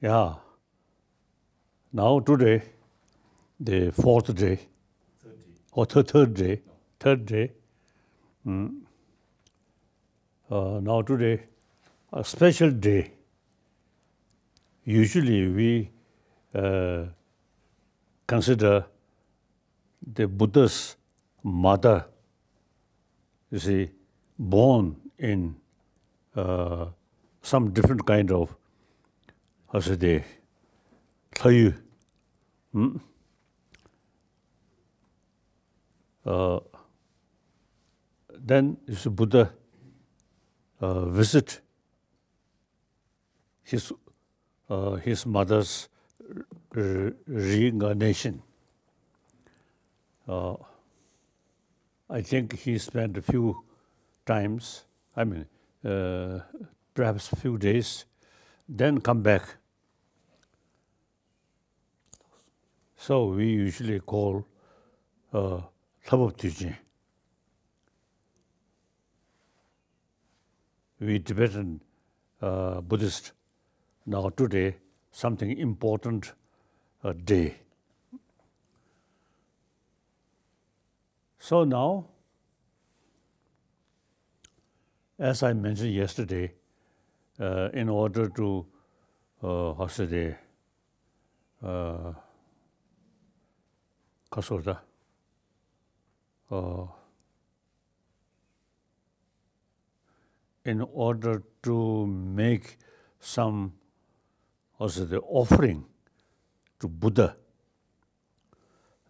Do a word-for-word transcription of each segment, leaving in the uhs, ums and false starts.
Yeah. Now today, the fourth day, or th- third day, third day. Mm. Uh, now today, a special day. Usually we uh, consider the Buddha's mother, you see, born in uh, some different kind of, how should I say, ལྷ་ཡུལ. Hmm? Uh, then you see Buddha uh, visit his uh, his mother's re- reincarnation. Uh, I think he spent a few times, I mean, uh, perhaps a few days, then come back. So we usually call uh, ལྷ་བབས་དུས་ཆེན. We Tibetan uh, Buddhist now today something important uh, day. So now, as I mentioned yesterday, uh, in order to uh, how should I say, uh, ཁ་སོར་ད། Uh, in order to make some, also the offering to Buddha,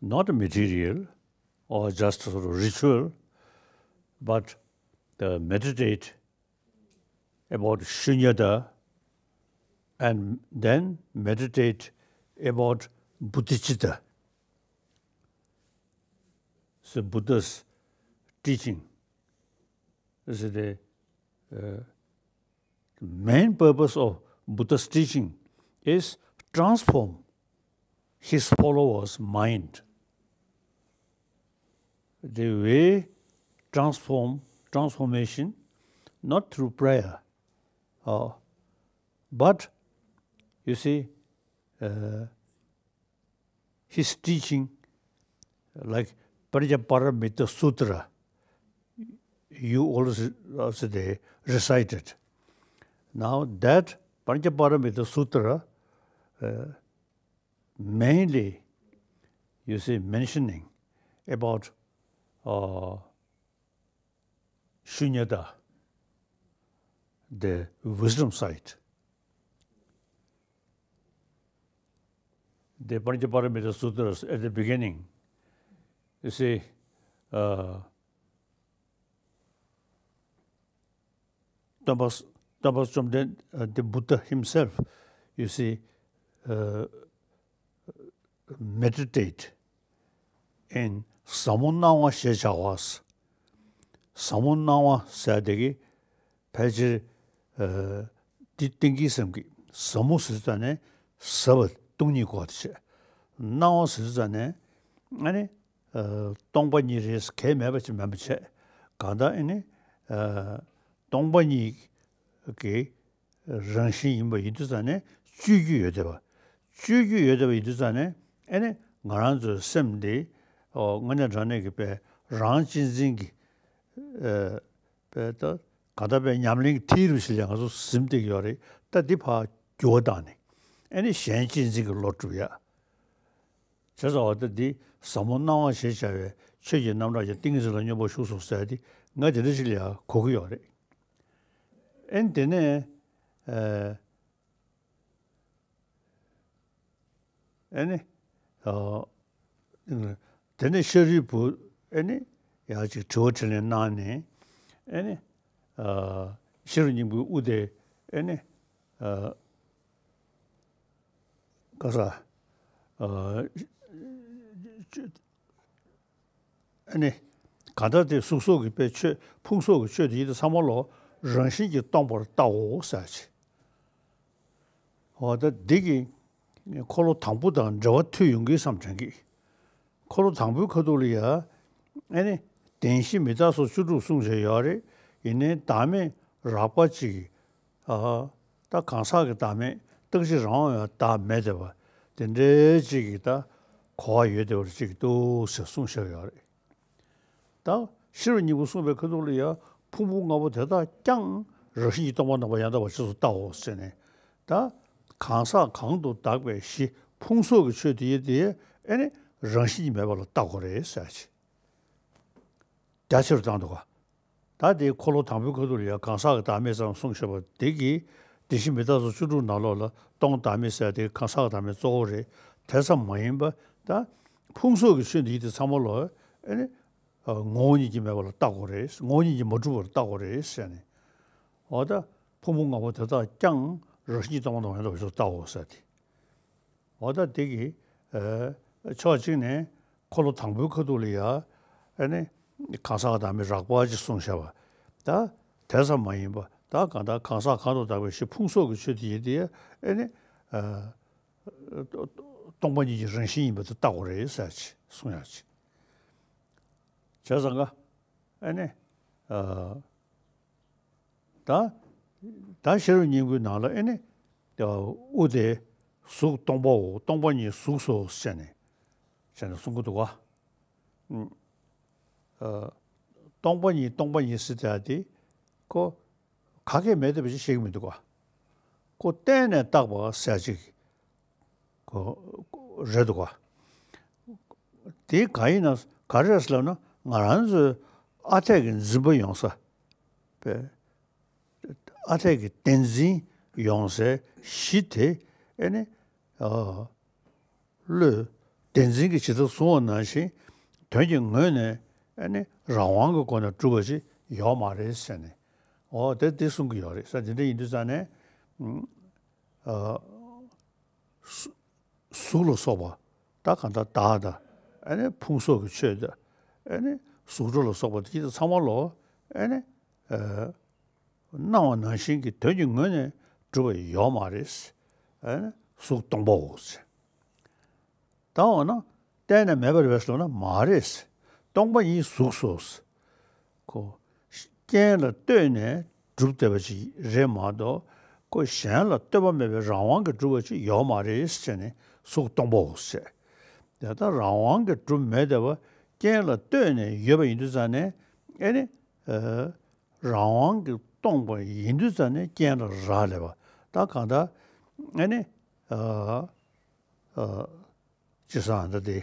not a material or just sort of ritual, but uh, meditate about Shunyata and then meditate about Buddhicitta. So Buddha's teaching is the uh, main purpose of Buddha's teaching is transform his followers' mind. The way transform transformation not through prayer, uh, but you see, uh, his teaching, like Pañcaparamita Sutra, you always also they recited. Now that Pañcaparamita Sutra uh, mainly, you see, mentioning about uh, Shunyata, the wisdom side. The Pañcaparamita Sutras at the beginning, you see, uh, སྟོན་པ་སྟོན་པ་བཅོམ་ལྡན uh, the Buddha himself, you see, uh, meditate in ཟབ་མོ་སྣང་བ་ཞེས་བྱ་བ། ཟབ་མོ་སྣང་བ་ཟེར་དེ་གི་ཕལ་ཆེར་འདི་གཏན་འཁེལ་བསམ་གི། ཟབ་མོ་ཟེར་ཙ་ནས་ཟབ་པ་སྟོང་ཉིད་གོ་བརྡ་བྱས། སྣང་བ་ཟེར་ཙ་ནས་ཨ་ནི་སྟོང་པ་ཉིད་རེད་གལ་མེད་པ་ཅིག་མེད་པ་བྱས། གང་ལྟར་ཨ་ནི་སྟོང་པ་ཉིད་ཀྱི་རང་བཞིན་ཡིན་པ་ཡིན་དུས་ཙང་ནས་སྤྱོད་རྒྱུ་ཡོད་བསྡད་པ། སྤྱོད་རྒྱུ་ཡོད་བསྡད་པ་ཡིན་དུས་ཙང་ནས་ཨ་ནི་ང་རང་ཚོའི་སེམས་འདི་ཨོ་དངོས་གནས་དྲང་གནས་ཀྱི་པའི་རང་གཅེས་འཛིན་གྱི་ཨེ་པའི་ད་ག་ད་པའི་ཉམས་ལེན་གྱི་མཐིལ་རུ་ཞིག་ལ་ང་ཚོ་ཟིན་བསྡད་ཀྱི་ཡོད་རེད། ད་འདི་ཕར་འགྱུར་བ་བཏང་ནས་ཨ་ནི་གཞན་གཅེས་འཛིན་གྱི་བློ་སྒྲུབ་ཡ། བྱས་ཙང་བ་ད་འདི་ཟབ་མོ་སྣང་བ་ཞེས་བྱ་བའི་ཆོས་ཀྱི་རྣམ་གྲངས་ཀྱི་ཏིང་ངེ་འཛིན་ལ་སྙོམས་པར་ཞུགས་སོ་ཟེར་ཏེ་ང་དེ་འདྲ་ཞིག་ལ་ཡང་གོ་གི་ཡོད་རེད། ཨེ་ནི་དེ་ནས་ཨེ་ཨེ་ནི་ཨ་དེ་ནས་ཤཱ་རིའི་བུ་ཨེ་ནི་ཡང་ཅིག་དྲི་བ་དྲིས་ལན་གནང་ནས་ཨེ་ནི་ཨ་ཤེས་རབ་སྙིང་པོའི་དབུ་དེ་ཨེ་ནི་ཨ་ག་ས་ཨ་ཨ་ནི་གང་ལྟར་དེ་གཟུགས་སོགས་ཀྱི་དཔེ་ཆོས་ཕུང་སོགས་ཀྱི་ཆོས་དེ་ཡིན་དུས་ཚང་མ་ལོ་རང་བཞིན་གྱིས་སྟོང་པར་བལྟའོ་ཟེར་ཅིག་འོ་ད་འདི་གི་འཁོར་ལོ་དང་པོ་དང་འབྲེལ་བ་མཐུད་ཡོང་གི་བསམ་དྲན་གི། འཁོར་ལོ་དང་པོའི་ཁ་ཐུག་ལ་ཡ་ཨེ་ནི་བདེན་བཞི་མི་རྟག་སོགས་བཅུ་དྲུག་གསུངས་བྱས་ཡོད་རེད། ཡིན་ནའི་བདག་མེད་རགས་པ་ཅིག་ཨ་ད་གང་ཟག་གི་བདག་མེད་ རྟག་གཅིག་རང་དབང་ཡང་བདག་མེད་བསྡད་པ་དེ་འདྲའི་ཅིག་གི་ད་གོ་བ་ཡོད་བསྡད་པ་ཅིག་འདུག་ཟེར་གསུངས་བཞག་ཡོད་རེད། ད་ཤེས་རབ་སྙིང་པོ་གསུངས་པའི་ཁ་ཐུག་ལ་ཡ། ཕུང་པོ་ལྔ་པོ་དེ་དག་ཀྱང་རང་བཞིན་གྱིས་སྟོང་པ་རྣམ་པར་ཡང་དག་པར་རྗེས་སུ་བལྟའོ་ཟེར་ནས། ད་གང་ཟག་གང་དུ་བདག་པའི་གཞི་ཕུང་སོགས་ཀྱི་ཆོས་དེ་ཡི་དེ་ཨེ་ནི་རང་བཞིན་གྱིས་མེད་པ་ལ་བལྟ་དགོས་རེད་ཟེར་ཅིག་རྒྱ་ཆེ་རུ་བཏང་འདུག་ག་ད་དེའི་འཁོར་ལོ་དང་པོའི་ཁ་ཐུག་ལ་ཡང་གང་ཟག་གི་བདག་མེད་ཙམ་གསུངས་བཞག་པ་དེ་གིས་དེ་བཞིན་མི་རྟག་སོགས་བཅུ་དྲུག་ནང་ལོགས་ལ་སྟོང་བདག་མེད་ཟེར་དེ་གང་ཟག་གི་བདག་མེད་གཙོ་བོ་རེད། དེ་ཙམ་མ་ཡིན་པ་ད་ཕུང་སོགས་ཀྱི་ཆོས་འདི་ཡི་དེ་ཚང་མ་ལོ་ཨེ་ནི་ངོ་བོ་ཉིད་ཀྱིས་མེད་པ་ལ་བལྟ་དགོས་རེད། ངོ་བོ་ཉིད་ཀྱིས་མ་གྲུབ་པར་བལྟ་དགོས་རེད་ཟེར་ནས། འོ་ད་ཕུང་པོ་ལྔ་པོ་དེ་དག་ཀྱང་རང་བཞིན་གྱིས་སྟོང་པ་ལ་ཡང་དག་པར་བལྟའོ་ཟེར་ཏེ། འོ་ད་དེ་གི་ཕྱོགས་གཅིག་ནས་འཁོར་ལོ་དང་པོའི་ཁ་ཐུག་ལ་ཡ་ཨེ་ནི་གང་ཟག་བདག་མེད་རགས་པ་ཅིག་གསུངས་བཞག་པ། ད་དེ་ཙམ་མ་ཡིན་པ་ད་གང་ལྟར་གང་ཟག་གང་དུ་བདག་པའི་གཞི་ཕུང་སོགས་ཀྱི་ཆོས་དེ་ཡི་དེ་ཨེ་ནི་སྟོང་པ་ཉིད་ཀྱི་རང་བཞིན་ཡིན་པ་དེ་བལྟ་དགོས་རེད་ཟེར་ཅིག་གསུངས་ཡ་ཅིག་བྱས་ཙང་ཀ་ཨེ་ནི། ད་ད་ཤེས་རབ་སྙིང་པོའི་ནང་ལ་ཨེ་ནི། དབུ་དེ་གཟུགས་སྟོང་པའོ། སྟོང་པ་ཉིད་གཟུགས་སོ་ཟེར་ནས་ཟེར་ནས་གསུང་གི་འདུག་ག་སྟོང་པ་ཉིད་སྟོང་པ་ཉིད་ཟེར་དེ་ཁོ་ག་གེ་མེད་བསྡད་པ་ཞིག་བཤད་ཀྱི་མི་འདུག་ག་ཁོ་བརྟེན་ནས་བཏགས་པ་ཟེར་ཅིག་ཁོ་རེད་འདུག་ག་དེ་ག་ཡིན་ན་ག་རེ་རེད་ཟེར་ལབ་ན་ང་རང་ཚོའི་ཨ་འཐས་ཀྱི་འཛིན་པ་ཡོང་ས། པས། ཨ་འཐས་ཀྱི་བདེན་འཛིན་ཡོང་སའི་གཞི་དེ་ཨེ་ནི། བློས་བདེན་འཛིན་གྱི་ཇི་ལྟར་བཟུང་བ་ནང་བཞིན་དོན་གྱི་ངོས་ནས་ཨེ་ནི་རང་དབང་གི་སྒོ་ནས་གྲུབ་པ་ཅིག་ཡོད་མ་རེད་ཟེར་ནས། འོ་དེ་དེ་གསུང་གི་ཡོད་རེད་ཟེར། དེ་འདྲ་ཡིན་དུས་ཙང་ནས། གཟུགས་ལ་སོགས་པ་ད་གང་ལྟར་བདག་དང་ཨེ་ནི་ཕུང་སོགས་ཀྱི་ཆོས་དང་ཨེ་ནི་གཟུགས་སྒྲ་ལ་སོགས་པ་དེ་ཚང་མ་ལོ་ཨེ་ནི་སྣང་བ་ནང་བཞིན་གྱི་དོན་གྱི་ངོས་ནས་གྲུབ་པ་ཡོད་མ་རེད། ཨེ་ནི་གཟུགས་སྟོང་པའོ་ཟེར། ད་འོ་ན་བརྟེན་ནས་མེད་པ་རེད་པས་ཟེར་ན་མ་རེད། སྟོང་པ་ཉིད་གཟུགས་སོ། ཁོ་རྐྱེན་ལ་ལྟོས་ནས་གྲུབ་བསྡད་པ་ཅིག་རེད་མ་གཏོགས་ཁོ་གཞན་ལ་ལྟོས་པ་མེད་པའི་རང་དབང་གིས་གྲུབ་པ་ཅིག་ཡོད་མ་རེད་ཟེར་ནས་གཟུགས་སྟོང་པའོ་ཟེར། དེ་ལྟར་རང་དབང་གིས་གྲུབ་མེད་བསྡད་པ་རྐྱེན་ལ་ལྟོས་ནས་ཡོད་པ་ཡིན་དུས་ཙང་ནས་ཨེ་ནི། རང་དབང་གིས་སྟོང་པ་ཡིན་དུས་ཙང་ནས་རྐྱེན་ལ་རག་ལས་པ་ད་གང་ལྟར་ཨེ་ནི། ཅི་ཟེར་ཨ་ད་དེ།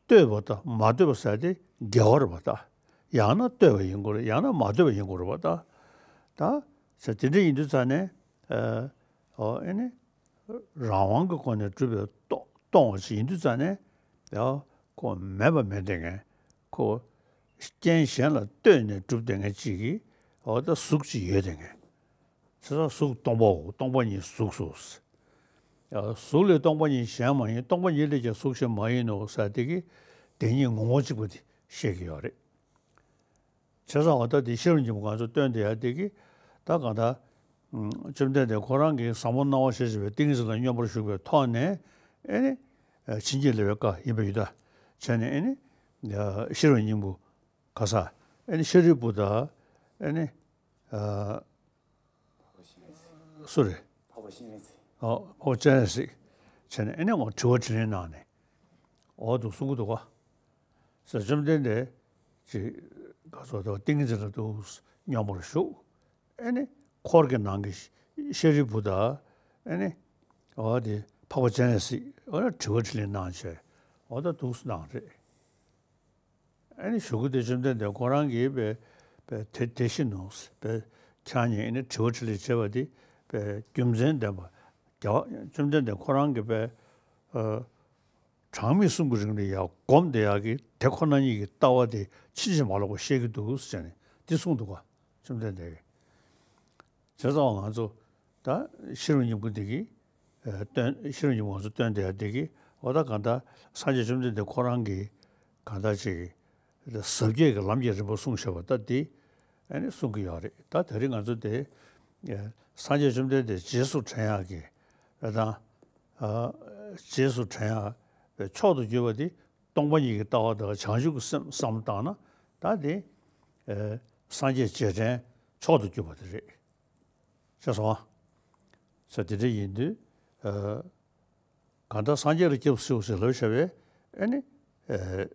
ལྟོས་པ་དང་མ་ལྟོས་པ་ཟེར་དེ་འགལ་བ་རེད་པ་ད། ཡང་ན་ལྟོས་པ་ཡིན་དགོས་རེད། ཡང་ན་མ་ལྟོས་པ་ཡིན་དགོས་རེད་པ་ད། ད་ཟེར་དེ་འདྲ་ཡིན་དུས་ཙང་ནས། ཨོ་ཨེ་ནི། རང་དབང་གི་སྒོ་ནས་གྲུབ་པའི་སྟོང་སྟོང་བ་ཞིག་ཡིན་དུས་ཙང་ནས། ཡ་ཁོ་མེད་པ་མེད་བསྡད་མཁན། ཁོ་རྐྱེན་གཞན་ལ་ལྟོས་ནས་གྲུབ་བསྡད་མཁན་གཅིག་གིས་ཨོ་ད་གཟུགས་ཅིག་ཡོད་བསྡད་མཁན། ཟེར་ན་གཟུགས་སྟོང་པའོ། སྟོང་པ་ཉིད་གཟུགས་སོ། གཟུགས་ལས་སྟོང་པ་ཉིད་གཞན་མ་ཡིན། སྟོང་པ་ཉིད་ལས་ཀྱང་གཟུགས་གཞན་མ་ཡིན་ནོ་ཟེར་དེ་གི་དེ་ཉིད་ངོ་བོ་གཅིག་པ་དེ་བཤད་ཀྱི་ཡོད་རེད། བྱས་ཙང་འོ་ད་དེ་ཤེས་རབ་སྙིང་པོ་ང་ཚོ་སྟོན་དེ་ཡ་དེ་གི་ད་གང་ལྟར། བཅོམ་ལྡན་འདས་ཁོ་རང་གིས་ཟབ་མོ་སྣང་བ་ཞེས་བྱ་བའི་ཏིང་ངེ་འཛིན་ལ་སྙོམས་པར་ཞུགས་པའི་ཐོག་ནས་ཨེ་ནི། བྱིན་གྱིས་བརླབས་པའི་བཀའ་ཡིན་པ་ཡིན་ད། བྱས་ནས་ཨེ་ནི། ཤེས་རབ་སྙིང་པོ། ག་ས། ཨེ་ནི་ཤཱ་རིའི་བུ་དང་། ཨེ་ནི། སུ་རེད། འཕགས་པ་སྤྱན་རས་གཟིགས། ཨོ་འཕགས་པ་སྤྱན་རས་གཟིགས། བྱས་ནས་ཨེ་ནི་འོ་དྲི་བ་དྲིས་ལན་གནང་ནས། འོ་འདུག་གསུང་གི་འདུག་ག་ཟེར་བཅོམ་ལྡན་འདས་ཀྱིས་ག་ཚོད་དུ་ཏིང་ངེ་འཛིན་ལ་འདུག་སྙོམས་པར་ཞུགས། ཨེ་ནི་འཁོར་གྱི་ནང་གི་ཤཱ་རིའི་བུ་དང་ཨེ་ནི་འོ་དེ་འཕགས་པ་སྤྱན་རས་གཟིགས་འོ་ན་དྲི་བ་དྲིས་ལན་གནང་བྱས་འོ་ད་འདུག་གནང་རེད། ཨེ་ནི་གཞུག་གུ་དེ་བཅོམ་ལྡན་འདས་ཁོ་རང་གིས་པའི་པའི་དེ་དེ་བཞིན་ནོ་པའི་ཁྱེད་ཉིད་ཨེ་ནི་དྲི་བ་དྲིས་ལན་བྱས་པ་དེ་པའི་རྒྱུ་མཚན་ལྡན་པ་རྒྱལ་བ་བཅོམ་ལྡན་འདས་ཁོ་རང་གིས་པའི་གྲངས་མེད་གསུམ་གྱི་རིང་ལ་ཡང་སྒོམ་བསྡད་ཡག་གི་དེ་ཁོ་ན་ཉིད་ཀྱི་ལྟ་བ་དེ་ཕྱིན་ཅི་མ་ལོག་པ་བཤད་ཀྱི་འདུག་ཟེར་ནས་འདི་གསུངས་འདུག་ག་བཅོམ་ལྡན་འདས་ཀྱིས། བྱས་ཙང་ང་ཚོ་ད་ཤེས་རབ་སྙིང་པོ་འདི་གིས་སྟོན་ཤེས་རབ་སྙིང་པོ་ང་ཚོ་སྟོན་བསྡད་ཡག་འདི་གིས་འོ་ད་གང་ལྟར་སངས་རྒྱས་བཅོམ་ལྡན་འདས་ཁོ་རང་གིས་གང་ལྟར་ཅིག་ཟབ་རྒྱས་ཀྱི་ལམ་གྱི་རིམ་པ་གསུངས་བཞག་པ་ད་འདི་ཨ་ནི་གསུང་གི་ཡོད་རེད། ད་དེ་རིང་ང་ཚོ་དེ་སངས་རྒྱས་བཅོམ་ལྡན་འདས་རྗེས་སུ་དྲན་ཡག་གི་ཨ་དང་རྗེས་སུ་དྲན་ཡག་མཆོག་ཏུ་གྱུར་པ་དེ་སྟོང་པ་ཉིད་ཀྱི་ལྟ་བ་དང་བྱང་ཆུབ་ཀྱི་སེམས་བསམ་བློ་བཏང་ན་ད་དེ་སངས་རྒྱས་རྗེས་དྲན་མཆོག་ཏུ་གྱུར་པ་དེ་རེད། ཤེས་སོང་ ས་དེ་འདྲ་ཡིན་དུས། ཨ། གང་ལྟར་སངས་རྒྱས་ལ་སྐྱབས་སུ་མཆིའོ་ཞེས་ལབ་བྱ་བའི་ཨེ་ནི། ཨ།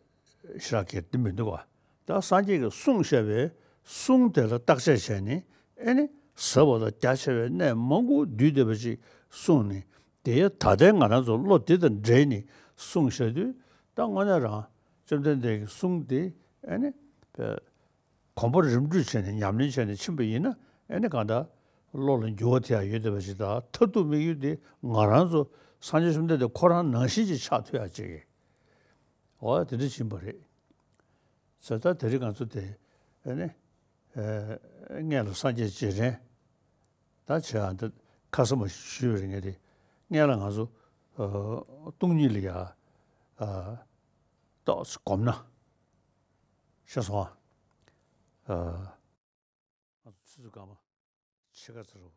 ཞེ་དྲག་གི་འདི་མི་འདུག་བ། ད་སངས་རྒྱས་ཀྱིས་གསུངས་བཞག་པའི་གསུང་དེ་ལ་བརྟག་དཔྱད་བྱས་ནས་ཨེ་ནི་ཟབ་པ་དང་རྒྱ་ཆེ་བའི་གནས་མང་པོ་བསྡུས་བསྡད་པ་ཅིག་གསུངས་ནས། དེ་ད་ལྟའི་ང་རང་ཚོ་བློ་འདི་དང་འདྲེས་ནས་གསུངས་བཞག་དུས། ད་དངོས་གནས་རང་བཅོམ་ལྡན་འདས་ཀྱི་གསུང་དེ་ཨེ་ནི་གོམ་པ་རིམ་བགྲོད་བྱས་ནས་ཉམས་ལེན་བྱས་ནས་ཕྱིན་པ་ཡིན་ན། ཨེ་ནི་གང་ལྟར་བློ་ལ་འགྱུར་བ་དེ་ཡང་ཡོད་བསྡད་པ་ཞིག་དང་། མཐར་ཐུག་དམིགས་ཡུལ་དེ་ང་རང་ཚོ་སངས་རྒྱས་བཅོམ་ལྡན་འདས་ཁོ་རང་ནང་བཞིན་ཅིག་ཆགས་ཐུབ་ཡག་ཅིག་འོ་དེ་འདྲ་ཕྱིན་པ་རེད། ཟེར། ད་དེ་རིང་ང་ཚོ་དེ་ཨེ་ནི། ཨེ། སྔོན་ལ་སངས་རྒྱས་རྗེས་དྲན་ད་བྱེད་ཡག་འདི་ཁ་ས་མ་ཞུས་པ་རེད། ངས་དེ་སྔོན་ལ་ང་ཚོ། ཨ། སྟོང་ཉིད་ལ་ཡ། ཨ། ཏོག་ཙམ་སྒོམ་ན་ཤེས་སོང་ཨ། ཨ། ང་ཚོ་ཆུ་ཚོད་སྐར་མ་ཕྱེད་ཀ་ཙམ་རེད།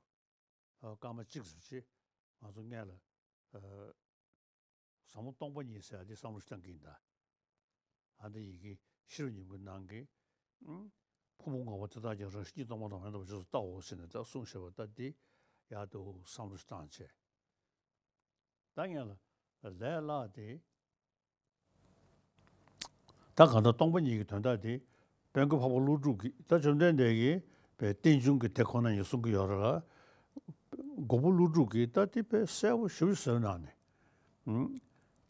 ཨ། སྐར་མ་གཅིག་ཙམ་བྱས། ང་ཚོ་སྔོན་ལ། ཨ། ཟབ་མོ་སྟོང་པ་ཉིད་ཟེར་ཡག་འདི་བསམ་བློ་ཞིག་བཏང་གི་ཡིན་ད། ཨ། འདི་ཡི་གེ་ཤེས་རབ་སྙིང་པོའི་ནང་གི། ཨང་། ཕུང་པོ་ལྔ་པོ་དེ་དག་ཀྱང་རང་བཞིན་གྱིས་སྟོང་པ་དང་མི་རྟོག་པའི་རྗེས་སུ་ལྟའོ་ཟེར་ནས་ད་གསུངས་བཞག་པ་ད་འདི་ཡག་འདུག་བསམ་བློ་ཞིག་བཏང་བྱས། ད་སྔོན་ལ་ལས་སླ་དེ། ད་གང་ལྟར་སྟོང་པ་ཉིད་ཀྱི་དོན་དག་དེ་དཔལ་མགོན་འཕགས་པ་ཀླུ་སྒྲུབ་ཀྱིས། ད་བཅོམ་ལྡན་འདས་ཀྱིས་པའི་རྟེན་འབྱུང་གི་དེ་ཁོ་ན་ཡང་གསུང་གི་ཡོད་རེད་ལ། མགོན་པོ་ཀླུ་སྒྲུབ་ཀྱིས་ད་དེ་དཔེ་གསལ་པོ་ཞེ་པོ་ཅིག་བཟོས་གནང་ནས། ཨང་།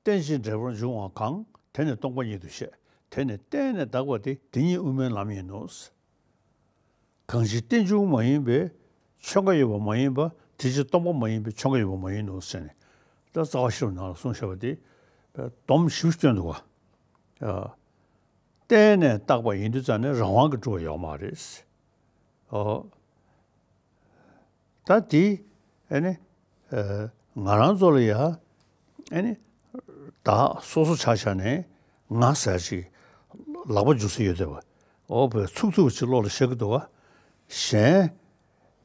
རྟེན་ཅིང་འབྲེལ་པར་འབྱུང་བ་གང་། དེ་ནི་སྟོང་པ་ཉིད་དུ་བཤད། དེ་ནི་བརྟེན་ནས་འདག་པ་སྟེ། དེ་ཉིད་དབུ་མའི་ལམ་ཡིན་ནོ། གང་ཕྱིར་རྟེན་འབྱུང་མ་ཡིན་པའི་ཆོས་འགའ་ཡོད་པ་མ་ཡིན་པ། དེ་ཕྱིར་སྟོང་པ་མ་ཡིན་པའི་ཆོས་འགའ་ཡོད་པ་མ་ཡིན་ནོ་ཟེར་ནས། ད་རྩ་བ་ཤེས་རབ་ནང་ལ་གསུངས་བཞག་པ་དེ་སྡོམ་ཞིབ་སྟོན་འདུག་ག་ཨ། བརྟེན་ནས་བཏགས་པ་ཡིན་དུས་ཙང་ནས་རང་དབང་གིས་གྲུབ་པ་ཡོད་མ་རེད། ཨོ། ད་དེ་ཨེ་ནི། ཨ། ང་རང་ཚོ་ལ་ཡ་ཨེ་ནི། བདག་སོ་སོ་ཆ་བཞག་ནས་ང་ཟེར་ཞིག་ལག་པ་འཇུ་ས་ཡོད་བསྡད་པ། ཨོ། བའི་ཚུགས་ཚུགས་ཅིག་བློ་ལ་ཤར་གི་འདུག་ག་གཞན།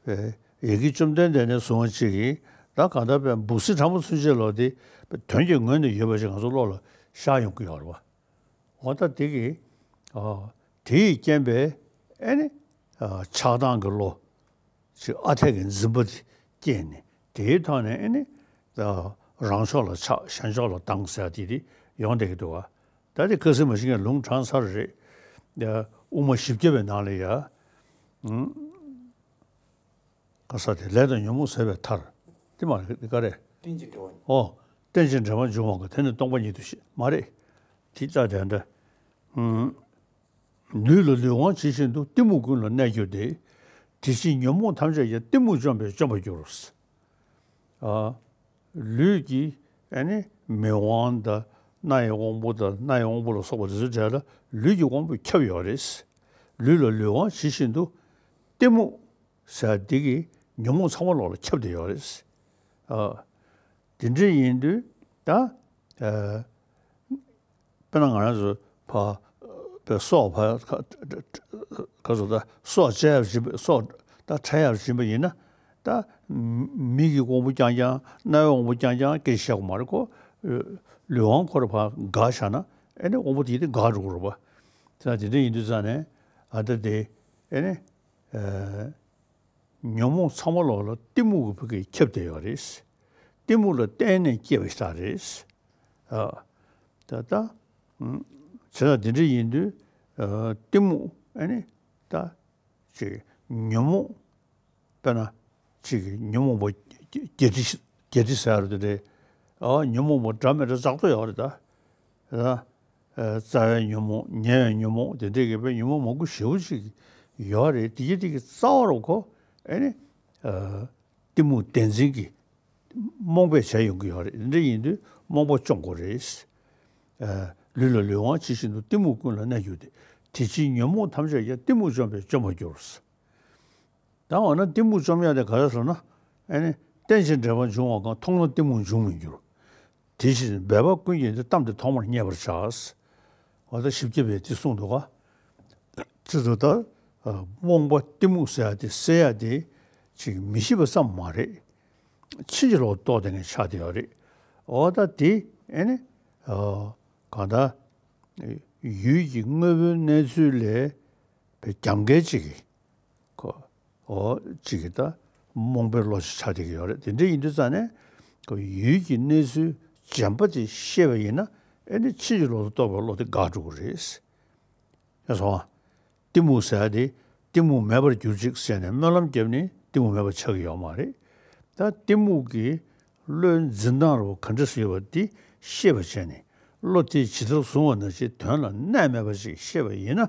ཨེ། ཡ་གི་བཅོམ་ལྡན་འདས་ནས་བཟུང་བ་ཅིག་གིས་ད་གང་ལྟར་བའི་འབུ་སྲིན་ཕྲ་མོ་ཚུན་ཆད་ལ་དེ་དོན་གྱི་ངོས་ནས་ཡོད་པ་ཞིག་ང་ཚོ་བློ་ལ་ཤར་ཡོང་གི་ཡོད་རེད་བ། འོ་ད་དེ་གིས། ཨ། དེ་ཡི་རྐྱེན་པས་ཨེ་ནི། ཨ། ཆགས་སྡང་གི་བློ་ཅིག་ཨ་འཐས་ཀྱི་འཛིན་པ་དེ་སྐྱེས་ནས། དེའི་ཐོག་ནས་ཨེ་ནི། ཨ། རང་ཕྱོགས་ལ་ཆགས། གཞན་ཕྱོགས་ལ་སྡང་ཟེར་དེ་དེ་ཡོང་བསྡད་ཀྱི་འདུག་ག་ད་དེ་ཁ་སང་མ་གཞི་ངས་ལུང་དྲངས་ཚར་རེད། ཨ། དབུ་མ་བཞི་བརྒྱ་པའི་ནང་ལ་ཡ། ཨང་། ག་ས་དེ་ལས་དང་ཉོན་མོངས་ཟད་པའི་མཐར། དེ་མ་རེད། དེ་ག་རེད། རྟེན་ཅིང་འབྲེལ་བར། ཨོ། རྟེན་ཅིང་འབྲེལ་བར་འབྱུང་བ་གང་། དེ་ནི་སྟོང་པ་ཉིད་དུ་བཤད། མ་རེད། དེ་ལྟ་དེ་འདྲ། ཨུམ། ལུས་ལ་ལུས་དབང་ཇི་བཞིན་དུ། གཏི་མུག་ཀུན་ལ་གནས་གྱུར་ཏེ། དེ་ཕྱིར་ཉོན་མོངས་ཐམས་ཅད་ཀྱང་། གཏི་མུག་བཅོམ་པས་བཅོམ་པར་འགྱུར། ཨ། ལུས་ཀྱི་ཨ་ནི་མིག་དབང་དང་རྣ་ཡི་དབང་པོ་དང་སྣ་ཡི་དབང་པོ་ལ་སོགས་པ་དེ་ཚོའི་གྲས་ལ་ལུས་ཀྱི་དབང་པོས་ཁྱབ་ཡོད་རེད། ལུས་ལ་ལུས་དབང་ཇི་བཞིན་དུ། གཏི་མུག་ཟེར་འདི་གིས་ཉོན་མོངས་ཚང་མ་ལོག་ལ་ཁྱབ་བསྡད་ཡོད་རེད། ཨ། དེ་འདྲ་ཡིན་དུས་ད། ཨ། དཔེར་ན་ང་རང་ཚོ་ཕ། པའི་སྲོག་ཕ། ག་ཚོད་ད་སྲོག་བཅད་ཡག་བྱིན་པ། སྲོག་ད་ཕྲལ་ཡག་བྱིན་པ་ཡིན་ན། ད་མིག་གི་དབང་པོ་རྐྱང་རྐྱང་། རྣ་བའི་དབང་པོ་རྐྱང་རྐྱང་སྐད་ཆ་བཤད་དགོས་མ་རེད་ཁོ། ལུས་དབང་ཁོ་ར་ཕར་འགག་བཞག་ན་ཨེ་ནི་དབང་པོ་དེ་དེ་འགག་འགྲོ་གི་རེད་པ། ད་དེ་འདྲ་ཡིན་དུས་ཙང་ནས་ཨ་ད་དེ་ཨེ་ནི། ཨ། ཉོན་མོངས་ཚང་མ་ལོག་ལ་གཏི་མུག་གི་ཕ་གིར་ཁྱབ་བསྡད་ཡོད་རེད། གཏི་མུག་ལ་བརྟེན་ནས་སྐྱེ་བ་ཞིག་རེད། ཨ། ད་ད། ཨུམ། བྱས་ཙང་དེ་འདྲ་ཡིན་དུས། ཨ། གཏི་མུག་ཨ་ནི་ད་ཅིག་ཉོན་མོངས། དཔེར་ན་ཅིག་ཉོན་མོངས་པ་བརྒྱད་ཁྲི་བརྒྱད་ཁྲི་ཟེར་ཡག་རེད་དེ་འདྲ། ཨ། ཉོན་མོངས་པ་འདྲ་མི་འདྲ་རྫོགས་པ་ཡོད་རེད་ད། ཨ། རྩ་བའི་ཉོན་མོངས། ཉེ་བའི་ཉོན་མོངས། དེ་འདྲའི་གི་དཔེ་ཉོན་མོངས་མང་པོ་ཞེ་པོ་ཅིག་ཡོད་རེད། དེ་གི་དེ་གི་རྩ་བ་རུ་ཁོ་ཨེ་ནི། ཨ། གཏི་མུག་བདེན་འཛིན་གྱི་རྨོངས་པས་བྱས་ཡོང་གི་ཡོད་རེད། དེ་འདྲ་ཡིན་དུས་རྨོངས་པ་བཅོམ་དགོས་རེད། ཨ། ལུས་ལ་ལུས་དབང་ཇི་བཞིན་དུ། གཏི་མུག་ཀུན་ལ་གནས་གྱུར་ཏེ། དེ་ཕྱིར་ཉོན་མོངས་ཐམས་ཅད་ཀྱང་། གཏི་མུག་བཅོམ་པས་བཅོམ་པར་འགྱུར། ད་འོ་ན་གཏི་མུག་བཅོམ་ཡག་དེ་ག་རེ་ཟེར་ན། ཨེ་ནི་རྟེན་ཅིང་འབྲེལ་བར་འབྱུང་བ་གང་། མཐོང་ན་གཏི་མུག་འབྱུང་མི་འགྱུར། དེ་ཕྱིར་འབད་པ་ཀུན་གྱིས་ནི། གཏམ་འདི་ཐོག་མར་བསྙད་པར་བྱ། འོ་ད་བཞི་བརྒྱ་པས་དེ་གསུངས་འདུག་ག་ཅི་ཟེར་ད། རྨོངས་པ་གཏི་མུག་ཟེར་ཡག་དེ་སེལ་ཡག་དེ་ཅིག་མི་ཤེས་པ་ཙམ་མ་རེད། ཕྱིན་ཅི་ལོག་རྟོགས་བསྡད་མཁན་ཆགས་བསྡད་ཡོད་རེད། འོ་ད་དེ་ཨེ་ནི། ཨ། གང་ལྟར་ཡུལ་གྱི་དངོས་པོའི་གནས་ཚུལ་ལས་རྒྱབ་འགལ་ཅིག་གིས་ཁོ། འོ་ཅིག་གིས་ད་ རྨོངས་པའི་བློ་ཞིག་ཆགས་བསྡད་ཀྱི་ཡོད་རེད། དེ་འདྲ་ཡིན་དུས་ཙང་ནས་ཁོ་ཡུལ་གྱི་གནས་ཚུལ་རྗེན་པ་དེ་ཤེས་པ་ཡིན་ན། ཨེ་ནི་ཕྱིན་ཅི་ལོག་ཏུ་རྟོགས་པའི་བློ་དེ་འགག་འགྲོ་གི་རེད། ཡ་སོང་ཨ། གཏི་མུག་ཟེར་ཡ་དེ་གཏི་མུག་མེད་པར་གྱུར་ཅིག་ཟེར་ནས་སྨོན་ལམ་བརྒྱབ་ནས་གཏི་མུག་མེད་པ་ཆགས་ཀྱི་ཡོད་མ་རེད། ད་གཏི་མུག་གི་བློའི་འཛིན་སྟངས་རུ་ག་འདྲ་ཞིག་ཡོད་པ་དེ་ཤེས་པ་བྱས་ནས། བློ་དེ་ཇི་ལྟར་བཟུང་བ་ནང་བཞིན་དོན་ལ་གནས་མེད་པ་ཞིག་ཤེས་པ་ཡིན་ན།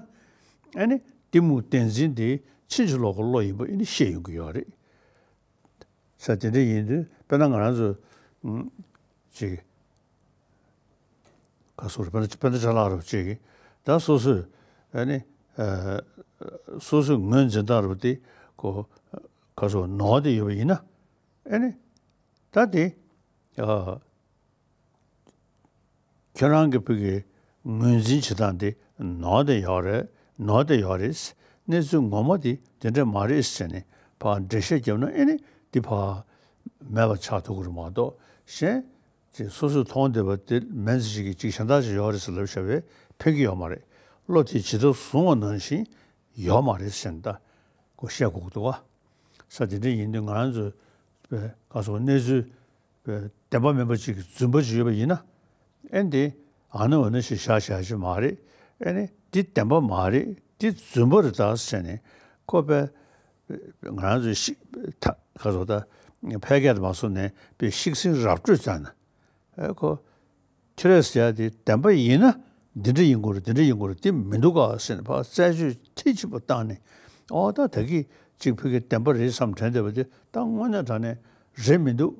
ཨ་ནི་གཏི་མུག་བདེན་འཛིན་དེ་ཕྱིན་ཅི་ལོག་གི་བློ་ཡིན་པ་ཨ་ནི་ཤེས་ཡོང་གི་ཡོད་རེད། ས་དེ་འདྲ་ཡིན་དུས་དཔེར་ན་ང་རང་ཚོ་ཨུམ་ཅིག་ག་སོ་རེ་དཔེར་ན་དཔེར་ན་ཅ་ལག་རུ་ཅིག་ད་སོ་སོས་ཨ་ནི་ཨ་སོ་སོའི་ངོས་འཛིན་སྟངས་རུ་དེ་ཁོ་ག་སོ་ནོར་དེ་ཡོད་པ་ཡིན་ན། ཨ་ནི་ད་དེ་ཨ། ཁྱོད་རང་གི་བུ་གི་ངོས་འཛིན་བྱེད་སྟངས་དེ་ནོར་དེ་ཡོད་རེད། ནོར་དེ་ཡོད་རེད། གནས་ཚུལ་ངོ་མ་དེ་དེ་འདྲ་མ་རེད་ཟེར་ནས་ཕར་འགྲེལ་བཤད་བརྒྱབ་ན་ཨེ་ནི་དེ་ཕར་མེད་པ་ཆགས་ཐུབ་ཀྱི་རེད་མ་གཏོགས། གཞན་ཅིག་སོ་སོས་མཐོང་བསྡད་པ་དེ་མིན་ཙམ་ཞིག་གིས་ཅིག་གཞན་དག་ཅིག་ཡོད་རེད་ཟེར་ལབ་བྱས་པས་ཕན་གྱི་ཡོད་མ་རེད། བློ་དེ་ཇི་ལྟར་བཟུང་བ་ནང་བཞིན་ཡོད་མ་རེད་ཟེར་ནས་ད་ཁོ་བཤད་དགོས་ཀྱི་འདུག་བ། ས་དེ་འདྲ་ཡིན་དུས་ང་རང་ཚོ་པའི་ག་སོགས་གནས་ཚུལ་པའི་བདེན་པ་མིན་པ་ཅིག་གི་རྫུན་པ་ཅིག་ཡོད་པ་ཡིན་ན། ཨེ་འདི་ཨ་ནི་འོ་ན་ཞིག་བཞག་བཞག་ཅིག་མ་རེད། ཨེ་ནི་འདི་བདེན་པ་མ་རེད། འདི་རྫུན་པ་རེད་ད་ཟེར་ནས་ཁོ་པའི་ང་རང་ཚོའི་ཤིག་ད་ག་སོགས་ད་ཕལ་སྐད་དུ་མ་སོང་ནས་པའི་ཤིག་སིང་རབ་སྤྲོད་བྱས་ན། ཨེ་ཁོ། ཁྱོད་རས་ཟེར་ཡ་དེ་བདེན་པ་ཡིན་ན་འདི་འདྲ་ཡིན་དགོས་རེད། འདི་འདྲ་ཡིན་དགོས་རེད། དེ་མི་འདུག་ག་ཟེར་ནས་ཕར་རྩད་གཅོད་མཐིལ་གཅིག་པ་བཏང་ནས། ཨོ་ད་ད་གི་གཅིག་ཕ་གི་བདེན་པ་རེད་བསམ་དྲན་བསྡད་པ་དེ་ད་དངོས་གནས་དྲང་གནས་རེད་མི་འདུག་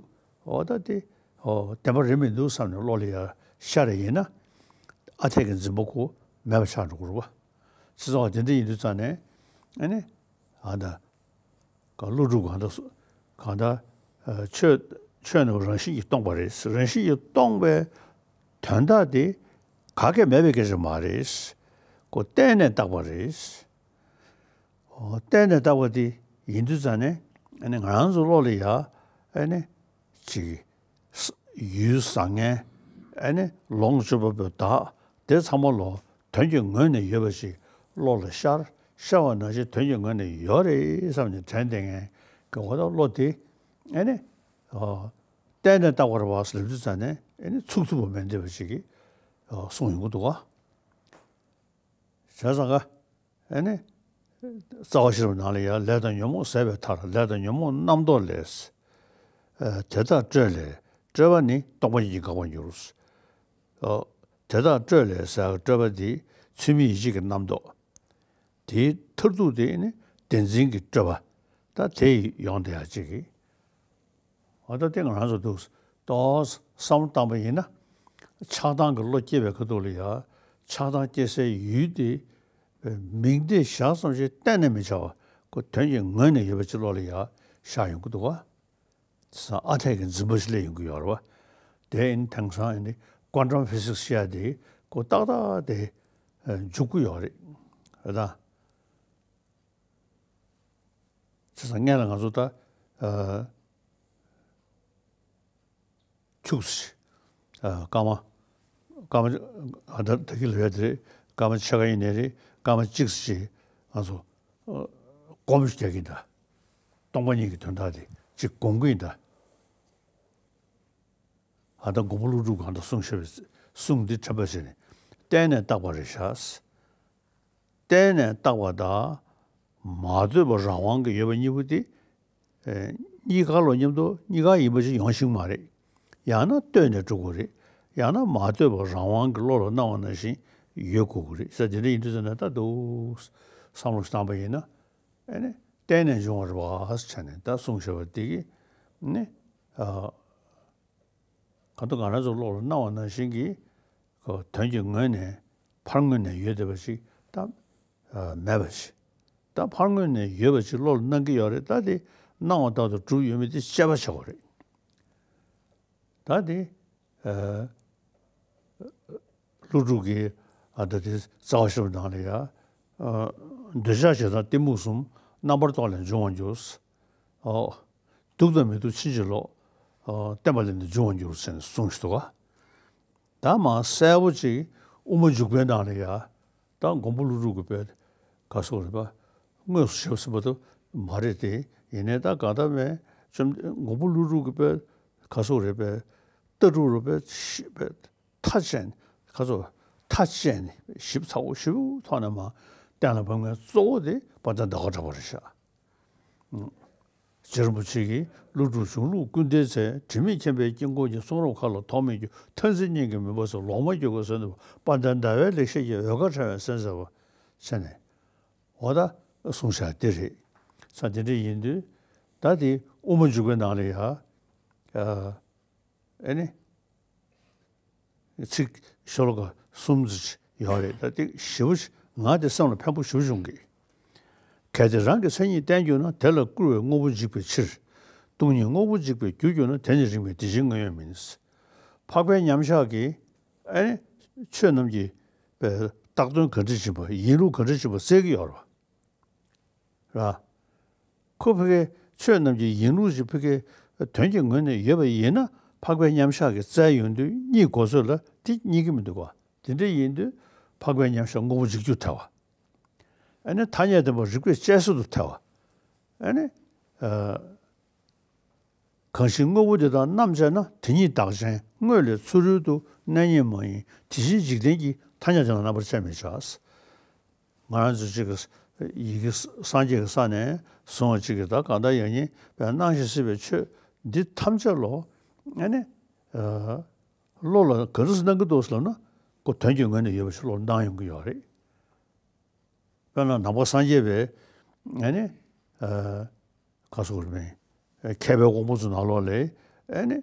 ཨོ་ད་དེ་ཨོ་བདེན་པ་རེད་མི་འདུག་བསམ་ནས་བློ་ལ་ཡ་ཤར་ཡིན་ན། ཨ་འཐས་ཀྱི་འཛིན་པ་ཁོ་མེད་པ་ཆགས་འགྲོ་གི་རེད་བ། སྤྱི་ཚོགས་དེ་འདྲ་ཡིན་དུས་ཙང་ནས་ཨ་ནི་ཨ་ད། ག་ཀླུ་སྒྲུབ་གང་ལྟར་གང་ལྟར་ཆོས་ཆོས་ནི་རང་བཞིན་གྱིས་སྟོང་པ་རེད། རང་བཞིན་གྱིས་སྟོང་པའི་དོན་དག་དེ་ག་གེ་མེད་པའི་སྐད་ཆ་མ་རེད། ཁོ་བརྟེན་ནས་བཏགས་པ་རེད། ཨོ་བརྟེན་ནས་བཏགས་པ་དེ་ཡིན་དུས་ཙང་ནས་ཨ་ནི་ང་རང་ཚོ་བློ་ལ་ཡ་ཨ་ནི་ཅིག་ཡུལ་བཟང་ངན་ཨ་ནི་ལོངས་སྤྱོད་པ་པོའི་བདག་དེ་ཚང་མ་ལོ་དོན་གྱི་ངོས་ནས་ཡོད་པ་ཞིག་བློ་ལ་ཤར་ཤར་བ་ནང་བཞིན་དོན་གྱི་ངོས་ནས་ཡོད་རེད་བསམ་ནས་དྲན་བསྡད་མཁན་གྱི་འོ་ད་བློ་དེ་ཨ་ནི་ཨོ་བརྟེན་ནས་བཏགས་པ་རེད་བ་ཟེར་ལབ་དུས་ཙང་ནས་ཨ་ནི་ཚུགས་ཐུབ་པ་མེད་བསྡད་པ་ཞིག་གིས་ཨོ་གསུངས་ཡོང་གི་འདུག་ག་བྱས་ཙང་ག་ཨ་ནི། རྩ་བ་ཤེས་རབ་ནང་ལ་ཡང་ལས་དང་ཉོན་མོངས་ཟད་པའི་མཐར། ལས་དང་ཉོན་མོངས་རྣམ་རྟོག་ལས། ཨ་དེ་དག་སྤྲོས་ལས་སྤྲོས་པ་ནི་སྟོང་པ་ཉིད་ཀྱིས་འགག་པར་འགྱུར། ཨ་དེ་དག་སྤྲོས་ལས་ཟེར་སྤྲོས་པ་འདི་ཚུལ་མིན་ཡིད་བྱེད་ཀྱི་རྣམ་རྟོག་དེའི་མཐར་ཐུག་དེ་ནི་བདེན་འཛིན་གྱི་སྤྲོས་པ། ད་དེ་ཡོང་བསྡད་ཡ་གཅིག་གིས། འོ་ད་དེ་ང་རང་ཚོ་འདུག་ཏོག་བསམ་བློ་བཏང་པ་ཡིན་ན། ཆགས་སྡང་གི་བློ་སྐྱེས་པའི་ཁ་ཐུག་ལ་ཡ། ཆགས་སྡང་སྐྱེ་སའི་ཡུལ་དེ། མིང་དེ་བཞག་ཙམ་ཞིག་གཏན་ནས་མི་བྱ་བ། ཁོ་དོན་གྱི་ངོས་ནས་ཡོད་པ་ཅིག་བློ་ལ་ཡ་ཤར་ཡོང་གི་འདུག་བ། དེ་ས་ཨ་འཐས་ཀྱི་འཛིན་པ་ཞིག་སླེབས་ཡོང་གི་ཡོད་རེད་བ། དེ་ཡིན་དེང་སང་ཡིན་དེ་ཀོན་ཊམ་ཕི་སིག་སི་ཞེས་ཡ་དེ་ཁོ་ཏག་ཏག་དེ་འཇུག་གི་ཡོད་རེད། རེད་ད། བྱས་ཙང་སྔོན་ལ་ང་ཚོ་ད་ཨ་ཁྱུག་ཙམ་ཞིག་ཨ་སྐར་མ་སྐར་མ་ཨ་ད་ད་གི་ལོ་ཡ་དེ་རེད། སྐར་མ་ཕྱེད་ཀ་ཡིན་ནའི་རེད། སྐར་མ་གཅིག་ཙམ་ཞིག་ང་ཚོ་ཨ་སྒོམ་ཞིག་རྒྱག་གི་ཡིན་ད། སྟོང་པ་ཉིད་ཀྱི་དོན་དག་དེ་ཅིག་སྒོམ་གི་ཡིན་ད། ཨ་ད་མགོན་པོ་ཀླུ་སྒྲུབ་གང་དུ་གསུངས་བཞག་པའི་གསུང་འདི་དྲན་པ་བྱས་ནས་གཏན་ནས་བཏགས་པ་རེད་ཤག་གཏན་ནས་བཏགས་པ་དང་མ་ལྟོས་པ་རང་དབང་གིས་ཡོད་པ་གཉིས་པོ་དེ། ཨེ་གཉིས་ཀ་ལོ་མཉམ་དུ་གཉིས་ཀ་ཡིན་པ་ཞིག་ཡོང་ཤེས་མ་རེད། ཡང་ན་ལྟོས་ནས་འགྲོ་དགོས་རེད། ཡང་ན་མ་ལྟོས་པ་རང་དབང་གིས་བློ་ལ་སྣང་བ་ནང་བཞིན་ཡོད་དགོས་ཀྱི་རེད་ཟེར། དེ་འདྲ་ཡིན་དུས་ཙམ་ན་ད་འདུག་བསམ་བློ་བཏང་པ་ཡིན་ན། ཨེ་ནི་གཏན་ནས་འབྱུང་བ་རེད་བ་ཟེར་ནས་ད་གསུངས་བཞག་པ་དེ་གིས་ནི། ཨ། གང་ལྟར་ང་རང་ཚོ་བློ་ལ་སྣང་བ་ནང་བཞིན་གྱི་ཁོ་དོན་གྱི་ངོས་ནས་ཕར་ངོས་ནས་ཡོད་བསྡད་པ་ཞིག་ད་ཨ་མེད་པ་ཞིག་ད་ཕར་ངོས་ནས་ཡོད་པ་ཞིག་བློ་ལ་སྣང་གི་ཡོད་རེད། ད་དེ་སྣང་བ་ལྟར་དུ་གྲུབ་ཡོད་མེད་དེ་དཔྱད་པ་བྱེད་དགོས་རེད། ད་དེ་ཨ་ཀླུ་སྒྲུབ་ཀྱི་ཨ་ད་དེ་རྩ་བ་ཤེས་རབ་ནང་ལ་ཡ་ཨ་འདོད་ཆགས་ཞེ་སྡང་གཏི་མུག་གསུམ། རྣམ་པར་རྟོག་ལས་འབྱུང་བར་འགྱུར། ཨོ། སྡུག་དང་མི་སྡུག་ཕྱིན་ཅི་ལོག་ཨོ། བརྟེན་པ་ལས་ནི་འབྱུང་བར་འགྱུར་ཟེར་ནས་གསུངས་ཤིག་འདུག་ག་ད་མ་གསལ་པོ་ཅིག་དབུ་མ་འཇུག་པའི་ནང་ལ་ཡ། ད་མགོན་པོ་ཀླུ་སྒྲུབ་ཀྱི་དཔེ་ག་སོགས་རེད་པ། དངོས་སུ་བཞག་ཟིན་པ་དང་ མ་རེད་དེ། ཡིན་ནའི་ད་གང་ལྟར་མེད་བཅོམ་མགོན་པོ་ཀླུ་སྒྲུབ་ཀྱི་པའི་ག་སོག་རེད་པའི་ལྟ་གྲུབ་རེད་པའི་ཤི་པའི་མཐའ་ཅན་ག་སོག་མཐའ་ཅན་ཞིབ་ཚགས་པོ་ཞིབ་ཐོག་ནས་མ་གཏན་ལ་ཕབ་མཁན་གཙོ་བོ་དེ་དཔལ་ལྡན་ཟླ་བ་གྲགས་པ་རེད་ཤག་རྗེ་རིན་པོ་ཆེ་གིས་ཀླུ་སྒྲུབ་གཞུང་ལུགས་ཀུན་ལྡན་མཛོད། དྲི་མེད་མཁྱེན་པའི་དཀྱིལ་འཁོར་གྱི། གསུང་རབ་མཁའ་ལ་ཐོགས་མེད་རྒྱུ། མཐར་འཛིན་སྙིང་གི་མུན་པ་སེལ། ལོག་སྨྲ་སྐྱོ་གར་གཟོད་ནུས་པ། དཔལ་ལྡན་ཟླ་བའི་ལེགས་བཤད་ཀྱི། འོད་དཀར་ཕྲེང་བའི་གསལ་མཛད་པ། ཟེར་ནས། འོ་ད་གསུངས་བཞག་དེ་རེད། ས་དེ་འདྲ་ཡིན་དུས་ད་དེ་དབུ་མ་འཇུག་པའི་ནང་ལ་ཡ། ཨ་ཨེ་ནི། ཚིག་ཤོ་ལོ་ཀ་གསུམ་ཙམ་ཡོད་རེད། ད་དེ་ཞིབ་པོ་ཞིག་ང་དེ་སེམས་ལ་ཕན་པོ་ཞེ་པོ་བྱུང་གི། གལ་ཏེ་རང་གི་མཚན་ཉིད་བསྟན་གྱུར་ན། དེ་ལ་བསྐུར་བའི་དངོས་པོ་འཇིག་པའི་ཕྱིར། སྟོང་ཉིད་དངོས་པོ་འཇིག་པའི་རྒྱུར་གྱུར་ན། དེ་ནི་རིང་མིན་དེ་བཞིན་དངོས་ཡོད་མིན། འཕགས་པའི་མཉམ་གཞག་གིས་ཨེ་ནི་ཆོས་རྣམས་ཀྱི་བརྟགས་དོན་ག་འདྲ་ཕྱིན་པ། ཡིན་ལུགས་ག་འདྲ་ཕྱིན་པ་གསལ་གྱི་ཡོད་རེད་བ། ར། ཁོ་ཕ་གིའི་ཆོས་རྣམས་ཀྱི་ཡིན་ལུགས་ཀྱི་ཕ་གིའི་དོན་གྱི་ངོས་ནས་ཡོད་པ་ཡིན་ན། འཕགས་པའི་མཉམ་གཞག་གིས་བཙལ་ཡོང་དུས་རྙེད་དགོས་ཚོད་ལ་དེ་རྙེད་ཀྱི་མི་འདུག་ག། དེ་འདྲ་ཡིན་དུས་འཕགས་པའི་མཉམ་གཞག་དངོས་པོ་འཇིག་རྒྱུར་ཐལ་བ། ཨ་ནི་ཐ་སྙད་བདེན་པ་རིགས་པས་དཔྱད་བཟོད་དུ་ཐལ་བ། ཨ་ནི། ཨ། གང་ཞིག་དངོས་པོ་འདི་དག་རྣམ་དཔྱད་ན། དེ་ཉིད་བདག་གཞན་དངོས་ལས་ཚུ་རོལ་དུ། གནས་རྙེད་མ་ཡིན་དེ་བཞིན་འཇིག་རྟེན་གྱི། ཐ་སྙད་དེ་ལ་རྣམ་པར་དཔྱད་མི་བྱ། ང་རང་ཚོ་གཅིག་གི་ཡི་གེ་སངས་རྒྱས་ཀྱི་ས་ནས་བཟུང་བ་གཅིག་གི་ད་གང་ལྟར་ཡང་སྙིང་པའི་སྣང་ཞིང་སྲིད་པའི་ཆོས་འདི་ཐམས་ཅད་ལོ། ཨ་ནི། ཨ། བློ་ལ་ག་རེ་སྣང་གི་འདུག་ཟེར་ལབ་ན། ཁོ་དོན་གྱི་ངོས་ནས་ཡོད་པ་ཞིག་བློར་སྣང་ཡོང་གི་ཡོད་རེད། དཔེར་ན་ནང་པ་སངས་རྒྱས་པའི་ཨ་ནི། ཨ། ག་སོགས་རེད་མིན། མཁས་པའི་དབང་པོ་ཚོ་ནང་ལོགས་ལས་ཨ་ནི།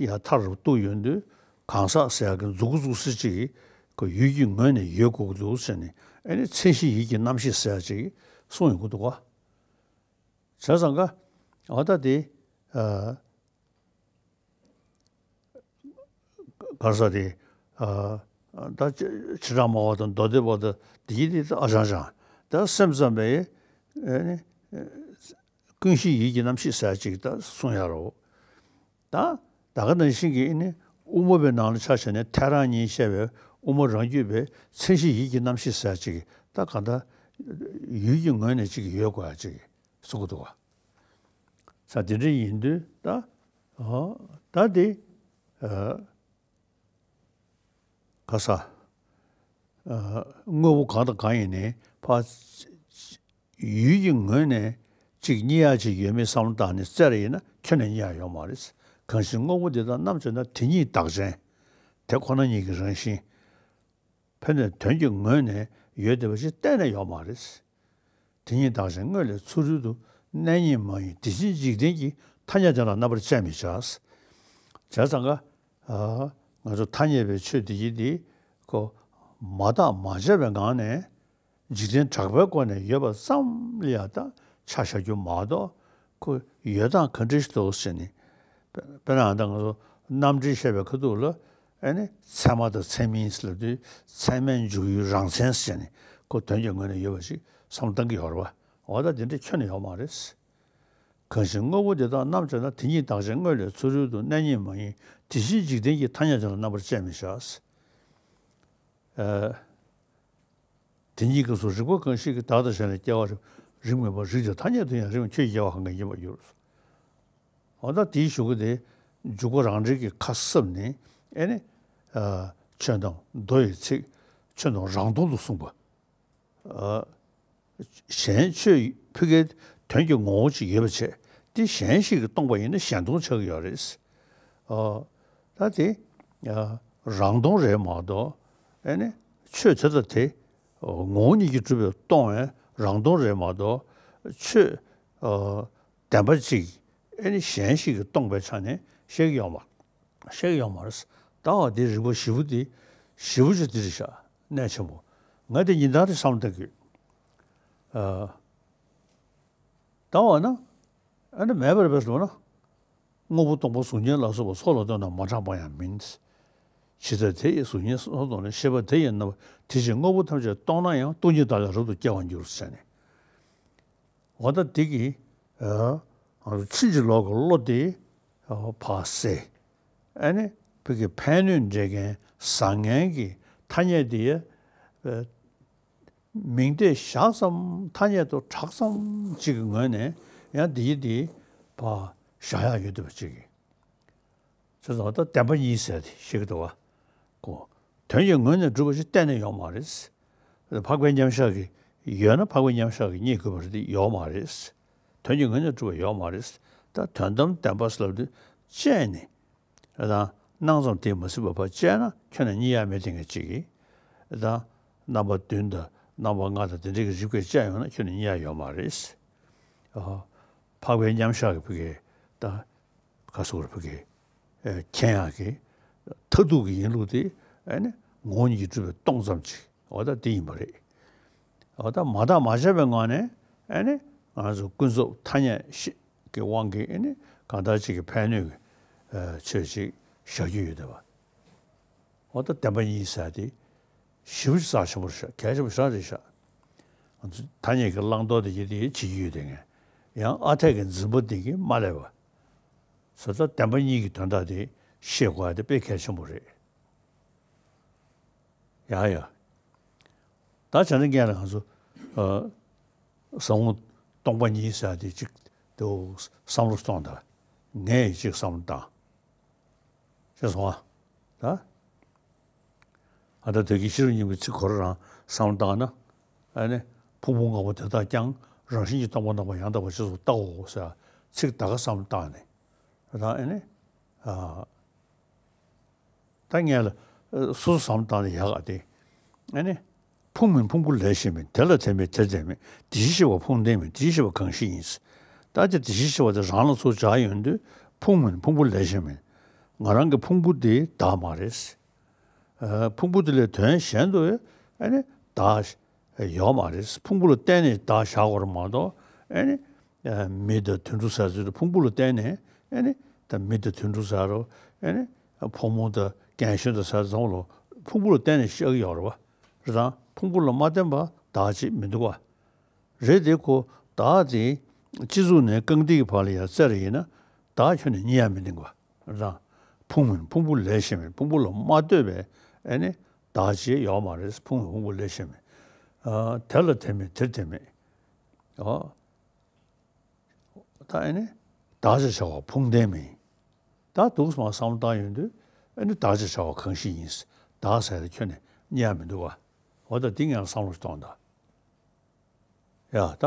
ཡ་མཐར་གཏུགས་ཡོང་དུས་གང་ཟག་ཟེར་ཡག་གི་མཛུབ་གུ་བཙུགས་སྲིད་ཅིག་གི་ཡུལ་གྱི་ངོས་ནས་ཡོད་དགོས་ཀྱི་འདུག་ཟེར་ནས། ཨ་ནི་མཚན་གཞི་ཡིད་ཀྱི་རྣམ་ཤེས་ཟེར་ཡག་ཅིག་གསུངས་ཡོང་གི་འདུག་ག། བྱས་ཙང་ཀ་འོ་ད་དེ། ཨ། ག་རེ་ཟེར་དེ། ཨ། ད་ཆི་ཆི་ཕྲེང་སྨྲ་བ་དང་མདོ་སྡེ་པ་དང་དེ་ཡི་དེ་ཨ་ཅང་ཅང་། ད་སེམས་ཙམ་པས་ཨ་ནི་ཀུན་གཞི་ཡིད་ཀྱི་རྣམ་ཤེས་ཟེར་ཅིག་ད་གསུང་ཡ་རོ། ད་ད་ག་ནང་བཞིན་གྱི་ཨ་ནི་དབུ་མ་པའི་ནང་ལ་ཆ་བཞག་ནས་ཐལ་རང་གཉིས་བཤད་པའི་དབུ་མ་རང་རྒྱུད་པའི་མཚན་གཞི་ཡིད་ཀྱི་རྣམ་ཤེས་ཟེར་ཅིག་ད་ག་ད་ཡུལ་གྱི་ངོས་ནས་ཅིག་ཡོད་དགོས་ཡ་ཅིག་གསུང་གི་འདུག་བ། ས་དེ་འདྲ་ཡིན་དུས་ད། ཨོ། ད་དེ། ཨ། ག་ས། ཨ། དངོས་པོ་གང་དང་གང་ཡིན་ནའི་ཕ། ཡུལ་གྱི་ངོས་ནས་གཅིག་རྙེད་ཡག་ཅིག་ཡོད་མེད་བསམ་བློ་བཏང་ནས་བཙལ་རེ་ཡིན་ན་ཁྱོན་ནས་རྙེད་ཡག་ཡོད་མ་རེད། གང་ཞིག་དངོས་པོ་འདི་དག་རྣམ་དཔྱད་ན། དེ་ཉིད་བདག་གཞན། དེ་ཁོ་ན་ཉིད་ཀྱི་རང་བཞིན། ཕན་ནས་དོན་གྱི་ངོས་ནས་ཡོད་བསྡད་པ་ཞིག་གཏན་ནས་ཡོད་མ་རེད། དེ་ཉིད་བདག་གཞན་དངོས་ལས་ཚུ་རོལ་དུ། གནས་རྙེད་མ་ཡིན་དེ་བཞིན་འཇིག་རྟེན་གྱི། ཐ་སྙད་དེ་ལ་རྣམ་པར་དཔྱད་མི་བྱ། བྱས་ཙང་ཀ། ཨ། ང་ཚོ་ཐ་སྙད་པའི་ཆོས་འདི་ཡིན་ཏེ། ཁོ་མ་བརྟགས་མ་དཔྱད་པའི་ངང་ནས་འཇིག་རྟེན་གྲགས་པའི་སྒོ་ནས་ཡོད་པ་ཙམ་ལ་ཡང་ད་ཆ་བཞག་རྒྱུ་མ་གཏོགས། ཁོ་ཡོད་སྟངས་ག་འདྲ་ཞིག་འདུག་ཟེར་ནས། དཔེར་ན་ད་ང་ཚོ་རྣམ་འགྲེལ་བཤད་པའི་ཁ་ཐུག་ལ་ཨ་ནི་ཚད་མ་དང་ཚད་མིན་ཟེར་ལབ་དུས། ཚད་མས་འཇུག་ཡུལ་རང་མཚན་ཟེར་ནས་ཁོ་དོན་གྱི་ངོས་ནས་ཡོད་པ་ཞིག་བསམ་བློ་གཏང་གི་ཡོད་རེད་བ། འོ་ད་དེ་འདྲ་ཁྱོན་ནས་ཡོད་མ་རེད། གང་ཞིག་དངོས་པོ་འདི་དག་རྣམ་དཔྱད་ན། དེ་ཉིད་བདག་གཞན་དངོས་ལས་ཚུ་རོལ་དུ། གནས་རྙེད་མ་ཡིན་དེ་བཞིན་འཇིག་རྟེན་གྱི། ཐ་སྙད་དེ་ལ་རྣམ་པར་དཔྱད་མི་བྱ། ཨ། དེ་ཉིད་ཀྱི་སོ་རིགས་པ་གང་ཞིག་གིས། བདག་དང་གཞན་ལ་སྐྱེ་བ་རིགས་མེད་པ། རིགས་དེ་ཐ་སྙད་དུ་ཡང་རིགས་མེད། ཁྱོད་ཀྱིས་སྐྱེ་བ་གང་གིས་ཉེན་པར་འགྱུར། འོ་ད་དེའི་གཞུག་གུ་དེ་འཇུག་པ་རང་འགྲེལ་གྱི་ཁ་གསབ་ནས་ཨེ་ནི། ཨ། ཆོས་དང་མདོ་ཡི་ཚིག་ཆོས་དང་རང་སྟོང་དུ་གསུངས་པ། ཨ། གཞན་ཆོས་ཕ་གིའི་དོན་གྱི་ངོ་བོ་ཅིག་ཡོད་པ་བྱས། དེ་གཞན་ཞིག་གིས་སྟོང་པ་ཡིན་ན་གཞན་སྟོང་ཆགས་ཀྱི་ཡོད་རེད། ཨ། ད་དེ། ཨ། རང་སྟོང་རེད་མ་གཏོགས། ཨེ་ནི་ཆོས་དེ་དང་དེ་ངོ་བོ་ཉིད་ཀྱིས་གྲུབ་པའི་སྟོང་བའི་རང་སྟོང་རེད་མ་གཏོགས། ཆོས། ཨ། བདེན་པ་གཅིག་ཨེ་ནི་གཞན་ཞིག་གིས་སྟོང་པའི་ཆ་ནས་བཤད་ཀྱི་ཡོད་མ། བཤད་ཀྱི་ཡོད་མ་རེད། ལྟ་བ་འདི་རིག་པ་ཞེ་པོ་འདི། ཞེ་པོ་ཅིག་འདི་རེད་ཤག་གནད་ཆེན་པོ། ང་འདི་ཉིན་ལྟར་དུ་བསམ་བློ་གཏོང་གི་ཡོད། ཨ། ལྟ་བ་ན། ཨ་ནི་མེད་པར་བས་ལོ་ན། དངོས་པོ་སྟོང་པ་གཟུགས་བརྙན་ལ་སོགས་པ། ཚོགས་ལ་ལྟོས་ན་མ་གྲངས་པ་ཡང་མིན། ཇི་ལྟར་དེ་ཡི་གཟུགས་བརྙན་སོགས་ལྟོས་ནས། ཤེས་པ་དེ་ཡི་རྣམ་པ་དེ་བཞིན། དངོས་པོ་ཐམས་ཅད་སྟོང་ན་ཡང་། སྟོང་ཉིད་བདག་ལས་རབ་ཏུ་སྐྱེ་བར་འགྱུར་ཟེར་ནས། འོ་ད་འདི་གི། ཨ། ཕྱིན་ཅི་ལོག་གི་བློ་དེ། ཨ། ཕར་བསལ། ཨ་ནི་ཕ་གི་ཕན་གནོད་འདྲེན་མཁན་བཟང་ངན་གྱི་ཐ་སྙད་དེ། ཨ། མིང་བརྡས་བཞག་ཙམ་ཐ་སྙད་དུ་གྲགས་ཙམ་ཅིག་གི་ངོས་ནས་ཡང་འདི་ཡི་འདི་ཕར་བཞག་ཡག་ཡོད་བསྡད་པ་ཅིག་གི། བྱས་ཙང་ད་བདེན་པ་གཉིས་ཟེར་དེ་བཤད་ཀྱི་འདུག་བ། ཁོ། དོན་གྱི་ངོས་ནས་གྲུབ་པ་ཞིག་གཏན་ནས་ཡོད་མ་རེད། འཕགས་པའི་མཉམ་བཞག་གི་ཡོད་ན་འཕགས་པའི་མཉམ་བཞག་གི་རྙེད་དགོས་པ་རེད་དེ་ཡོད་མ་རེད། དོན་གྱི་ངོས་ནས་གྲུབ་པ་ཡོད་མ་རེད། ད་དོན་དམ་བདེན་པ་ཟེར་ལབ་དུས་དཔྱད་ནས། ད་སྣང་ཙམ་དེས་མ་ཟིན་པ་ཕར་དཔྱད་ན་ཁྱོན་ནས་རྙེད་ཡག་མེད་དེ་ངས་ཅིག་གི། ད་རྣམ་པ་བདུན་དང་རྣམ་པ་ལྔ་དང་དེ་འདྲའི་གི་རིགས་པས་དཔྱད་ཡོང་ན་ཁྱོན་ནས་རྙེད་ཡག་ཡོད་མ་རེད། ཨ། འཕགས་པའི་མཉམ་བཞག་གི་བུ་གའི་ད་ག་སོགས་རེད་བུ་གའི་མཁྱེན་ཡག་གི་མཐར་ཐུག་གི་ཡིན་ལུགས་དེ་ཨ་ནི་ངོ་བོ་ཉིད་ཀྱིས་གྲུབ་པའི་སྟོང་ཙམ་ཅིག་འོ་ད་དེ་ཡིན་པ་རེད། འོ་ད་མ་བརྟགས་མ་དཔྱད་པའི་ངང་ནས་ཨ་ནི་ང་ཚོ་ཀུན་རྫོབ་ཐ་སྙད་ཤེས་ཀྱི་དབང་གིས་ཨ་ནི་གང་ལྟར་ཅིག་གི་ཕན་གནོད་ཀྱི་ཆོས་ཅིག་བཞག་རྒྱུ་ཡོད་བསྡད་པ། འོ་ད་བདེན་པ་གཉིས་ཟེར་དེ་ཞེ་པོ་ཅིག་རྩ་ཆེན་པོ་རེད་ཤག་གལ་ཆེན་པོ་ཞེ་དྲག་རེད་ཤག་ང་ཚོ་ཐ་སྙད་ཀྱི་བླང་དོར་དེ་ཡིད་དེ་བྱེད་ཀྱི་ཡོད་དེ་ངས་ཡང་ཨ་འཐས་ཀྱི་འཛིན་པ་འདི་གིས་མ་བསླད་པ། ཟེར་ད་བདེན་པ་གཉིས་ཀྱི་དོན་དག་དེ་ཤེས་དགོས་ཡ་དེ་དཔེ་གལ་ཆེན་པོ་རེད། ཡ་ཡ། ད་བྱས་ན་ངས་ལ་ང་ཚོ་ཨ་ཟབ་ལམ་སྟོང་པ་ཉིད་ཟེར་ཡ་དེ་གཅིག་དེ་བསམ་བློ་གཏོང་དང་། ངས་གཅིག་བསམ་བློ་བཏང་། ཤེས་སོང་ཨ། ད་ཨ་ད་དེ་གི་ཤེས་རབ་སྙིང་པོའི་ཚིག་ཁོ་རང་བསམ་བློ་བཏང་ན་ཨ་ནི་ཕུང་པོ་ལྔ་པོ་དེ་དག་ཀྱང་རང་བཞིན་གྱིས་སྟོང་པ་རྣམ་པ་ཡང་དག་པར་རྗེས་སུ་བལྟའོ་ཟེར་ཚིག་ད་ག་བསམ་བློ་བཏང་ནས་ད་ཨ་ནི་ཨ། ད་ངས་ལ་སོ་སོ་བསམ་བློ་བཏང་ནས་ཡག་ག་དེ། ཨ་ནི། ཕུང་མིན་ཕུང་པོ་ལས་གཞན་མིན། དེ་ལ་དེ་མེད་དེར་དེ་མེད། དེ་བཞིན་གཤེགས་པ་ཕུང་ལྡན་མིན། དེ་བཞིན་གཤེགས་པ་གང་ཞིག་ཡིན། ད་དེ་དེ་བཞིན་གཤེགས་པ་དེ་རང་ལ་ཚུར་སྦྱར་ཡོང་དུས་ཕུང་མིན་ཕུང་པོ་ལས་གཞན་མིན། ང་རང་གི་ཕུང་པོ་དེ་བདག་མ་རེད། ཨ། ཕུང་པོ་དེ་ལས་དོན་གཞན་དུ་ཨ་ནི་བདག་ཡོད་མ་རེད། ཕུང་པོ་ལ་བརྟེན་ནས་བདག་བཞག་དགོས་རེད་མ་གཏོགས་ཨ་ནི། མི་དང་དུད་འགྲོ་ཟེར་ཚུལ་དུ་ཕུང་པོ་ལ་བརྟེན་ནས་ཨ་ནི་ད་མི་དང་དུད་འགྲོ་ཟེར་རོ། ཨ་ནི་ཕོ་མོ་དང་རྒན་གཞོན་དང་ཟེར་ཚང་མ་ལ་ཕུང་པོ་ལ་བརྟེན་ནས་བཞག་གི་ཡོད་རེད་བ། རེད་དང་ཕུང་པོ་ལ་མ་བརྟེན་པ་བདག་ཅིག་མི་འདུག་བ། རེད་དེ་ཁོ་བདག་དེ་སྤྱི་གཙུག་ནས་རྐང་མཐིལ་གྱི་བར་ལ་ཡང་བཙལ་རེ་ཡིན་ན་བདག་ཁྱོན་ནས་རྙེད་ཡ་མི་འདུག་བ། རེད་དང་ཕུང་མིན་ཕུང་པོ་ལས་གཞན་མིན། ཕུང་པོ་ལ་མ་ལྟོས་པའི་ཨ་ནི་བདག་ཅིག་ཡོད་མ་རེད། ཕུང་མིན་ཕུང་པོ་ལས་གཞན་མིན། ཨ། དེ་ལ་དེ་མེད་དེར་དེ་མེད། ཨོ། ད་ཨ་ནི་བདག་ཅེས་བྱ་བ་ཕུང་ལྡན་མིན། ད་འདུག་སེ་མར་བསམ་བློ་བཏང་ཡོང་དུས་ཨ་ནི་བདག་ཅེས་བྱ་བ་གང་ཞིག་ཡིན། བདག་ཟེར་ཡ་དེ་ཁྱོན་ནས་རྙེད་ཡ་མི་འདུག་ག་འོ་ད་འདི་ངས་བསམ་བློ་ཞིག་གཏོང་དང་། ཡ་ད་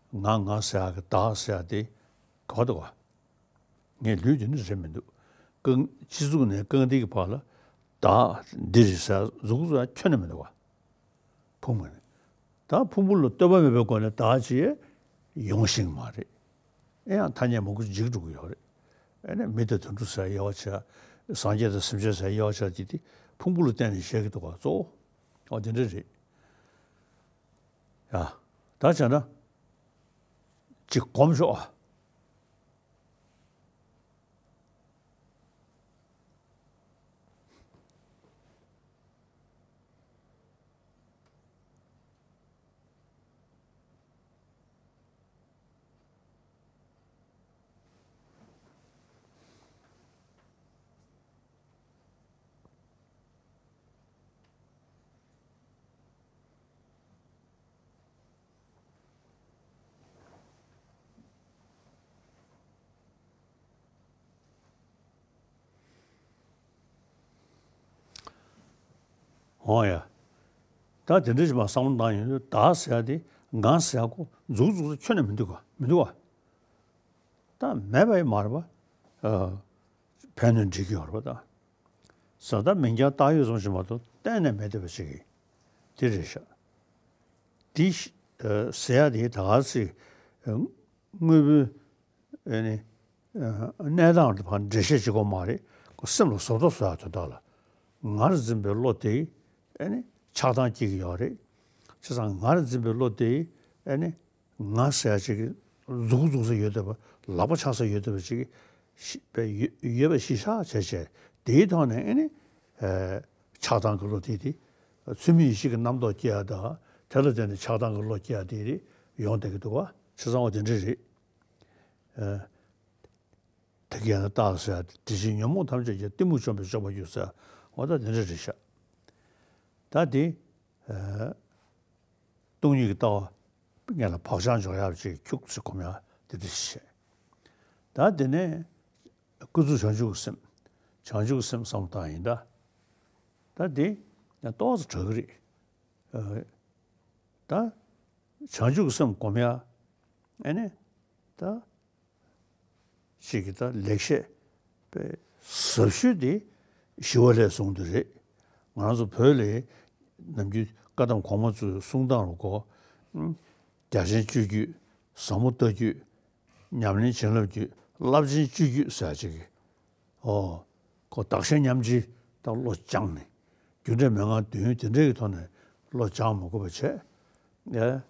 ང་ང་ཟེར་ཡ་གི་བདག་ཟེར་ཡ་དེ་ག་པར་འདུག་ག་ངའི་ལུས་འདི་ནི་རེད་མི་འདུག་རྐང་། སྤྱི་གཙུག་ནས་རྐང་མཐིལ་གྱི་བར་ལ་བདག་འདི་རེད་ཟེར་ཡ་མཛུབ་གུ་ཟེར་ཡ་ཁྱོན་ནས་མི་འདུག་ག་ཕུང་མིན། ད་ཕུང་པོ་ལ་ལྟོས་པ་མེད་པའི་སྒོ་ནས་བདག་ཅེས་ཡོང་ཤེས་མ་རེད། ཨེ་ཡང་ཐ་སྙད་མང་པོ་འཇིག་འགྲོ་གི་ཡོད་རེད། ཨེ་ནས་མི་དང་དུད་འགྲོ་ཟེར་དབྱེ་བ་ཕྱེ། སངས་རྒྱས་དང་སེམས་ཅན་ཟེར་དབྱེ་བ་ཕྱེ་དེ་དེ་ཕུང་པོ་ལ་བརྟེན་ནས་བཤད་ཀྱི་འདུག་ག་གཙོ་བོ། ཨོ་དེ་འདྲ་རེད། ཡ། ད་བྱས་ན། ཅིག་སྒོམ་ཤོག་ཨ། འོ་ཡ། ད་དེ་འདྲ་ཞིག་མར་བསམ་བློ་བཏང་ཡོང་དུས་བདག་ཟེར་ཡ་དེ་ང་ཟེར་ཡ་ཁོ་མཛུབ་གུ་མཛུབ་གུ་ཁྱོན་ནས་མི་འདུག་ག་མི་འདུག་ག་ད་མེད་པ་ཡིན་མ་རེད་པ། ཨ། ཕན་གནོད་འགྲིག་གི་ཡོད་རེད་པ་ད། ཟེར་ད་མིང་རྐྱང་བཏགས་ཡོད་ཙམ་ཞིག་མ་གཏོགས་གཏན་ནས་མེད་བསྡད་པ་ཞིག་གི། དེ་རེད་ཤག་དེ་ཤ་ཨ་ཟེར་ཡ་དེ་ད་ག་ཚོད་དངོས་པོའི་ཨ་ནི་ཨ་གནས་སྟངས་དེ་ཕར་འགྲེལ་བཤད་བྱེད་དགོས་མ་རེད། ཁོ་སེམས་ལ་བཟོ་ལྟ་བཟོ་ཡ་དོན་དག་ལ་ངར་འཛིན་པའི་བློ་དེ་ཨ་ནི་ཆགས་སྡང་སྐྱེ་གི་ཡོད་རེད། བྱས་ཙང་ངར་འཛིན་པའི་བློ་དེ་ཨ་ནི། ང་ཟེར་ཡ་ཅིག་གི་མཛུབ་གུ་འཛུགས་ས་ཡོད་བསྡད་པ། ལག་པ་འཆང་ས་ཡོད་བསྡད་པ་ཅིག་གི་ཤི་པའི་ཡོད་ཡོད་པ་གཞི་བཞག་བྱས་བྱས་དེའི་ཐོག་ནས་ཨེ་ནི་ཨེ་ཆགས་སྡང་གི་བློ་དེ་དེ་ཚུལ་མིན་ཡིད་བྱེད་ཀྱི་རྣམ་རྟོག་སྐྱེ་ཡ་དང་དེ་ལ་བརྟེན་ནས་ཆགས་སྡང་གི་བློ་སྐྱེ་ཡ་དེ་རེད་ཡོང་བསྡད་ཀྱི་འདུག་བ། བྱས་ཙང་འོ་དེ་འདྲ་རེད། ཨེ་དེ་ག་ཡང་བཏགས་ཟེར་ཡ་དེ་དེ་བཞིན་ཉོན་མོངས་ཐམས་ཅད་ཀྱི་གཏི་མུག་བཅོམ་པས་སྐྱོབ་པར་འགྱུར་ཟེར་ཡ་འོ་ད་དེ་འདྲ་རེད་ཤག་ད་དེ་ཨེ། སྟོང་ཉིད་ཀྱི་ལྟ་བ་སྔོན་ལ་བག་ཆགས་འཇོག་ཡག་ཅིག་ཁྱུག་ཙམ་སྒོམ་ཡག་དེ་འདྲ་ཞིག་བྱས། ད་དེ་ནས་ཀུན་རྫོབ་བྱང་ཆུབ་ཀྱི་སེམས། བྱང་ཆུབ་ཀྱི་སེམས་བསམ་བློ་བཏང་ཡིན་ད། ད་དེ་ཡང་ཏོག་ཙམ་དྲག་གི་རེད། ཨ། ད་བྱང་ཆུབ་ཀྱི་སེམས་སྒོམ་ཡག་ཨ་ནི་ད། ཅིག་གི་ད་ལེགས་བཤད་པའི་ཟབ་ཤོས་དེ་ཞི་བ་ལྷས་གསུངས་དེ་རེད། ང་རང་ཚོ་བོད་ལ་ནམ་རྒྱུན་བཀའ་གདམས་གོང་མ་ཚོའི་གསུང་སྟངས་རུ་གོ། རྒྱ་ཆེན་སྤྱོད་བརྒྱུད། ཟབ་མོ་ལྟ་བརྒྱུད། ཉམས་ལེན་བྱིན་རླབས་བརྒྱུད། རླབས་ཆེན་སྤྱོད་བརྒྱུད་ཟེར་ཅིག་གི། ཨོ། ཁོ་བདག་གཞན་མཉམ་བརྗེ་དང་བློ་སྦྱངས་ནས། རྒྱུ་འབྲས་མན་ངག་བདུན་དེ་འདྲའི་གི་ཐོག་ནས་བློ་སྦྱང་མ་དགོས་པ་བྱས། ཨེ།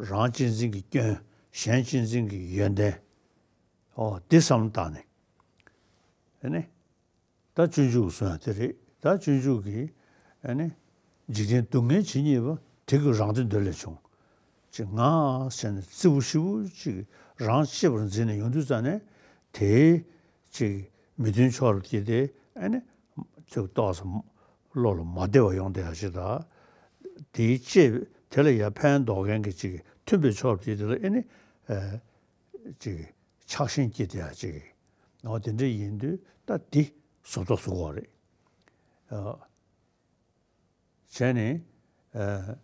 རང་གཅེས་འཛིན་གྱི་སྐྱོན། གཞན་གཅེས་འཛིན་གྱི་ཡོན་ཏན། ཨོ། འདི་བསམ་བློ་བཏང་ནས། ཨེ་ནི། ད་སྤྱོད་འཇུག་གི་གསུང་ཡང་དེ་རེད། ད་སྤྱོད་འཇུག་གི་ཨེ་ནི། འཇིག་རྟེན་སྡུག་བསྔལ་ཇི་སྙེད་པ། དེ་ཀུན་རང་བདེ་འདོད་ལས་བྱུང་། ཅིག་ང་ཟེར་ནས་རྩི་བོ་ཤི་བོ་ཅིག་རང་གཅེས་པར་འཛིན་ནས་ཡོང་དུས་ཙ་ནས་དེའི་ཅིག་མི་མཐུན་ཕྱོགས་ལ་སྐྱེས་ཏེ་ཨེ་ནི། ཅིག་ཏོག་ཙམ་བློ་ལ་མ་བདེ་བ་ཡོང་བསྡད་ཡ་ཅིག་དང་། དེའི་གཅེས་དེ་ལ་ཡ་ཕན་འདོགས་མཁན་གྱི་ཅིག་མཐུན་པའི་ཕྱོགས་ལ་སྐྱེས་དེ་ལ་ཨེ་ནི། ཨེ། ཅིག་ཆགས་ཞེན་སྐྱེས་ཏེ་ཡ་ཅིག་ཨོ་དེ་འདྲ་ཡིན་དུས་ད་འདི་བཟོ་ལྟ་བཟོ་དགོས་རེད། ཨ། བྱས་ནས། ཨ།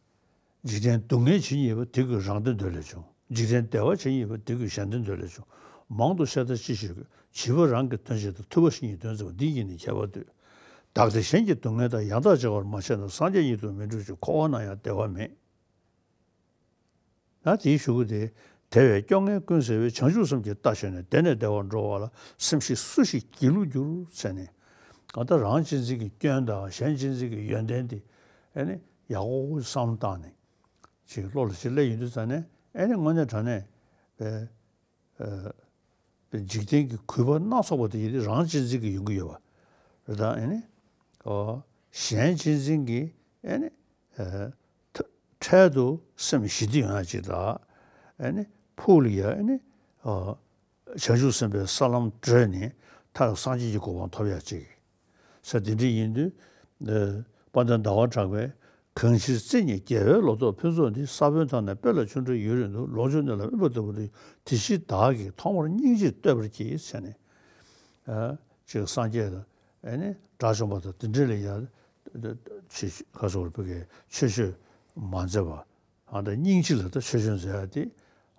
འཇིག་རྟེན་སྡུག་བསྔལ་ཇི་སྙེད་པ། དེ་ཀུན་རང་བདེ་འདོད་ལས་བྱུང་། འཇིག་རྟེན་བདེ་བ་ཇི་སྙེད་པ། དེ་ཀུན་གཞན་བདེ་འདོད་ལས་བྱུང་། མང་དུ་བཤད་ལྟ་ཅི་ཞིག་དགོས། བྱིས་པ་རང་གི་དོན་བྱེད་དང་། ཐུབ་པ་གཞན་གྱི་དོན་བྱེད་པ། འདི་གཉིས་ནི་ཁྱད་པར་ལྟོས། བདག་བདེ་གཞན་གྱི་སྡུག་བསྔལ་དང་། ཡང་དག་བྱེ་བར་མ་ཕྱེ་ན། སངས་རྒྱས་ཉིད་དུ་མི་འགྲུབ་ཅིང་། འཁོར་བ་ན་ཡང་བདེ་བ་མེད། ད་དེའི་གཞུག་གུ་དེ། དེ་བས་སྐྱོ་ངལ་ཀུན་སེལ་བའི། བྱང་ཆུབ་སེམས་ཀྱིས་བལྟ་ཤེས་ནས། དེ་ནས་བདེ་བར་འགྲོ་བ་ལ། སེམས་ཤེས་སུ་ཞིག་སྒྱིད་ལུག་འགྱུར། ཟེར་ནས། གང་ལྟར་རང་གཅེས་འཛིན་གྱི་སྐྱོན་དང་གཞན་གཅེས་འཛིན་གྱི་ཡོན་ཏན་དེ་ཨེ་ནི་ཡག་པོ་བསམ་བློ་བཏང་ནས་ཅིག་བློ་ལ་ཅིག་སླེབས་ཡོང་དུས་ཙ་ནས་ཨེ་ནི་དངོས་གནས་དྲང་གནས་པའི། ཨ། པའི་འཇིག་རྟེན་གྱི་གུས་པ་སྣ་ཚོགས་པ་དེ་ཡིན་ཏེ་རང་གཅེས་འཛིན་གྱི་ཡོང་གི་ཡོད་པ་རེད། ད་ཨེ་ནི། ཨོ། གཞན་གཅེས་འཛིན་གྱི་ཨེ་ནི། ཨ། ཐ་འཕྲལ་དུ་སེམས་ཞི་བདེ་ཡོང་ཡ་ཅིག་དང་། ཨེ་ནི་ཕུགས་ལ་ཡ་ཨེ་ནི། ཨ། བྱང་ཆུབ་སེམས་དཔའི་ས་ལམ་བགྲོད་ནས་མཐར་སངས་རྒྱས་ཀྱི་གོ་འཕང་ཐོབ་ཡ་ཅིག་ས། དེ་འདྲ་ཡིན་དུས། ཨ། དཔལ་ལྡན་ཟླ་བ་གྲགས་པས་གང་ཕྱིར་བརྩེ་ཉིད་རྒྱལ་བའི་ལོ་ཏོག་ཕུན་ཚོགས་འདི། ས་བོན་ཐོག་ནས་སྤོས་ལ་ཆུ་འདྲ་ཡུན་རིང་དུ། ལོངས་སྤྱོད་སྣོད་ལ་སྨིན་པ་ལྟ་བུ་འདི། དེ་ཕྱིར་བདག་གིས་ཐོག་མར་སྙིང་རྗེས་བསྟོད་པར་བགྱི། ཟེར་ནས། ཨ། ཅིག་སངས་རྒྱས་དང་ཨེ་ནི་དགྲ་བཅོམ་པ་དང་དེ་འདྲ་ལ་ཡང་ཆོས་ཁ་སོགས་ལ་བོད་ཀྱི་ཆོས་སྤྱོད་མ་མཛད་པ། ཨ། ད་སྙིང་རྗེ་ལ་ད་ཆོས་སྤྱོད་མཛད་ཡ་དེ།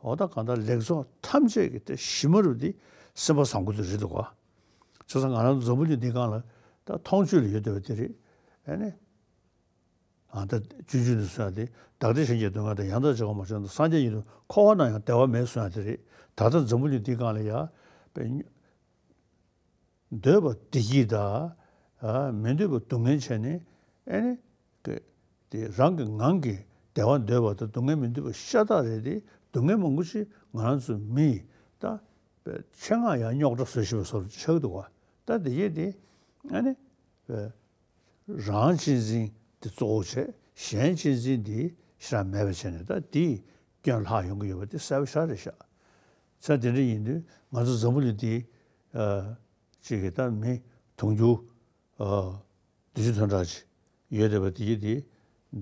འོ་ད་གང་ལྟར་ལེགས་ཚོགས་ཐམས་ཅད་ཀྱི་དེ་གཞི་མ་རུ་དེ་སེམས་པ་བཟང་པོ་དེ་རེད་འདུག་ག་བྱས་ཙང་ང་རང་ཚོ་འཛམ་བུ་གླིང་འདིའི་སྒང་ལ་ད་མཐོང་ཆོས་ལ་ཡོད་བསྡད་པ་དེ་རེད། ཨེ་ནི། ཨ། ད་སྤྱོད་འཇུག་ནས་གསུངས་ཡ་དེ། བདག་བདེ་གཞན་གྱི་སྡུག་བསྔལ་དང་། ཡང་དག་བྱེ་བར་མ་ཕྱེ་ན། སངས་རྒྱས་ཉིད་དུ། འཁོར་བ་ན་ཡང་བདེ་བ་མེད་གསུངས་ཡ་དེ་རེད། ད་ལྟ་འཛམ་བུ་གླིང་འདིའི་སྒང་ལ་ཡ་པའི་འདོད་པ་བདེ་སྐྱིད་དང་། ཨ། མི་འདོད་པ་སྡུག་བསྔལ་བྱས་ནས་ཨེ་ནི་གི་དེ་རང་གི་ངང་གིས་བདེ་བ་འདོད་པ་དང་སྡུག་བསྔལ་མི་འདོད་པ་ཤ་སྟག་རེད་དེ། སྡུག་བསྔལ་མང་པོ་ཞིག་ང་རང་ཚོ་མི་ད་པའི་ཆེད་མངགས་ཡང་རྙོག་དྲ་བཟོ་བཞིན་པ་བཟོ་འདྲ་ཆགས་འདུག་ག་ད་དེ་ཡས་དེ་ཨ་ནི་པའི་རང་གཅེས་འཛིན་དེ་གཙོ་བོ་བྱས། གཞན་གཅེས་འཛིན་དེ་ཞེ་དྲག་མེད་པ་བྱས་ནས་ད་དེའི་སྐྱོན་ལྷག་ཡོང་གི་ཡོད་པ་དེ་གསལ་པོ་ཞེ་དྲག་རེད་ཤག་ཚ་དེ་འདྲ་ཡིན་དུས་ང་ཚོ་འཛམ་བུ་གླིང་འདི། ཨ། ཅིག་གི་ད་མི་དུང་ཕྱུར། ཨ། བདུན་ཅུ་དོན་གྲངས་ཅིག་ཡོད་བསྡད་པ་དེ་ཡིན་དེ།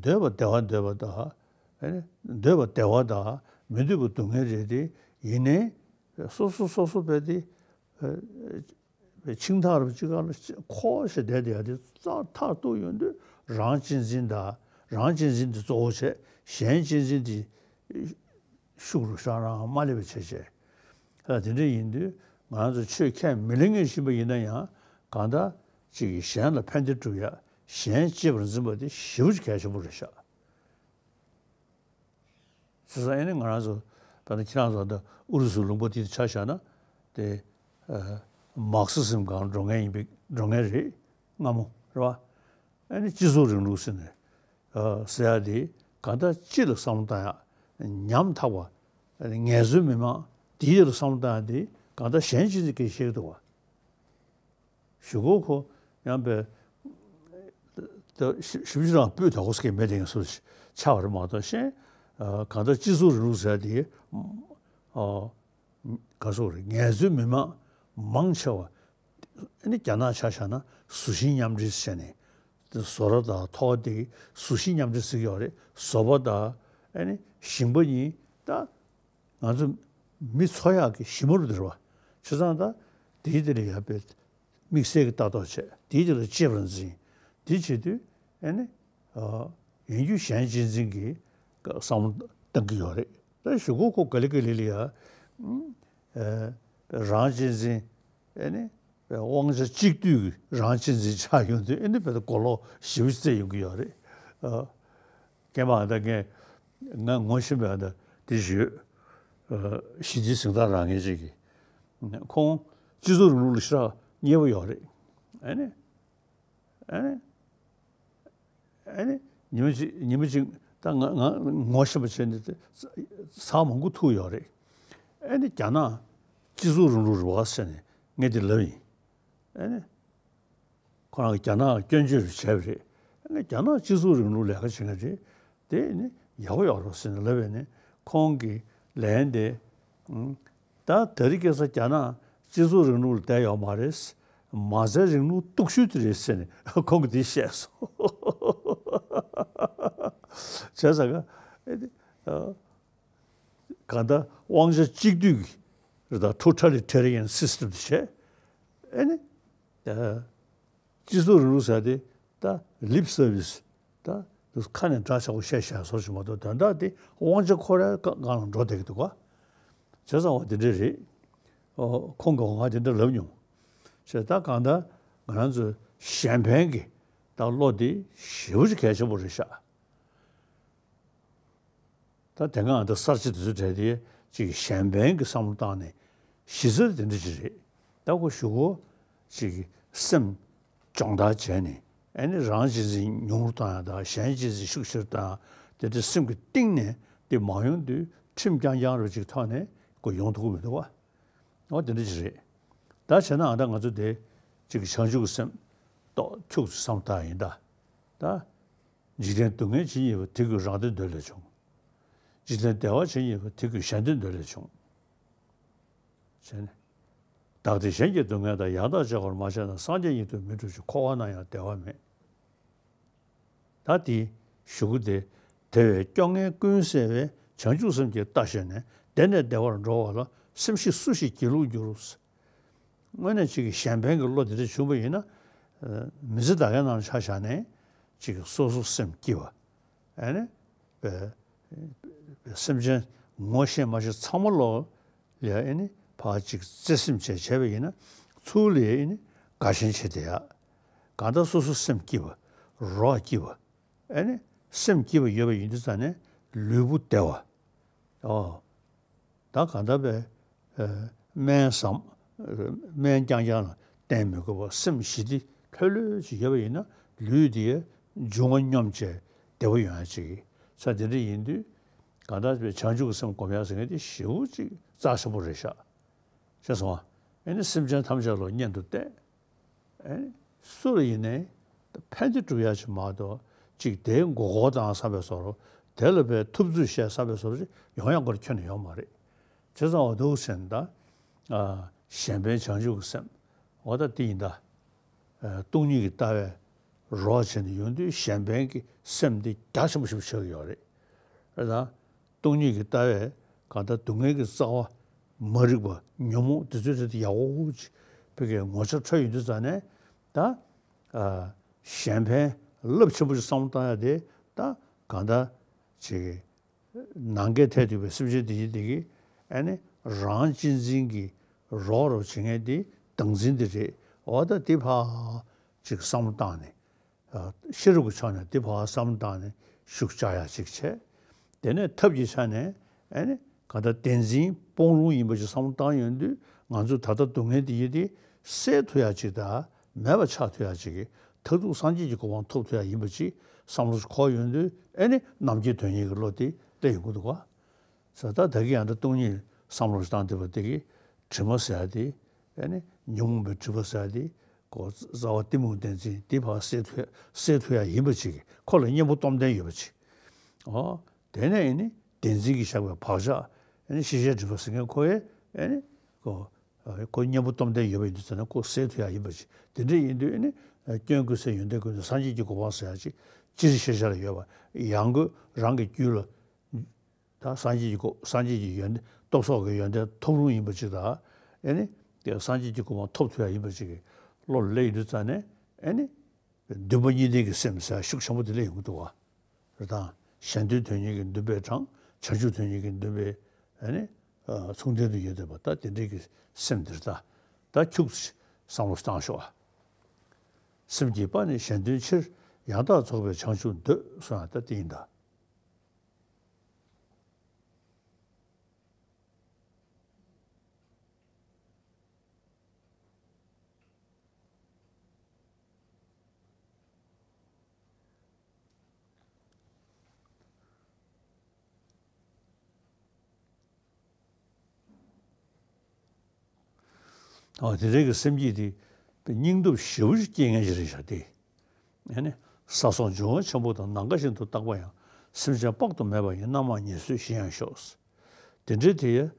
འདོད་པ་བདེ་བ་འདོད་པ་དང་། ཨ་ནི་འདོད་པ་བདེ་བ་དང་མི་འདོད་པ་སྡུག་བསྔལ་རེད་དེ། ཡིན་ནའི་སོ་སོ་སོ་སོ་བས་དེ། ཨ། ཆིང་ཐག་རུ་གཅིག་ག་ལ་འཁོར་ཞེས་བསྡད་བསྡད་ཡ་དེ་རྩ་ཐག་གཏུགས་ཡོང་དུས་རང་གཅེས་འཛིན་དང་། རང་གཅེས་འཛིན་དེ་གཙོ་བོ་བྱས། གཞན་གཅེས་འཛིན་དེ་ཤུགས་རུ་ཤར་རང་མ་སླེབས་པ་བྱས་བྱས། ཨ། དེ་འདྲ་ཡིན་དུས་ང་ཚོ་ཆོས་ཁས་མི་ལེན་མཁན་ཞིག་ཡིན་པ་ཡིན་ན་ཡང་། གང་ལྟར་ཅིག་གིས་གཞན་ལ་ཕན་བདེ་སྒྲུབ་ཡ། གཞན་གཅེས་པར་འཛིན་པ་དེ་ཞེ་པོ་ཅིག་གལ་ཆེན་པོ་རེད་ཤག་བྱས་ཙང་ཨེ་ནི་ང་རང་ཚོ་ད་ནི་ཁྱེད་རང་ཚོ་ད་ཨུ་རུ་སུ་ལུང་པ་དེ་ཆ་བཞག་ན་དེ། ཨ། མར་ཁེ་སི་ཛིམ་སྒང་འགྲོ་མཁན་ཡིན་པའི་འགྲོ་མཁན་རེད། སྔ་མོ་རེད་བ། ཨེ་ནི་སྤྱི་ཚོགས་རིང་ལུགས་ཟེར་ནས། ཨ། ཟེར་ཡ་དེ་གང་ལྟར་སྤྱི་ལ་བསམ་བློ་བཏང་ཡ། ཉམ་ཐག་པ། ཨ་ནི་ངལ་རྩོལ་མི་མང་དེའི་ལ་བསམ་བློ་བཏང་ཡ་དེ་གང་ལྟར་གཞན་གཅེས་འཛིན་གྱི་ཤེས་ཀྱི་འདུག་བ། གཞུག་གུ་ཁོ་ཡང་པའི་ཞིབ་ཞིབ་རང་སྤུས་དག་པོ་ཟེར་མཁན་མེད་དེ་ཡང་སུ་ཆགས་པ་རེད་མ་གཏོགས་གཞན། ཨ། གང་ལྟར་སྤྱི་ཚོགས་རིང་ལུགས་ཟེར་དེ། ཨ། ག་སོགས་རེད། ངལ་རྩོལ་མི་མང་མང་ཆེ་བ་ཨ་ནི་རྒྱ་ནག་ཆ་བཞག་ན་གཟུགས་གཞི་མཉམ་འབྲེལ་བྱས་ནས། བཟོ་གྲྭ་དང་ཐོག་དེ་གཟུགས་གཞི་མཉམ་འབྲེལ་ཟེར་གྱི་ཡོད་རེད། བཟོ་པ་དང་ཨ་ནི་ ཞིང་པ་གཉིས་ད་ང་ཚོ་མི་འཚོ་ཡག་གི་ཞི་མོ་རུ་འདིར་བ། བྱས་ཙང་ད་དེའི་དེ་ལ་ཡ་པའི་དམིགས་བསལ་གྱི་ལྟ་རྟོག་བྱས། དེའི་དེ་ལ་གཅེས་པར་འཛིན། དེ་བྱེད་དུས་ཨེ་ནི་ཡིན་རྒྱུ་གཞན་གཅེས་འཛིན་གྱི་བསམ་བློ་བཏང་གི་ཡོད་རེད། ད་གཞུག་གུ་ཁོ་ག་ལེ་ག་ལེ་ལ་ཡ་རང་གཅེས་འཛིན་ཨེ་ནི་དབང་ཆ་གཅིག་སྡུད་ཀྱི་རང་གཅེས་འཛིན་ཆགས་ཡོང་དུས་ཨེ་ནི་བས་ད་གོ་ལོག་ཞེ་པོ་ཅིག་བཙལ་ཡོང་གི་ཡོད་རེད། ཨ། རྐྱེན་པ་ད་ངས་ང་ངོ་ཤེས་པ་ད་དེ་ཞུས། ཨ། ཞི་བདེའི་གཟེངས་རྟགས་རག་མཁན་ཅིག་གིས་ཁོང་སྤྱི་ཚོགས་རིང་ལུགས་ལ་ཞེ་དྲག་མཉེས་པོ་ཡོད་རེད། ཨེ་ནི། ཨེ་ནི། ཨེ་ནི། ཉི་མ་གཅིག་ཉི་མ་གཅིག་ད་ང་ང་ངོ་ཤེས་པ་བྱས་ནས་ཚར་མང་པོ་ཐུག་ཡོད་རེད། ཨེ་ནི་རྒྱ་ནག་སྤྱི་ཚོགས་རིང་ལུགས་རེད་བ་ཟེར་ནས་ངས་དེ་ལབ་ཡིན། ཨེ་ནི། ཁོ་རང་གིས་རྒྱ་ནག་སྐྱོན་བརྗོད་རེ་བྱས་པ་རེད། ཨེ་ནི་རྒྱ་ནག་སྤྱི་ཚོགས་རིང་ལུགས་ལས་ཀ་བྱེད་མཁན་རེད། དེ་ནི་ཡག་པོ་ཡོད་རེད་ཟེར་ནས་ལབ་པས་ནི་ཁོང་གི་ལན་དེ། ཨང་། ད་དེ་རིང་ཁ་སང་རྒྱ་ནག་སྤྱི་ཚོགས་རིང་ལུགས་ལ་བསྡད་ཡོད་མ་རེད། མ་རྩའི་རིང་ལུགས་སྟོབས་ཤུགས་དེ་རེད་ཟེར་ནས་ཁོང་གིས་དེ་བཤད་སོང་། བྱས་ཙང་ཨེ་ནི། ཨ། གང་ལྟར་དབང་ཆ་གཅིག་སྡུད་ཀྱི་རེད་ད། totalitarian system དེ་བྱས། ཨེ་ནི། ཨ། སྤྱི་ཚོགས་རིང་ལུགས་ཟེར་དེ་ད་lip service ད་ཁ་ནས་འདྲ་ཆགས་པོ་བཤད་བཤད་བཟོ་ཞིག་མ་གཏོགས་དོན་དག་དེ་དབང་ཆ་ཁོ་རའི་སྒང་ལ་འགྲོ་བསྡད་ཀྱི་འདུག་ག། བྱས་ཙང་བ་དེ་འདྲ་རེད། ཨོ། ཁོང་གིས་ང་དེ་འདྲ་ལབ་མྱོང་། བྱས་ད་གང་ལྟར་ང་རང་ཚོ་གཞན་ཕན་གྱི་ད་བློ་དེ་ཞེ་པོ་ཅིག་གལ་ཆེན་པོ་རེད་ཤག། ད་དེ་སྔ་ད་གསར་བརྗེ་དེ་ཚོ་གྲས་དེ་ཅིག་གཞན་ཕན་གྱི་བསམ་བློ་བཏང་ནས་གཞི་རྩ་དེ་འདྲ་ཅིག་རེད། ད་ཁོ་གཞུག་གུ་ཅིག་སེམས་སྦྱོང་བརྡར་བྱས་ནས་ཨེ་ནི་རང་གཅེས་འཛིན་ཉུང་རུ་བཏང་ཡག་དང་གཞན་གཅེས་འཛིན་ཤུགས་ཆེ་རུ་བཏང་ཡག་དེ་འདྲ་སེམས་ཀྱི་གཏིང་ནས་དེ་མ་ཡོང་དུས་ཁྲིམས་རྐྱང་རྐྱང་རུ་ཅིག་ཐོག་ནས་ཁོ་ཡོང་ཐུབ་ཀྱི་མི་འདུག་བ། འོ་དེ་འདྲ་ཅིག་རེད། ད་བྱས་ན་ཨ་ད་ང་ཚོ་དེ་ཅིག་བྱང་ཆུབ་ཀྱི་སེམས་ཏོག་འཁྱུག་ཙམ་བསམ་བཏང་ཡིན་ད། ད། འཇིག་རྟེན་སྡུག་བསྔལ་ཇི་སྙེད་པ། དེ་ཀུན་རང་བདེ་འདོད་ལས་བྱུང་། འཇིག་རྟེན་བདེ་བ་ཇི་སྙེད་པ། དེ་ཀུན་གཞན་བདེ་འདོད་ལས་བྱུང་། བྱས་ནས། བདག་བདེ་གཞན་གྱི་སྡུག་བསྔལ་དང་། ཡང་དག་ཅི་དགར་མ་བྱས་ན། སངས་རྒྱས་ཉིད་དུ་མི་འགྲུབ་ཕྱིར། འཁོར་བ་ན་ཡང་བདེ་བ་མེད། ད་དེའི་གཞུག་གུ་དེ། དེ་བས་སྐྱོ་ངལ་ཀུན་སེལ་བའི། བྱང་ཆུབ་སེམས་ཀྱི་རྟ་ཞོན་ནས། བདེ་ནས་བདེ་བར་འགྲོ་བ་ལ། སེམས་ཤེས་སུ་ཞིག་སྒྱིད་ལུག་འགྱུར། དངོས་གནས་གཅིག་གི་གཞན་ཕན་གྱི་བློ་དེ་འདྲ་བྱུང་བ་ཡིན་ན། ཨ། མི་ཚེ་ད་གའི་ནང་ཆ་བཞག་ནས་གཅིག་གི་སོ་སོ་སེམས་སྐྱིད་པ། ཨ་ནི། པའི་པའི་སེམས་ཅན་ངོ་ཤེས་མ་ཤེས་ཚང་མ་ལོག་ལ་ཨ་ནི་ཕར་གཅིག་བརྩེ་སེམས་བྱས་བྱས་པ་ཡིན་ན་ཚུར་ལ་ཨ་ནི་དགའ་ཞེན་བྱེད་བསྡད་ཡག། གང་ལྟར་སོ་སོ་སེམས་སྐྱིད་པ། རོགས་སྐྱིད་པ། ཨ་ནི་སེམས་སྐྱིད་པ་ཡོད་པ་ཡིན་དུས་ཙང་ནས་ལུས་པོ་བདེ་བ། ཨོ། ད་གང་ལྟར་བས། ཨ། སྨན་ཟམ། སྨན་རྐྱང་རྐྱང་ལ་བརྟེན་མི་དགོས་པར་སེམས་ཞི་བདེ་ལྷོད་ལྷོད་ཅིག་ཡོད་པ་ཡིན་ན་ལུས་དེ་འབྱུང་བ་སྙོམས་བྱས་བདེ་བོ་ཡོང་ཡ་ཅིག་ས་དེ་འདྲ་ཡིན་དུས། གང་ལྟར་བས་བྱང་ཆུབ་ཀྱི་སེམས་སྒོམ་ཡ་ཟེར་མཁན་དེ་ཞེ་པོ་ཅིག་རྩ་ཆེན་པོ་རེད་ཤག། ཤེས་སོང་ཨ། ཨེ་ནི་སེམས་ཅན་ཐམས་ཅད་ལ་གཉེན་དུ་བསྟེན། ཨེ། སུ་ལ་ཡིན་ནའི་ཕན་བདེ་སྒྲུབ་ཡ་ཅིག་མ་གཏོགས་ཅིག་དེའི་མགོ་སྐོར་བཏང་བསམ་པའི་བཟོ་འདྲ། དེ་ལ་བས་ཐུབ་ཚོད་བཤད་བསམ་པའི་བཟོ་འདྲ་ཅིག་ཡོང་ཡ་མགོ་ཁྱོན་ནས་ཡོང་མ་རེད། བྱས་ཙང་འོ་འདུག་ཟེར་ན་ད། ཨ། གཞན་ཕན་བྱང་ཆུབ་ཀྱི་སེམས། འོ་ད་དེ་ཡིན་ད། ཨ། སྟོང་ཉིད་ཀྱི་ལྟ་བས་རོགས་བྱས་ནས་ཡོང་དུས་གཞན་ཕན་གྱི་སེམས་འདི་རྒྱ་ཆེན་པོ་ཞིག་ཆགས་ཀྱི་ཡོད་རེད། རེད་ད། སྟོང་ཉིད་ཀྱི་ལྟ་བས་གང་ལྟར་སྡུག་བསྔལ་གྱི་རྩ་བ་མ་རིག་པ་ཉོན་མོངས་དེ་ཚོའི་ཐད་དུ་ཡག་པོ་ཅིག་བོད་སྐད་ངོ་མཚར་འཕྲོད་ཡོང་དུས་ཙང་ནས་ད། ཨ། གཞན་ཕན་རླབས་ཆེན་པོ་ཞིག་བསམ་བློ་བཏང་ཡ་དེ་ད་གང་ལྟར་ཅིག་ནམ་མཁའི་མཐས་གཏུགས་པའི་སེམས་ཅན་འདི་ཉིད་འདི་གི་ཨ་ནི་རང་གཅེས་འཛིན་གྱི་རོགས་རོགས་བྱེད་མཁན་འདི་བདག་འཛིན་འདི་རེད། འོ་ད་འདི་ཕར་ཅིག་བསམ་བློ་བཏང་ནས། ཨ། ཤེས་རབ་ཀྱི་ཕྱོགས་ནས་འདི་ཕར་བསམ་བློ་བཏང་ནས་ཤུགས་བཅག་ཡག་ཅིག་བྱས། དེ་ནས་ཐབས་ཀྱི་ཆ་ནས་ཨ་ནི་གང་ལྟར་བདེན་འཛིན་སྤོང་རུང་ཡིན་པ་ཅིག་བསམ་བློ་བཏང་ཡོང་དུས་ང་ཚོ་ད་ལྟ་སྡུག་བསྔལ་འདི་ཡི་དེ་སེལ་ཐུབ་ཡག་ཅིག་དང་མེད་པ་ཆགས་ཐུབ་ཡག་ཅིག་གི་མཐར་ཐུག་སངས་རྒྱས་ཀྱི་གོ་འཕང་ཐོབ་ཐུབ་ཡག་ཡིན་པ་ཅིག་བསམ་བློ་ཞིག་འཁོར་ཡོང་དུས་ཨ་ནི་ནམ་མཁའི་དོན་གཉེར་གྱི་བློ་དེ་སླེབས་ཡོང་གི་འདུག་ག། ས་ད་ད་གི་ཡང་ད་སྟོང་ཉིད་བསམ་བློ་ཞིག་བཏང་བསྡད་པ་དེ་གི་དྲི་མ་ཟེར་ཡ་དེ་ཨ་ནི་ཉོན་མོངས་པའི་དྲི་མ་ཟེར་ཡ་དེ། ཀོ་རྩ་བ་གཏི་མུག་བདེན་འཛིན་འདི་ཕར་སེལ་ཐུབ་སེལ་ཐུབ་ཡ་ཡིན་པ་ཅིག་ཁོ་ལ་གཉེན་པོ་སྟོབས་ལྡན་ཡོད་པ་ཅིག། ཨོ། དེ་ནས་ཨེ་ནི་བདེན་འཛིན་གྱིས་བཞག་པའི་བག་ཆགས་ཨེ་ནི་ཤེས་བྱའི་སྒྲིབ་པ་ཟེར་མཁན་ཁོ་ཡས་ཨེ་ནི་ཁོ་ཁོ་གཉེན་པོ་སྟོབས་ལྡན་ཡོད་པ་ཡིན་དུས་ཙམ་ན་ཁོ་སེལ་ཐུབ་ཡ་ཡིན་པ་ཅིག། དེ་འདྲ་ཡིན་དུས་ཨེ་ནི་སྐྱོན་ཀུན་ཟད་ཡོན་ཏན་ཀུན་ལྡན་སངས་རྒྱས་ཀྱི་གོ་འཕང་ཟེར་ཡ་ཅིག་སྤྱིར་ཤེས་བྱ་ལ་ཡོད་པ་ཡང་སྒོས་རང་གི་རྒྱུད་ལ། ད་སངས་རྒྱས་ཀྱི་གོ་སངས་རྒྱས་ཀྱི་ཡོན་ཏན་སྟོབས་སོགས་ཀྱི་ཡོན་ཏན་ཐོབ་རུང་ཡིན་པ་ཅིག་དང་། ཨེ་ནི་དེ་སངས་རྒྱས་ཀྱི་གོ་འཕང་ཐོབ་ཐུབ་ཡ་ཡིན་པ་ཅིག་གི་བློ་ལ་སླེབས་ཡོང་དུས་ཙ་ནས། ཨེ་ནི་འདུན་པ་གཉིས་ལྡན་གྱི་སེམས་ཟེར་ཤུགས་ཆེན་པོ་དེ་སླེབས་ཡོང་གི་འདུག་བ། རེད་དང་། གཞན་དོན་དོན་གཉེར་གྱི་འདུན་པས་དྲངས། བྱང་ཆུབ་དོན་གཉེར་གྱི་འདུན་པས་ཨེ་ནི་མཚུངས་ལྡན་དུ་ཡོད་བསྡད་པ། ད་དེ་འདྲའི་གི་སེམས་འདིར་ད་ད་ཁྱུག་ཙམ་བསམ་བློ་བཏང་ཤོག་ཨ། སེམས་བསྐྱེད་པ་ནི་གཞན་དོན་ཕྱིར། ཡང་དག་རྫོགས་པའི་བྱང་ཆུབ་འདོད་གསུངས་ཡ་ད་དེ་ཡིན་ད། ཨ། དེ་འདྲའི་གི་སེམས་བསྐྱེད་དེ་སྙིང་སྟོབས་ཞེ་པོ་ཅིག་སྐྱེ་མཁན་ཞིག་རེད་ཤག་སྟེ། ཨ་ནི་ས་སོགས་འབྱུང་བ་ཆེན་པོ་དང་། ནམ་མཁའ་བཞིན་དུ་རྟག་པ་ཡང་། སེམས་ཅན་དཔག་ཏུ་མེད་པ་ཡི། རྣམ་མང་ཉེར་བཟོད་ཞི་ཡང་ཤོག། དེ་འདྲའི་དེ་ཡ།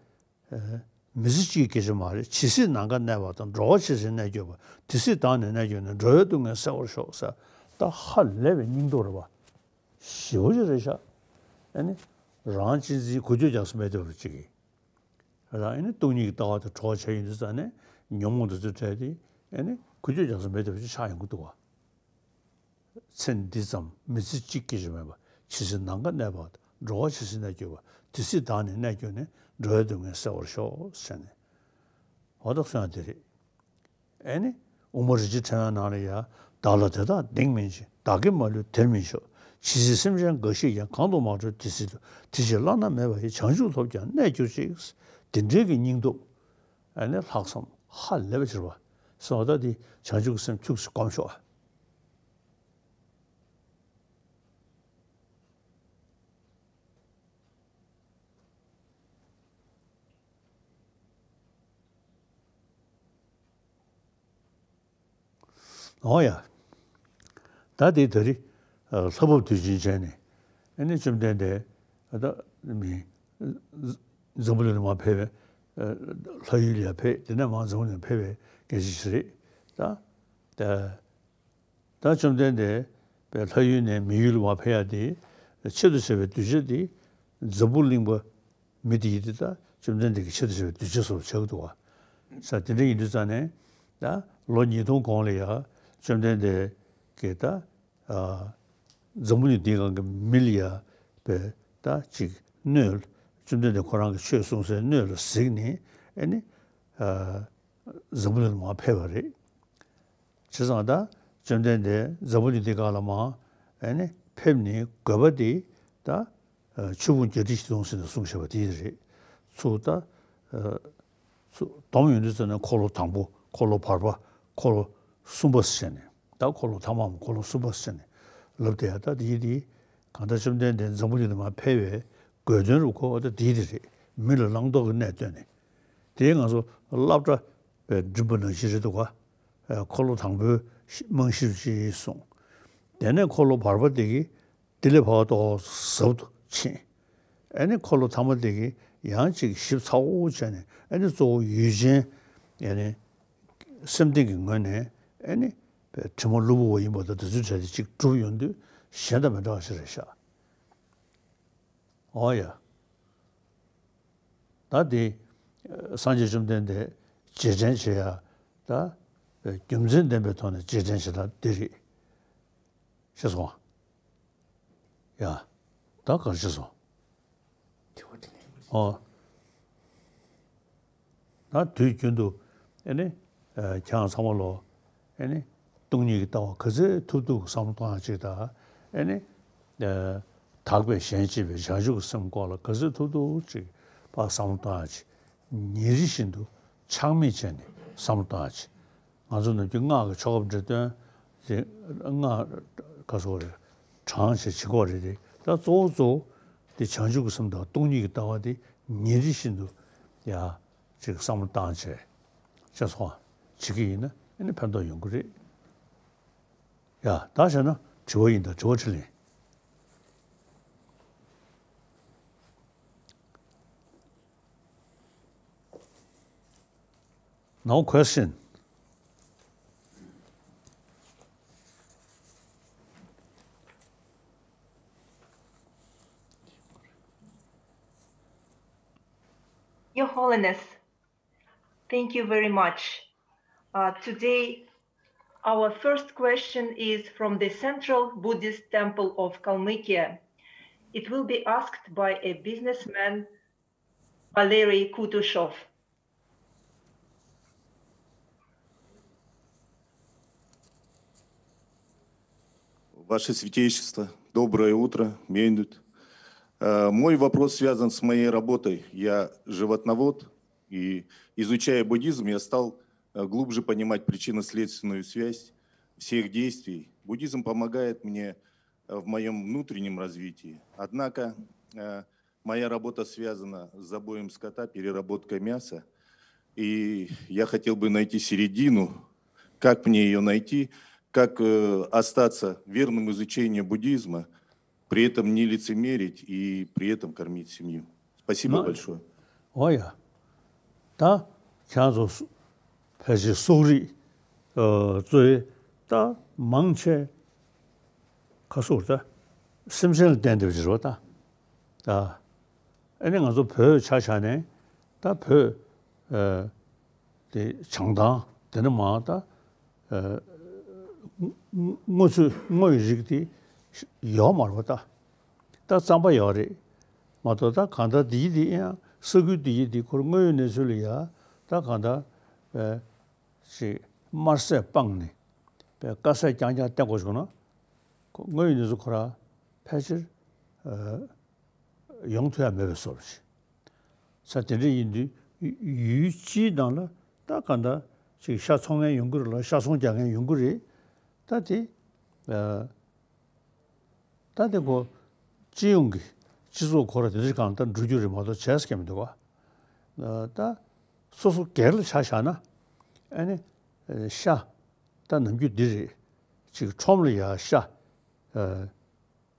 ཨ། མི་ཚེ་གཅིག་སྐད་ཅིག་མ་རེད། ཇི་སྲིད་ནམ་མཁའ་གནས་པ་དང་། འགྲོ་བ་ཇི་སྲིད་གནས་གྱུར་པ། དེ་སྲིད་བདག་ནི་གནས་གྱུར་ནས། འགྲོ་བའི་སྡུག་བསྔལ་སེལ་བར་ཤོག་ཟེར། ད་ཧ་ལས་པའི་སྙིང་སྟོབས་རེད་པ། ཞེ་པོ་ཅིག་རེད་ཤག། ཨ་ནི་རང་གཅེས་འཛིན་འགུལ་སྐྱོད་རྒྱག་ས་མེད་པ་ཅིག་གིས། རང་ཨེ་ནི་སྟོང་ཉིད་ཀྱི་ལྟ་བ་དེ་གྲོགས་བྱས་ཡོང་དུས་ཙ་ནས་ཉོན་མོངས་དེ་ཚོའི་གྲས་དེ་ཨེ་ནི་འགུལ་སྐྱོད་རྒྱག་ས་མེད་པ་ཅིག་ཆགས་ཡོང་གི་འདུག་བ། ཚེ་འདི་ཙམ་མི་ཚེ་གཅིག་སྐད་ཅིག་མེད་པ། ཇི་སྲིད་ནམ་མཁའ་གནས་པ། འགྲོ་བ་ཇི་སྲིད་གནས་གྱུར་པ། དེ་སྲིད་བདག་ནི་གནས་གྱུར་ནས། འགྲོ་བའི་སྡུག་བསྔལ་སེལ་བར་ཤོག་ཟེར་ནས། འོ་ད་གསུངས་ཡ་དེ་རེད། ཨེ་ནི་དབུ་མ་རིན་ཆེན་ཕྲེང་བའི་ནང་ལ་ཡ། བདག་ལ་དེ་དག་གདེང་མིན་ཅིང་། བདག་གིས་མ་ལུས་དེར་མི་ཕྱོགས། ཇི་སྲིད་སེམས་ཅན་འགའ་ཞིག་ཀྱང་། གང་དུ་མ་འགྲོ་དེ་སྲིད་དུ། དེ་ཕྱིར་བླ་ན་མེད་པ་ཡི། བྱང་ཆུབ་ཐོབ་ཀྱང་གནས་གྱུར་ཅིག། དེ་འདྲའི་གི་སྙིང་སྟོབས། ཨེ་ནི་ལྷག་བསམ་ཧ་ལས་པ་ཕྱིར་བ། སོང་ད་དེ་བྱང་ཆུབ་ཀྱི་སེམས་ཁྱུག་ཙམ་སྒོམ་ཤོག་ཨ། འོ་ཡ། ད་དེ་ད་རེས་ལྷ་བབས་དུས་ཆེན་བྱས་ནས། ཨ་ནི་བཅོམ་ལྡན་འདས་ད་མི་འཛམ་བུ་གླིང་ལ་མར་ཕེབས་པའི། ལྷ་ཡུལ་ལ་ཕེབས། དེ་ནས་མར་འཛམ་བུ་གླིང་ཕེབས་པའི་སྐད་ཆ་ཞིག་རེད། ད་ད། ད་བཅོམ་ལྡན་འདས་པའི་ལྷ་ཡུལ་ནས་མི་ཡུལ་ལ་མར་ཕེབས་ཡ་དེ་ཆེད་དུ་བྱས་པའི་གདུལ་བྱ་དེ་འཛམ་བུ་གླིང་པ་མི་དེ་ཡིན་དུས། ད་བཅོམ་ལྡན་འདས་ཀྱི་ཆེད་དུ་བྱས་པའི་གདུལ་བྱ་བཟོ་འདྲ་ཆགས་ཀྱི་འདུག་བ། ས་དེ་འདྲ་ཡིན་དུས་ཙ་ནས། ད་ལོ་ཉིས་སྟོང་གོང་ལ་ཡ་བཅོམ་ལྡན་འདས་ཀྱིས་ད་ཨ་འཛམ་བུ་གླིང་འདིའི་སྒང་གི་མི་ལ་ཡ་པའི་ད་ཅིག་སྣོད། བཅོམ་ལྡན་འདས་ཁོ་རང་གི་ཆོས་གསུང་སའི་སྣོད་ལ་གཟིགས་ནས། ཨེ་ནི་ཨ་འཛམ་བུ་གླིང་ལ་མར་ཕེབས་པ་རེད། བྱས་ཙང་ད་བཅོམ་ལྡན་འདས་འཛམ་བུ་གླིང་འདི་སྒང་ལ་མར་ཨེ་ནི་ཕེབས་ནས་དགོས་པ་དེ་ད་ཆོས་ཕུང་བརྒྱད་ཁྲི་བཞི་སྟོང་ཟེར་ནས་གསུངས་བཞག་པ་དེ་རེད། ཚུར་ད་ཚུར་བསྡོམས་ཡོང་དུས་ཙ་ནས་འཁོར་ལོ་དང་པོ། འཁོར་ལོ་བར་པ། འཁོར་ལོ་གསུམ་པ་ཟེར་ནས། ད་འཁོར་ལོ་ཐ་མའམ་འཁོར་ལོ་གསུམ་པ་ཟེར་ནས་ལབ་བསྡད་ཡ། ད་དེ་དེ་གང་ལྟར་བཅོམ་ལྡན་འདས་འཛམ་བུ་གླིང་ལ་མར་ཕེབས་པའི་དགོས་དོན་རུ་གོ་བ་ད་དེ་དེ་རེད། མི་ལ་བླང་དོར་གྱི་གནས་བསྟན་ནས། དེ་ང་ཚོ་སློབ་གྲྭ་པའི་འགྲིམ་པ་ནང་བཞིན་རེད་འདུག་ག། འཁོར་ལོ་དང་པོའི་རྨང་གཞི་ཅིག་གསུངས། དེ་ནས་འཁོར་ལོ་བར་པ་དེ་གིས་དེ་ལས་ཕར་ཏོག་ཙམ་ཟབ་ཏུ་ཕྱིན། ཨ་ནི་འཁོར་ལོ་ཐ་མ་དེ་གིས་ཡང་ཅིག་ཞིབ་ཚགས་པོ་བྱས་ནས། ཨ་ནི་གཙོ་བོ་ཡུལ་ཅན། ཨ་ནི་སེམས་གཏིང་གི་ངོས་ནས། ཨ་ནི་དྲི་མ་གློ་བུར་བ་ཡིན་པ་དང་། དེ་ཚོའི་གྲས་དེ་ཅིག་གྲུབ་ཡོང་དུས་གཞན་དང་མི་འདྲ་བ་ཞིག་རེད་ཤག། འོ་ཡ། ད་དེ་སངས་རྒྱས་བཅོམ་ལྡན་འདས་རྗེས་དྲན་བྱེད་ཡ། ད་རྒྱུ་མཚན་ལྡན་པའི་ཐོག་ནས་རྗེས་དྲན་བྱེད་སྟངས་འདི་རེད། ཤེས་སོང་། ཡ། ད་ག་རེ་ཤེས་སོང་། དྲི་བ་དྲིས་ལན། ཨོ། ད་དུས་རྒྱུན་དུ་ཨེ་ནི་ཨ་ཁྱེད་རང་ཚང་མ་ལོ་ཨེ་ནི་སྟོང་ཉིད་ཀྱི་ལྟ་བ་ག་ཚོད་ཐུབ་ཐུབ་བསམ་བློ་གཏོང་ཡ་ཅིག་དང་། ཨེ་ནི་ཨ་དག་པའི་གཞན་གཅེས་པའི་བྱང་ཆུབ་ཀྱི་སེམས་སྐོར་ལ་ག་ཚོད་ཐུབ་ཐུབ་ཅིག་ཕར་བསམ་བློ་གཏོང་ཡ་ཅིག་ཉིན་རེ་བཞིན་དུ་ཆག་མེད་བྱས་ནས་བསམ་བློ་གཏོང་ཡ་ཅིག། ང་ཚོ་ནམ་རྒྱུན་སྔགས་ཀྱི་ཆོ་ག་འབྲི་དོན་དེ། སྔགས་ག་ཚོད་རེད། བགྲང་བྱས་བྱེད་དགོས་རེད་དེ། ད་གཙོ་བོ་གཙོ་བོ་དེ་བྱང་ཆུབ་ཀྱི་སེམས་དང་སྟོང་ཉིད་ཀྱི་ལྟ་བ་དེ་ཉིན་རེ་བཞིན་དུ་ཡ་ཅིག་བསམ་བློ་བཏང་བྱས། ཅེས་སོགས་བྱེད་ཀྱི་ཡིན་ན་ཨ་ནི་ཕན་ཐོགས་ཡོང་གི་རེད། ཡ། ད་བྱས་ན་དྲི་བ་ཡིན་ད། དྲི་བ་དྲིས་ལན། No question. Holiness, thank you very much. Uh, today, our first question is from the Central Buddhist Temple of Kalmykia. It will be asked by a businessman, Valery Kutuzov. Ваше Святейшество, доброе утро, Мейнут. Э, Мой вопрос связан с моей работой. Я животновод, и, изучая буддизм, я стал э, глубже понимать причинно-следственную связь всех действий. Буддизм помогает мне э, в моем внутреннем развитии. Однако э, моя работа связана с забоем скота, переработкой мяса. И я хотел бы найти середину, как мне ее найти, как э, остаться верным изучению буддизма, при этом не лицемерить и при этом кормить семью. Спасибо большое. འོ་ཡ། ད་ཁྱེད་ཚོ་ཕལ་ཆེར་སོག་རིགས་གཙོས་ད་མང་ཆེ་ཁ་སོག་ད་སེམས་ཅན་ལ་བརྟེན་བསྡད་པ་ཅིག་རེད་བ་ད། ད་ཨ་ནི་ང་ཚོ་བོད་ཆ་བཞག་ནས་ད་བོད་དེ་བྱང་ཐང་དེ་ནས་མར་ད། སྔོ་ཚོད་སྔོ་ཡི་རིགས་དེ་ཡོད་མ་རེད་པ་ད། ད་རྩམ་པ་ཡོད་རེད་མ་གཏོགས་ད་གང་ལྟར་དེ་ཡི་དེ་ཡང་ས་ཁུལ་དེ་ཡི་དེ་ཁོར་དངོས་ཡོད་གནས་ཚུལ་ལ་ཡ་ད་གང་ལྟར་ཅིག་དམར་ཟས་སྤངས་ནས་དཀར་ཟས་རྐྱང་རྐྱང་བསྟེན་དགོས་བྱུང་ན་དངོས་ཡོད་གནས་ཚུལ་ཁོ་ར་ཕལ་ཆེར་ཡོང་ཐུབ་ཡ་མེད་པའི་བཟོ་འདྲ་ཞིག་ས་དེ་འདྲ་ཡིན་དུས་ཡུལ་སྤྱིའི་ནང་ལ་ད་ག་འདྲ་ཅིག་ཤ་འཚོང་མཁན་ཡོང་གི་རེད་ལ་ཤ་ཚོང་རྒྱག་མཁན་ཡོང་གི་རེད། ད་དེ་ད་དེ་ཁོ་སྤྱི་ཡོངས་ཀྱི་སྤྱི་ཚོགས་ཁོ་ར་དེ་འདྲ་གང་ལྟར་འགྲོ་རྒྱུ་རེད་མ་གཏོགས་བྱས་ཀྱི་མི་འདུག་ག་ད་སོ་སོ་སྒེར་ལ་ཆ་བཞག་ན་ཨ་ནི་ཤ་ད་ནམ་རྒྱུན་འདི་རེད་ཅིག་ཁྲོམ་ལ་ཡ་ཤ།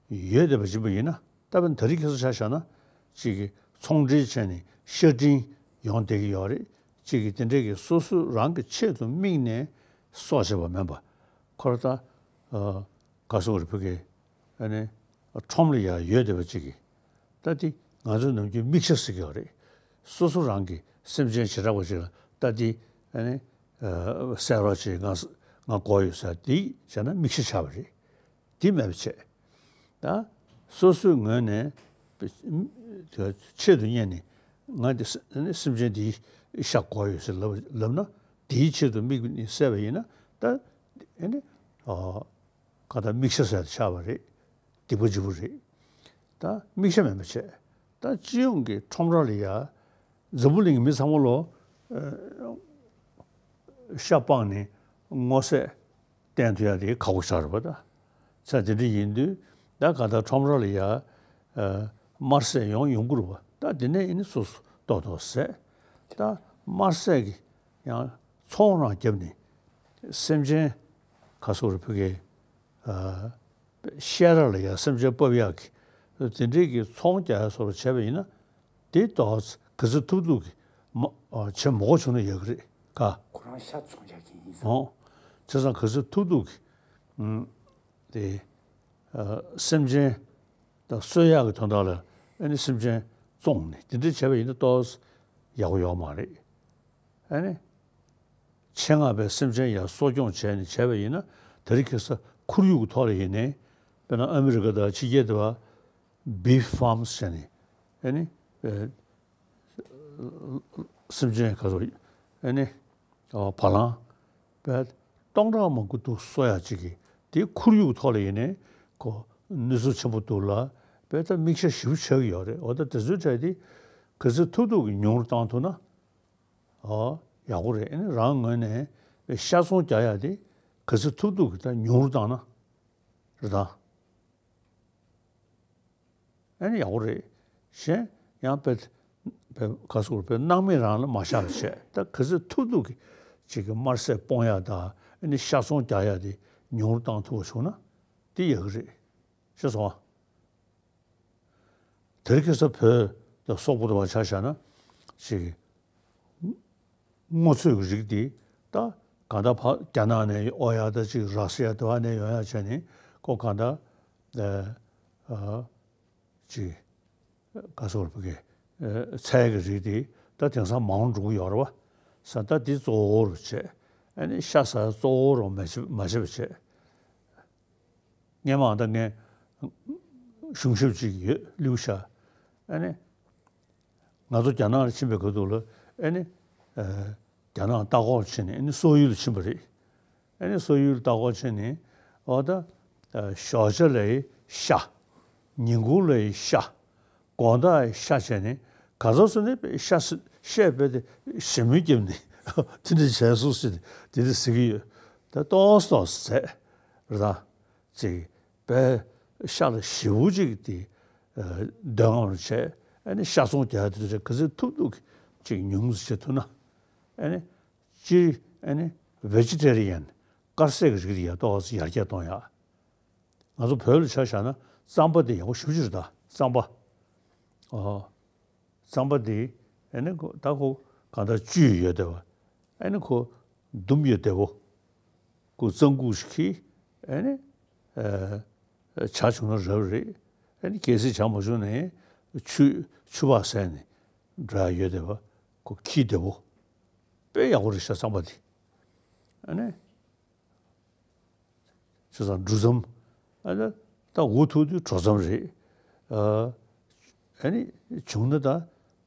ཡོད་བསྡད་པ་ཡིན་པ་ཡིན་ན་ད་བར་ད་རེས་ཁ་སང་ཆ་བཞག་ན་གཅིག་གི་ཚོང་འབྲེལ་བྱས་ནས་ཤ་སྤྲིན་ཡོང་བསྡད་ཀྱི་ཡོད་རེད། གཅིག་གི་དེ་འདྲས་ཀྱི་སོ་སོ་རང་གི་ཆེད་དུ་དམིགས་ནས་སྲོག་བཅད་པ་མིན་པ་ཁོ་ར་ད་ག་སོག་རི་ཕུ་གི་ཨ་ནི་ཁྲོམ་ལ་ཡ་ཡོད་བསྡད་པ་གཅིག་གི་ད་དེ་ང་ཚོའི་ནམ་རྒྱུན་མིག་ཤ་ཟེར་གྱི་ཡོད་རེད། སོ་སོ་རང་གི་སེམས་ཅན་བྱེ་བྲག་པ་ཅིག་ལ་ད་དེ་ཨ་ནི་བསད་རོགས་བྱེད་ང་ང་དགོས་ཡོད་ཟེར་དེ་བྱས་ན་མིག་ཤ་ཆགས་པ་རེད། དེ་མེད་པ་བྱས། ད་སོ་སོའི་ངོས་ནས་ཆེད་དུ་གཉེར་ནས་ང་འདི་སེམས་ཅན་འདིའི་ཤ་དགོས་ཡོད་ཟེར་ལབ་ལབ་ན་དེའི་ཆེད་དུ་དམིགས་ནས་བསད་པ་ཡིན་ན་ད་ཨེ་ནི་ག་ད་མིག་ཤ་ཟེར་ཆགས་པ་རེད། སྡིག་པ་ལྗིད་པོ་རེད། ད་མིག་ཤ་མེད་པ་བྱས། ད་སྤྱི་ཡོངས་ཀྱི་ཁྲོམ་ར་ལ་ཡ་འཛམ་བུ་གླིང་གི་མི་ཚང་མ་ལོ་ཤ་སྤངས་ནས་སྔོ་ཚལ་བསྟེན་ཐུབ་ཡ་དེ་ཁག་པོ་ཆགས་རེད་པ་ད། ས་དེ་འདྲ་ཡིན་དུས་ད་ག་ད་ཁྲོམ་ར་ལ་ཡ་དམར་ཟས་ཡོང་ཡོང་གི་རེད་པ་ད། དེ་ནས་ཡིན་ནི་སོ་སོ་ཏོག་ཏོག་ཟས་ད་དམར་ཟས་ཀྱི་ཡང་ཚོང་རང་བརྒྱབ་ནས་སེམས་ཅན་ག་སོག་རེ་ཕུ་གེ་བཤས་ར་ལ་ཡ་སེམས་ཅན་སྤབ་ཡག་གི་དེ་འདྲའི་གི་ཚོང་རྒྱག་ཡ་སོགས་བྱས་པ་ཡིན་ན་དེ་ཏོག་ག་ཚོད་ཐུབ་ཐུབ་གི་བྱེད་མ་དགོས་བྱུང་ན་ཡག་གི་རེད་ག་ཁོ་རང་ཤ་ཚོང་རྒྱག་མཁན་ཡིན་ཙང་། བྱས་ཙང་ག་ཚོད་ཐུབ་ཐུབ་གི་དེ་སེམས་ཅན་དང་གསོད་ཡག་གི་དོན་དག་ལ་ཨ་ནི་སེམས་ཅན་བཙོངས་ནས་དེ་འདྲ་བྱས་པ་ཡིན་ན་ཏོག་ཡག་པོ་ཡོད་མ་རེད། ཨ་ནི། ཆེད་མངགས་པའི་སེམས་ཅན་ཡར་གསོ་སྐྱོང་བྱས་ནས་བྱས་པ་ཡིན་ན་དེ་རིང་ཁ་སང་ཁོར་ཡུག་གི་ཐོག་ལ་ཡིན་ནའི་དཔེར་ན་ཨ་མི་རི་ཀ་དང་ཕྱི་རྒྱལ་དུ་བ་beef farms་བྱས་ནས་ཨ་ནི་སེམས་ཅན་ག་ཚོད་ཨ་ནི་བ་ལང་བས་སྟོང་ཕྲག་མང་པོ་འདུག་གསོ་ཡག་ཅིག་གི་དེ་ཁོར་ཡུག་གི་ཐོག་ལ་ཡིན་ནའི་ཁོ་ནུས་ཤུགས་ཆེན་པོ་འདུག་ལ་བས་ད་མིག་ཤ་ཞིབ་ཆགས་ཀྱི་ཡོད་རེད། འོ་ད་དེ་ཚོའི་གྲས་དེ་ག་ཚོད་ཐུབ་ཐུབ་ཀྱི་ཉུང་རུ་བཏང་ཐུབ་ན། ཨོ། ཡག་པོ་རེད། ཨ་ནི་རང་ངོས་ནས་ཤ་ཚོང་རྒྱག་ཡག་དེ་ག་ཚོད་ཐུབ་ཐུབ་ཀྱིས་ད་ཉུང་རུ་བཏང་ན་རེད་ད། ཨ་ནི་ཡག་པོ་རེད། གཞན་ཡང་དཔེ་དཔེ་ག་ཚོད་དཔེ་སྣང་མེད་རང་ལ་མ་བཞག་པ་བྱས་ད་ག་ཚོད་ཐུབ་ཐུབ་ཀྱིས་ཅིག་གི་དམར་ཟས་སྤོང་ཡག་དང་ཨ་ནི་ཤ་ཚོང་རྒྱག་ཡག་དེ་ཉུང་རུ་བཏང་ཐུབ་པ་བྱུང་ན་དེ་ཡག་གི་རེད། ཤེས་སོང་ཨ། དེ་རིང་ཁ་སང་བོད་དང་སོག་པོ་དང་བ་ཆ་བཞག་ན་ཅིག་སྔོ་ཚོད་ཀྱི་རིགས་འདི་ད་གང་ལྟར་ཕ་རྒྱ་ནག་ནས་ཨོ་ཡ་ད་ཅིག་ར་སི་ཡ་དེ་བ་ནས་ཡོང་ཡ་བྱས་ནས་ཁོ་གང་ལྟར་ཨ་ཅིག་ག་སོག་པོ་གི་ཚལ་གྱི་རིགས་འདི་ ད་དེང་སང་མང་འགྲོ་གི་ཡོད་རེད་བ། ས་ད་འདི་གཙོ་བོ་རུ་བྱས། ཨ་ནི་ཤ་ཟ་གཙོ་བོ་རུ་མ་བྱེད་མ་བྱེད་པ་བྱས། སྔན་མ་ད་ངས་གཞུང་ཞབས་ཅིག་ཡོད་ལིའུ་ཤ། ཨ་ནི་ང་ཚོ་རྒྱ་ནག་ལ་ཕྱིན་པའི་སྐབས་དུས་ལ་ཨ་ནི་ཨ་རྒྱ་ནག་ལྟ་སྐོར་ཕྱིན་ནས་ཨ་ནི་སོག་ཡུལ་ལ་ཕྱིན་པ་རེད། ཨ་ནི་སོག་ཡུལ་ལྟ་སྐོར་ཕྱིན་ནས་འོ་ད་ཨ་ཞོགས་ཇ་ལའི་ཤ། ཉིན་གུང་ལའི་ཤ། དགོང་དག་ཤ་བྱས་ནས་ག་ཚོད་སོང་ནས་ཤ་ཤ་བཤད་པས་དེ་ཞེ་མོལ་བརྒྱབ་ནས་དེ་འདྲ་བྱས་སོང་ཟེར་ནས་དེ་འདྲ་ཟེར་གྱི་ཡོད། ད་ཏོག་ཙམ་ཟས་རེད་ད། ཅིག་པའི་ཤ་ལ་ཞེ་པོ་ཅིག་དེ་འདོད་རྔམ་བྱས། ཨ་ནི་ཤ་ཚོང་རྒྱག་དེ་འདྲ་ག་ཚོད་ཐུབ་ཐུབ་ཅིག་ཉུང་ཙམ་བྱེད་ཐུབ་ན། ཨ་ནི་སྤྱིར་ཨ་ནི་ཝེ་ཇི་ཊེ་རི་ཡན་དཀར་ཟས་ཀྱི་རིགས་དེ་ཡ་ཏོག་ཙམ་ཡར་རྒྱས་གཏོང་ཡག་ང་ཚོ་བོད་ལ་ཆ་བཞག་ན་རྩམ་པ་དེ་ཡག་པོ་ཞེ་པོ་ཅིག་རེད་ད། རྩམ་པ། ཨོ། རྩམ་པ་དེ་ཨ་ནི་ཁོ་ད་ཁོ་གང་ལྟར་བཅུད་ཡོད་བསྡད་པ། ཨ་ནི་ཁོ་འདུམ་ཡོད་བསྡད་པོ། ཁོ་རྩམ་ཁུག་ཞིག་གིས་ཨ་ནི་ཨ་ཇ་བྱུང་ན་རབ་རེད། ཨ་ནི་གལ་སྲིད་ཇ་མ་བྱུང་ན་ཆུ་ཆུ་བག་ཟས་ནས་འགྲོ་ཡག་ཡོད་བསྡད་པ། ཁོ་ཁྱི་བསྡད་པོ། དཔེ་ཡག་པོ་རེད་ཤག་རྩམ་པ་དེ། ཨ་ནི། བྱས་ཙང་འབྲུ་རྩམ། ཨ་ནི་ད་འུ་ཐུག་དུས་དྲོ་རྩམ་རེད། ཨ་ཨ་ནི་བྱུང་ན་ད་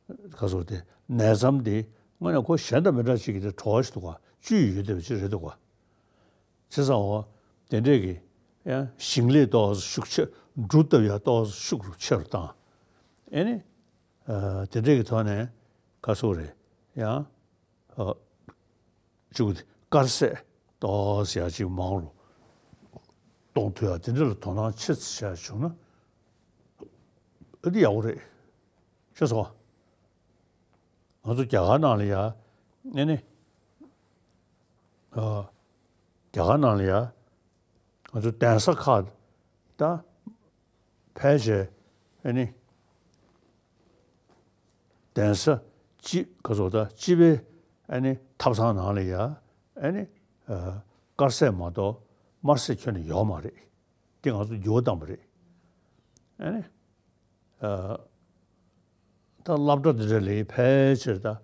ག་ཟེར་དེ་ནས་རྩམ་དེ་དངོས་གནས་ཁོ་གཞན་དང་མི་འདྲ་ཅིག་གི་དེ་བྲོ་བ་ཞིག་འདུག་ག་བཅུད་ཡོད་བསྡད་པ་ཅིག་རེད་འདུག་ག་བྱས་ཙང་འོ་དེ་འདྲས་ཀྱི་ཡང་ཞིང་ལས་ཏོག་ཙམ་ཤུགས་ཆེ། འབྲུ་བཏབ་ཡག་ཏོག་ཙམ་ཤུགས་ཆེ་རུ་བཏང་། ཨ་ནི་ཨ་དེ་འདྲས་ཀྱི་ཐོག་ནས་ག་ཟེར་རེད་ཡང་། ཨ། བཅུག་སྟེ་དཀར་ཟས་ཏོག་ཙམ་ཡག་ཅིག་མང་རུ་གཏོང་ཐུབ་ཡག་དེ་འདྲ་ལ་དོ་སྣང་ཆེ་ཙམ་བྱས་བྱུང་ན་ཨ་འདི་ཡག་པོ་རེད། ཤེས་སོང་། ང་ཚོ་རྒྱ་གར་ནང་ལ་ཡ་ཨ་ནི་ཨ་རྒྱ་གར་ནང་ལ་ཡ་ང་ཚོ་གདན་ས་ཁག་ད་ཕལ་ཆེར་ཨ་ནི། གདན་ས་སྤྱི་ག་ཚོད་ད་སྤྱི་པའི་ཨ་ནི་ཐབ་ཚང་ནང་ལ་ཡ་ཨ་ནི་ཨ་དཀར་ཟས་མ་གཏོགས་དམར་ཟས་ཁྱོན་ནས་ཡོད་མ་རེད། དེ་ང་ཚོ་འགྱུར་བ་བཏང་པ་རེད། ཨ་ནི་ཨ་ད་སློབ་གྲྭ་འདི་འདྲ་ལ་ཕལ་ཆེར་ད་ཨ་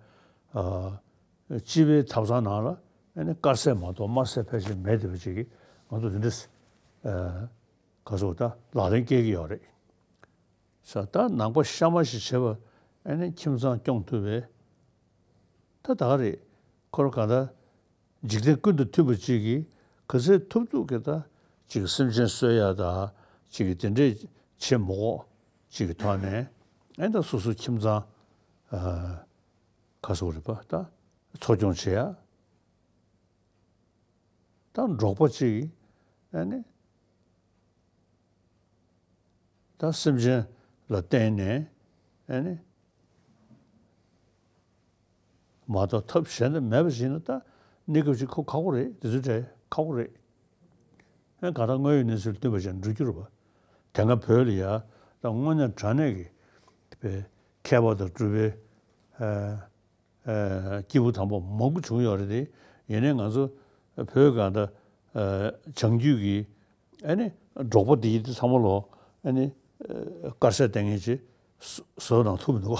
སྤྱི་པའི་ཐབ་ཚང་ནང་ལ་ཨ་ནི་དཀར་ཟས་མ་གཏོགས་དམར་ཟས་ཕལ་ཆེར་མེད་བསྡད་པ་ཅིག་གིས་ང་ཚོ་འདི་འདྲ་ཨ་ག་ཚོད་ད་ལག་ལེན་སྐྱེལ་གྱི་ཡོད་རེད། ས་ད་ནང་པ་གཤའ་མ་ཞིག་བྱེད་པ་ཨ་ནི་ཁྱིམ་ཚང་སྐྱོང་ཐུབ་པའི་ད་ད་ག་རེད། ཁོ་རང་གང་ལྟར་འཇིག་རྟེན་ཀུན་ཏུ་མཐུན་པ་ཅིག་གིས་ག་ཚོད་ཐུབ་ཐུབ་ཀྱིས་ད་ཅིག་སེམས་ཅན་གསོ་ཡ་ད་ཅིག་གིས་དེ་འདྲས་བྱེད་མི་དགོས་ཅིག་གི་ཐོག་ནས་ཨ་ནི་ད་སོ་སོ་ཁྱིམ་ཚང་ཨ་ག་ཟེར་རེད་པ་ད་འཚོ་སྐྱོང་བྱེད་ཡ། ད་འབྲོག་པ་གཅིག་ཨ་ནི་ད་སེམས་ཅན་ལ་བརྟེན་ནས་ཨ་ནི་མ་གཏོགས་ཐབས་གཞན་དུ་མེད་པ་ཞིག་ན་ད་གནས་སྐབས་ཅིག་ཁོ་ཁག་པོ་རེད། དེ་ཚོའི་གྲས་ཁག་པོ་རེད། ཨ་ག་ད་དངོས་ཡོད་གནས་ཚུལ་བསྟུན་པ་བྱས་ན་འགྲུབ་རྒྱུ་རེད་པ། དེ་སྔ་བོད་ལ་ཡ་ད་དངོས་གནས་དྲང་གནས་ཀྱི་པའི་མཁས་པ་དང་གྲུབ་པའི་ཨ། སྐྱེས་བུ་དམ་པ་མང་པོ་བྱུང་ཡོད་རེད་དེ། ཡིན་ནའི་ང་ཚོ་བོད་གང་ལྟར་ཨ་བྱང་རྒྱུད་ཀྱི་ཨ་ནི་འབྲོག་པ་འདི་ཚང་མ་ལོ་ཨ་ནི་ཨ་དཀར་ཟས་བསྟེན་མཁན་ཅིག་བཟོ་བཟོ་གནང་ཐུབ་མི་འདུག་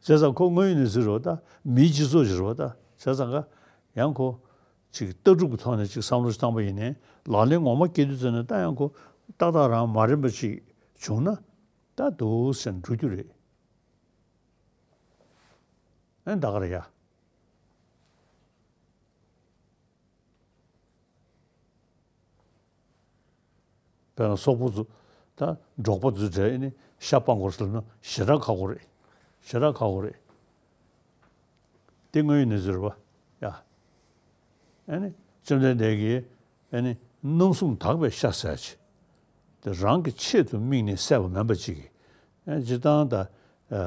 བྱས་ཙང་ཁོ་དངོས་ཡོད་གནས་ཚུལ་རེད་པ་ད། མིའི་སྤྱི་ཚོགས་ཤིག་རེད་པ་ད། བྱས་ཙང་ཀ་ཡང་ཁོ་ཅིག་ལྟ་གྲུབ་ཀྱི་ཐོག་ནས་ཅིག་བསམ་བློ་ཞིག་བཏང་པ་ཡིན་ནའི་ལག་ལེན་ངོ་མ་སྐྱེལ་དུས་ཙམ་ནས་ད་ཡང་ཁོ་ཏག་ཏག་རང་མ་རན་པ་ཅིག་བྱུང་ན་ད་འདུག་སེ་འགྲོ་རྒྱུ་རེད། ཨེ་ད་ག་རེད་ཡ། དཔེར་ན་སོག་པོ་ཚོ་ད་འབྲོག་པ་ཚོའི་གྲས་ཨེ་ནི་ཤ་སྤང་དགོས་ཟེར་ན་ཞེ་དྲག་ཁག་པོ་རེད། ཞེ་དྲག་ཁག་པོ་རེད། དེ་དངོས་ཡོད་གནས་ཚུལ་རེད་པ་ཡ། ཨེ་ནི་བཅོམ་ལྡན་འདས་ཀྱིས་ཨེ་ནི་རྣམ་གསུམ་དག་པའི་ཤ་ཟེར་ཅིག་དེ་རང་གི་ཆེད་དུ་དམིགས་ནས་བསད་པ་མིན་པ་ཅིག་གིས། ཨེ་སྤྱིར་བཏང་ད་ཨ་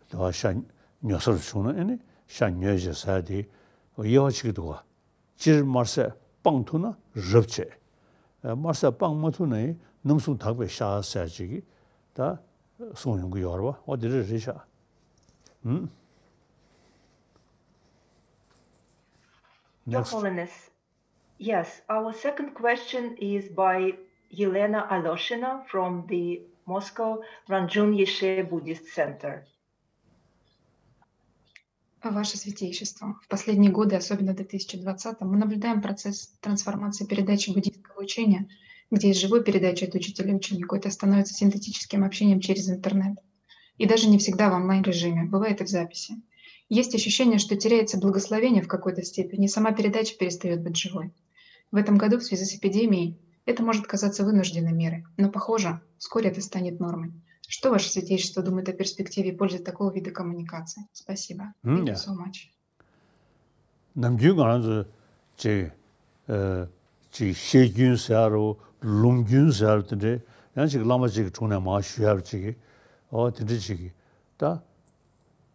དེ་བ་ཤ་ཉོ་སར་བྱུང་ན་ཨེ་ནི་ཤ་ཉོས་བྱས་ཟ་དེ་དབྱེ་བ་ཕྱེ་གི་འདུག་ག་སྤྱིར་དམར་ཟས་སྤང་ཐུབ་ན་རབ་བྱས། ཨེ་དམར་ཟས་སྤང་མ་ཐུབ་ན་ཡང་རྣམ་གསུམ་དག་པའི་ཤ་ཟེར་ཅིག་གིས་ད་གསུངས་ཡོང་གི་ཡོད་རེད་པ། འོ་དེ་འདྲ་རེད་ཤག་ཧུམ། Your Next. Holiness, yes, our second question is by Yelena Aloshina from the Moscow Ranjun Yeshe Buddhist Center. Ваше Святейшество, в последние годы, особенно в две тысячи двадцатом, мы наблюдаем процесс трансформации передачи буддийского учения, где из живой передачи от учителя ученику это становится синтетическим общением через интернет. И даже не всегда в онлайн-режиме, бывает и в записи. Есть ощущение, что теряется благословение в какой-то степени, и сама передача перестает быть живой. В этом году в связи с эпидемией это может казаться вынужденной мерой, но, похоже, вскоре это станет нормой. Что Ваше Святейшество думает о перспективе и пользе такого вида коммуникации? Спасибо. Thank you so much. ནམ་རྒྱུན་ང་རང་ཚོ་ཅིག་ཨ་ཅིག་བཤད་རྒྱུན་ཟེར་རོ། ལུང་རྒྱུན་ཟེར་རོ། དེ་འདྲའི་ཡང་ཅིག་བླ་མ་ཅིག་གི་དྲུང་ནས་མར་ཞུ་ཡ་རོ་ཅིག་གི་ཨོ་དེ་འདྲ་ཅིག་གི་ད་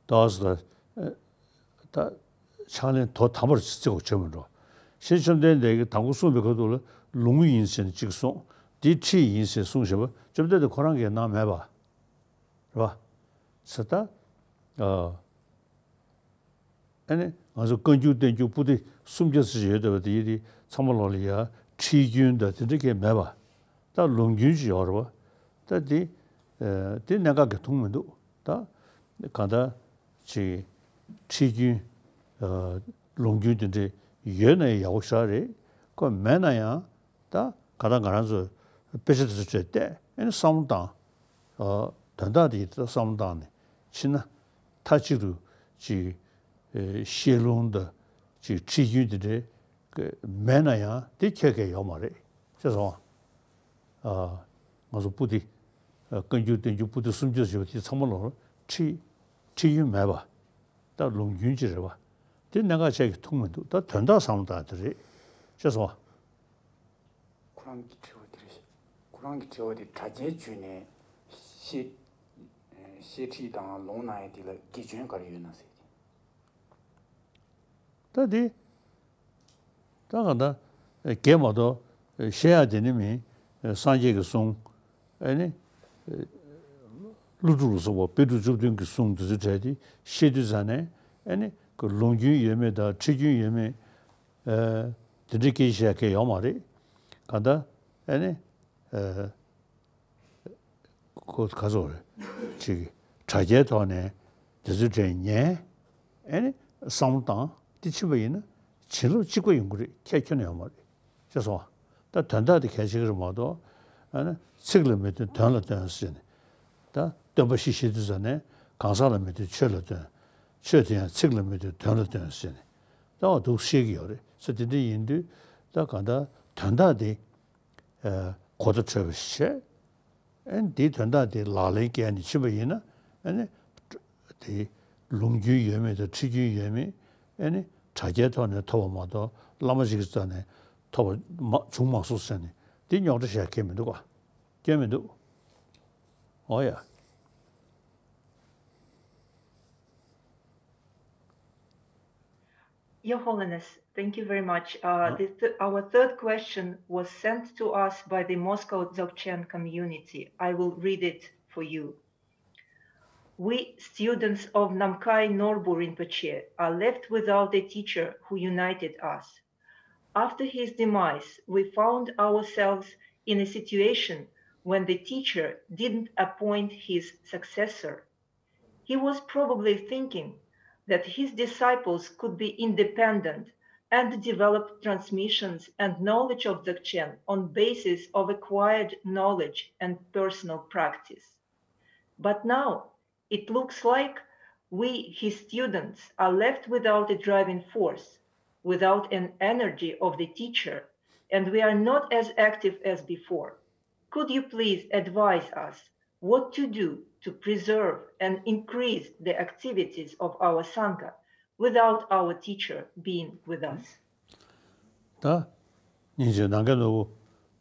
ཏོག་ཙམ་ད་ཕྱག་ལེན་དོ་དམ་པར་བརྩི་དགོས་བྱེད་མི་འགྲོ། ཞེས་བཅོམ་ལྡན་འདས་ཀྱིས་དང་པོ་གསུངས་པའི་ཁ་ཐུག་ལ་ལུང་ཡིན་ཟེར་ནས་གཅིག་གསུངས། འདི་ཁྲིད་ཡིན་ཟེར་གསུངས་བཞག་པ་བཅོམ་ལྡན་འདས་ཁོ་རང་གིས་གནང་མེད་པ་རེད་པ། ཟེར་ད་ཨ། ཨ་ནི་ང་ཚོ་བཀའ་འགྱུར་བསྟན་འགྱུར་པོ་ཏི་སུམ་བརྒྱ་ཙམ་ཞིག་ཡོད་བསྡད་པ་དེ་ཡིན་དེ་ཚང་མ་ལོག་ལ་ཡ་ཁྲིད་རྒྱུན་དང་དེ་འདྲ་གས་མེད་པ། ད་ལུང་རྒྱུན་ཅིག་ཡོད་རེད་པ། ད་དེ་ཨ་དེ་གནད་འགག་གི་མཐོང་མི་འདུག་ད་གང་ལྟར་ཅིག་ཁྲིད་རྒྱུན་ཨ་ལུང་རྒྱུན་དེ་འདྲ་ཡོད་ན་ཡག་པོ་ཞེ་དྲག་རེད། ཁོ་མེད་ན་ཡང་ད་ག་ད་ང་རང་ཚོ་དཔེ་ཆ་དེ་ཚོ་བྲིས་བལྟས་ཨ་ནི་བསམ་བློ་བཏང་། ཨ་དོན་དག་དེ་ཡིས་ད་བསམ་བློ་བཏང་ནས་ཕྱིན་ན་མཐའ་གཅིག་ཏུ་ཅིག་ཨེ་བཤད་ལུང་དང་ཅིག་ཁྲིད་རྒྱུན་དེ་འདྲའི་མེད་ན་ཡང་དེ་ཁྱད་ཁྱད་ཡོད་མ་རེད་ཅེས་སོང་། ཨ་ང་ཚོ་པོ་ཏི་ཨ་བཀའ་འགྱུར་བསྟན་འགྱུར་པོ་ཏི་སུམ་བརྒྱ་ཞེས་པ་དེ་ཚང་མ་ལོག་ཁྲིད་ཁྲིད་རྒྱུན་མེད་པ། ད་ལུང་རྒྱུན་ཅིག་རེད་པ། དེ་གནད་འགག་ཆེ་གི་མཐོང་མི་འདུག་ད་དོན་དག་བསམ་བློ་བཏང་དེ་རེད་ཅེས་སོང་། ཁོ་རང་གི་དྲི་བ་དེ་རེད། ཁོ་རང་གི་དྲི་བ་དེ་དྲ་རྒྱའི་བརྒྱུད་ནས་བཤད་བཤད་ཁྲིད་དང་ལུང་གནང་ཡ་དེ་ལ་དགེ་སྐྱོན་ག་རེ་ཡོད་ན་ཟེར་གི། ད་དེ་ད་གང་ལྟར་དགེ་མ་གཏོགས་བཤད་ཡ་དེ་ནི་མིན། སངས་རྒྱས་ཀྱི་གསུང་ཨ་ནི་ཀླུ་སྒྲུབ་ལ་སོགས་པ་དཔེ་དྲུག་བཅུ་བདུན་གྱི་གསུང་དེ་ཚོའི་གྲས་དེ་བཤད་དུས་ཙ་ནས་ཨ་ནི་ལུང་རྒྱུན་ཡོད་མེད་དང་ཁྲིད་རྒྱུན་ཡོད་མེད། ཨ་དེ་འདྲའི་སྐད་ཆ་བཤད་མཁན་ཡོད་མ་རེད། གང་ལྟར་ཨ་ནི་ཨ་ཁོ་ག་ཚོད་རེད་ཅིག་དྲ་རྒྱའི་ཐོག་ནས་དེ་ཚོའི་གྲས་ཉན་ཨ་ནི་བསམ་བློ་བཏང་དེ་ཕྱིན་པ་ཡིན་ན་བྱིན་རླབས་གཅིག་པ་ཡོང་གི་རེད། ཁྱད་ཁྱོན་ནས་ཡོད་མ་རེད་ཅེས་སོང་བ། ད་དོན་དག་དེ་གལ་ཆེ་གི་རེད་མ་གཏོགས་ཨ་ནི་ཚིག་ལ་མི་ལྟོས་དོན་ལ་ལྟོས་ཟེར་ནས། ད་སྟོན་པ་བཞི་བཤད་དུས་ཙ་ནས་གང་ཟག་ལ་མི་ལྟོས་ཆོས་ལ་ལྟོས། ཆོས་དེ་ཡང་ཚིག་ལ་མི་ལྟོས་དོན་ལ་ལྟོས་ཟེར་ནས་ད་འོ་འདུག་བཤད་ཀྱི་ཡོད་རེད་ཟེར། དེ་འདྲ་ཡིན་དུས་ད་གང་ལྟར་དོན་དག་དེ་ཨ་གོ་བརྡ་འཕྲོད་པ་ཞིག་བྱས། ཨ་ནི་དེའི་དོན་དག་དེ་ལག་ལེན་བཀལ་ནས་ཕྱིན་པ་ཡིན་ན་ཨ་ནི་དེ་ལུང་རྒྱུན་ཡོད་མེད་དང་ཁྲིད་རྒྱུན་ཡོད་མེད་ཨ་ནི་དྲ་རྒྱའི་ཐོག་ནས་ཐོབ་པ་མ་གཏོགས་བླ་མ་ཞིག་གི་རྩ་ནས་ཐོབ་པ་མ་བྱུང་མ་སོང་ཟེར་ནས་དེ་རྙོག་དྲ་བཤད་མཁན་མི་འདུག་ག་སྐྱོན་མི་འདུག་ཨོ་ཡ། Your Holiness, thank you very much. Uh, the th- our third question was sent to us by the Moscow Dzogchen community. I will read it for you. We students of Namkhai Norbu Rinpoche are left without a teacher who united us. After his demise, we found ourselves in a situation when the teacher didn't appoint his successor. He was probably thinking that his disciples could be independent and develop transmissions and knowledge of Dzogchen on basis of acquired knowledge and personal practice. But now, it looks like we, his students, are left without a driving force, without an energy of the teacher, and we are not as active as before. Could you please advise us what to do to preserve and increase the activities of our Sangha without our teacher being with us? ད་སྙིང་རྗེ་ནམ་མཁའི་ནོར་བུ་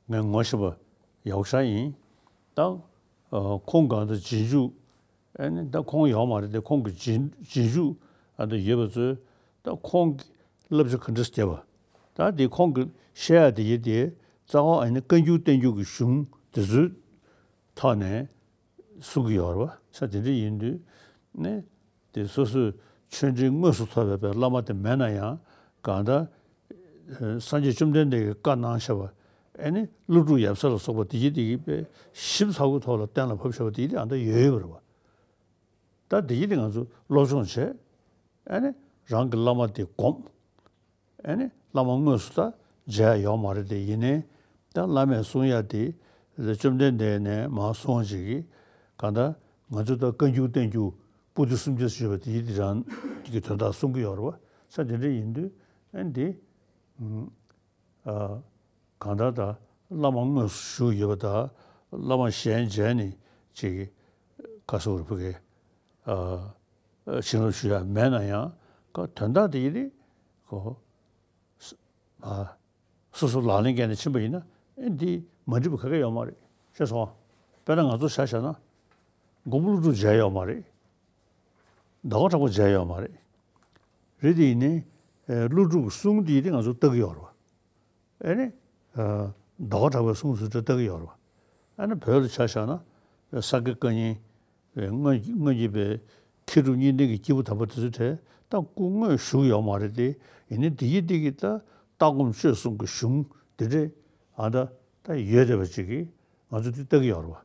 ངས་ངོ་ཤེས་པ་ཡག་ཤོས་ཡིན། ད་ཨ་ཁོང་གང་ལྟར་རྗེས་འཇུག་ཨ་ནི་ད་ཁོང་ཡོད་མ་རེད་དེ། ཁོང་གི་རྗེས་རྗེས་འཇུག་ཨ་ད་ཡོད་པ་ཚོས་ད་ཁོང་གི་བསླབ་བྱ་ག་འདྲ་བསྐྱལ་བ། ད་དེ་ཁོང་གི་བཤད་ཡ་དེ་ཡིན་དེ་རྩ་བ་ཨ་ནི་བཀའ་འགྱུར་བསྟན་འགྱུར་གྱི་གཞུང་དེ་ཚོའི་ཐོག་ནས་གསུང་གི་ཡོད་རེད་བ། ས་དེ་འདྲ་ཡིན་དུས་ནི་དེ་སོ་སོའི་ཆོས་འབྲེལ་དངོས་སུ་ཐོབ་པའི་བླ་མ་དེ་མེད་ན་ཡང་གང་ལྟར་སངས་རྒྱས་བཅོམ་ལྡན་འདས་ཀྱིས་བཀའ་གནང་བཞག་པ་ཨ་ནི་ཀླུ་སྒྲུབ་ཡབ་སྲས་ལ་སོགས་པ་དེ་ཡིན་དེ་ཡིན་པས་ཞིབ་ཚགས་པོའི་ཐོག་ལ་གཏན་ལ་ཕབ་བཞག་པ་དེ་ཡིན་དེ་ཨ་ད་ཡོད་ཡོད་པ་རེད་བ། ད་དེ་ཡིན་དེ་ང་ཚོ་སློབ་སྦྱོང་བྱས། ཨ་ནི་རང་གི་བླ་མ་དེ་སྒོམ། ཨ་ནི་བླ་མ་དངོས་སུ་ད་མཇལ་ཡ་ཡོད་མ་རེད་དེ། ཡིན་ནའི་ད་བླ་མས་གསུང་ཡ་དེ་བཅོམ་ལྡན་འདས་ནས་མར་གསུངས་བྱེད་ཀྱི། གང་ལྟར་ང་ཚོ་ད་བཀའ་འགྱུར་བསྟན་འགྱུར་པོ་ཏི་སུམ་བརྒྱ་ཞེས་པ་དེ་ཡི་དེ་རང་གི་དོན་དག་གསུང་གི་ཡོད་རེད་བ། ས་དེ་འདྲ་ཡིན་དུས་ཨ་ནི་དེ། ཨ། གང་ལྟར་ད་བླ་མ་དངོས་སུ་བཞུགས་ཡོད་པ་དང་བླ་མ་གཞན་མཇལ་ནས་ཅིག་ག་སོགས་རུ་ཕུ་གེ། ཨ། བྱིན་རླབས་ཞུ་ཡ་མེད་ན་ཡང་ཀ་དོན་དག་དེ་ཡི་རེད་ཀོ། ཨ། སོ་སོ་ལག་ལེན་བཀལ་ནས་ཕྱིན་པ་ཡིན་ན་ཨེ་འདི་མ་འགྲིག་པ་ག་གེ་ཡོད་མ་རེད། ཤེས་སོང་། དཔེར་ན་ང་ཚོ་ཆ་བཞག་ན་མགོན་པོ་ཀླུ་སྒྲུབ་མཇལ་ཡོད་མ་རེད། ཟླ་བ་གྲགས་པ་མཇལ་ཡོད་མ་རེད། རེད་དེ་ཡིན་ནའི་ཀླུ་སྒྲུབ་གསུང་དེ་ཡི་རེད་ང་ཚོ་ལྟ་གི་ཡོད་རེད་བ། ཨེ་ནི། ཟླ་བ་གྲགས་པའི་གསུང་ཚུལ་འདྲ་ལྟ་གི་ཡོད་རེད་བ། ཨ་ནི་བོད་ལ་ཆ་བཞག་ན་ས་དགེ་བཀའ་རྙིང་སྔོན་སྔོན་གྱི་པའི་མཁས་གྲུབ་གཉིས་ལྡན་གྱི་སྐྱེས་བུ་དམ་པ་དེ་ཚོ་གྲས་ད་སྐུ་དངོས་བཞུགས་ཡོད་མ་རེད་དེ། ཡིན་ནའི་དེ་ཡི་དེ་གི་ད་ལྟ་སྒོམ་སྤྱོད་གསུམ་གྱི་གཞུང་དེ་འདྲས་ཨ་ད་ད་ཡོད་བསྡད་པ་ཅིག་གིས་ང་ཚོ་དེ་ལྟ་གི་ཡོད་རེད་བ། བྱས་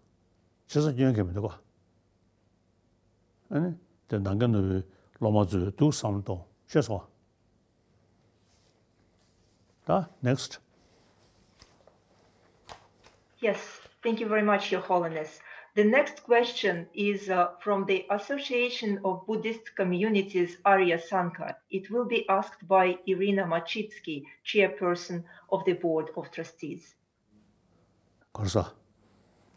ཙང་སྐྱོན་གང་ཡང་མི་འདུག་ག་ཨ་ནི་དེ་ནང་གི་ནོར་བུའི་སློབ་མ་ཚོས་འདུག་བསམ་བློ་གཏོང་། ཤེས་སོང་། ད་next. Yes, thank you very much, Your Holiness. The next question is uh, from the Association of Buddhist Communities Arya Sangha. It will be asked by Irina Machitsky, chairperson of the Board of Trustees. གོར་ས།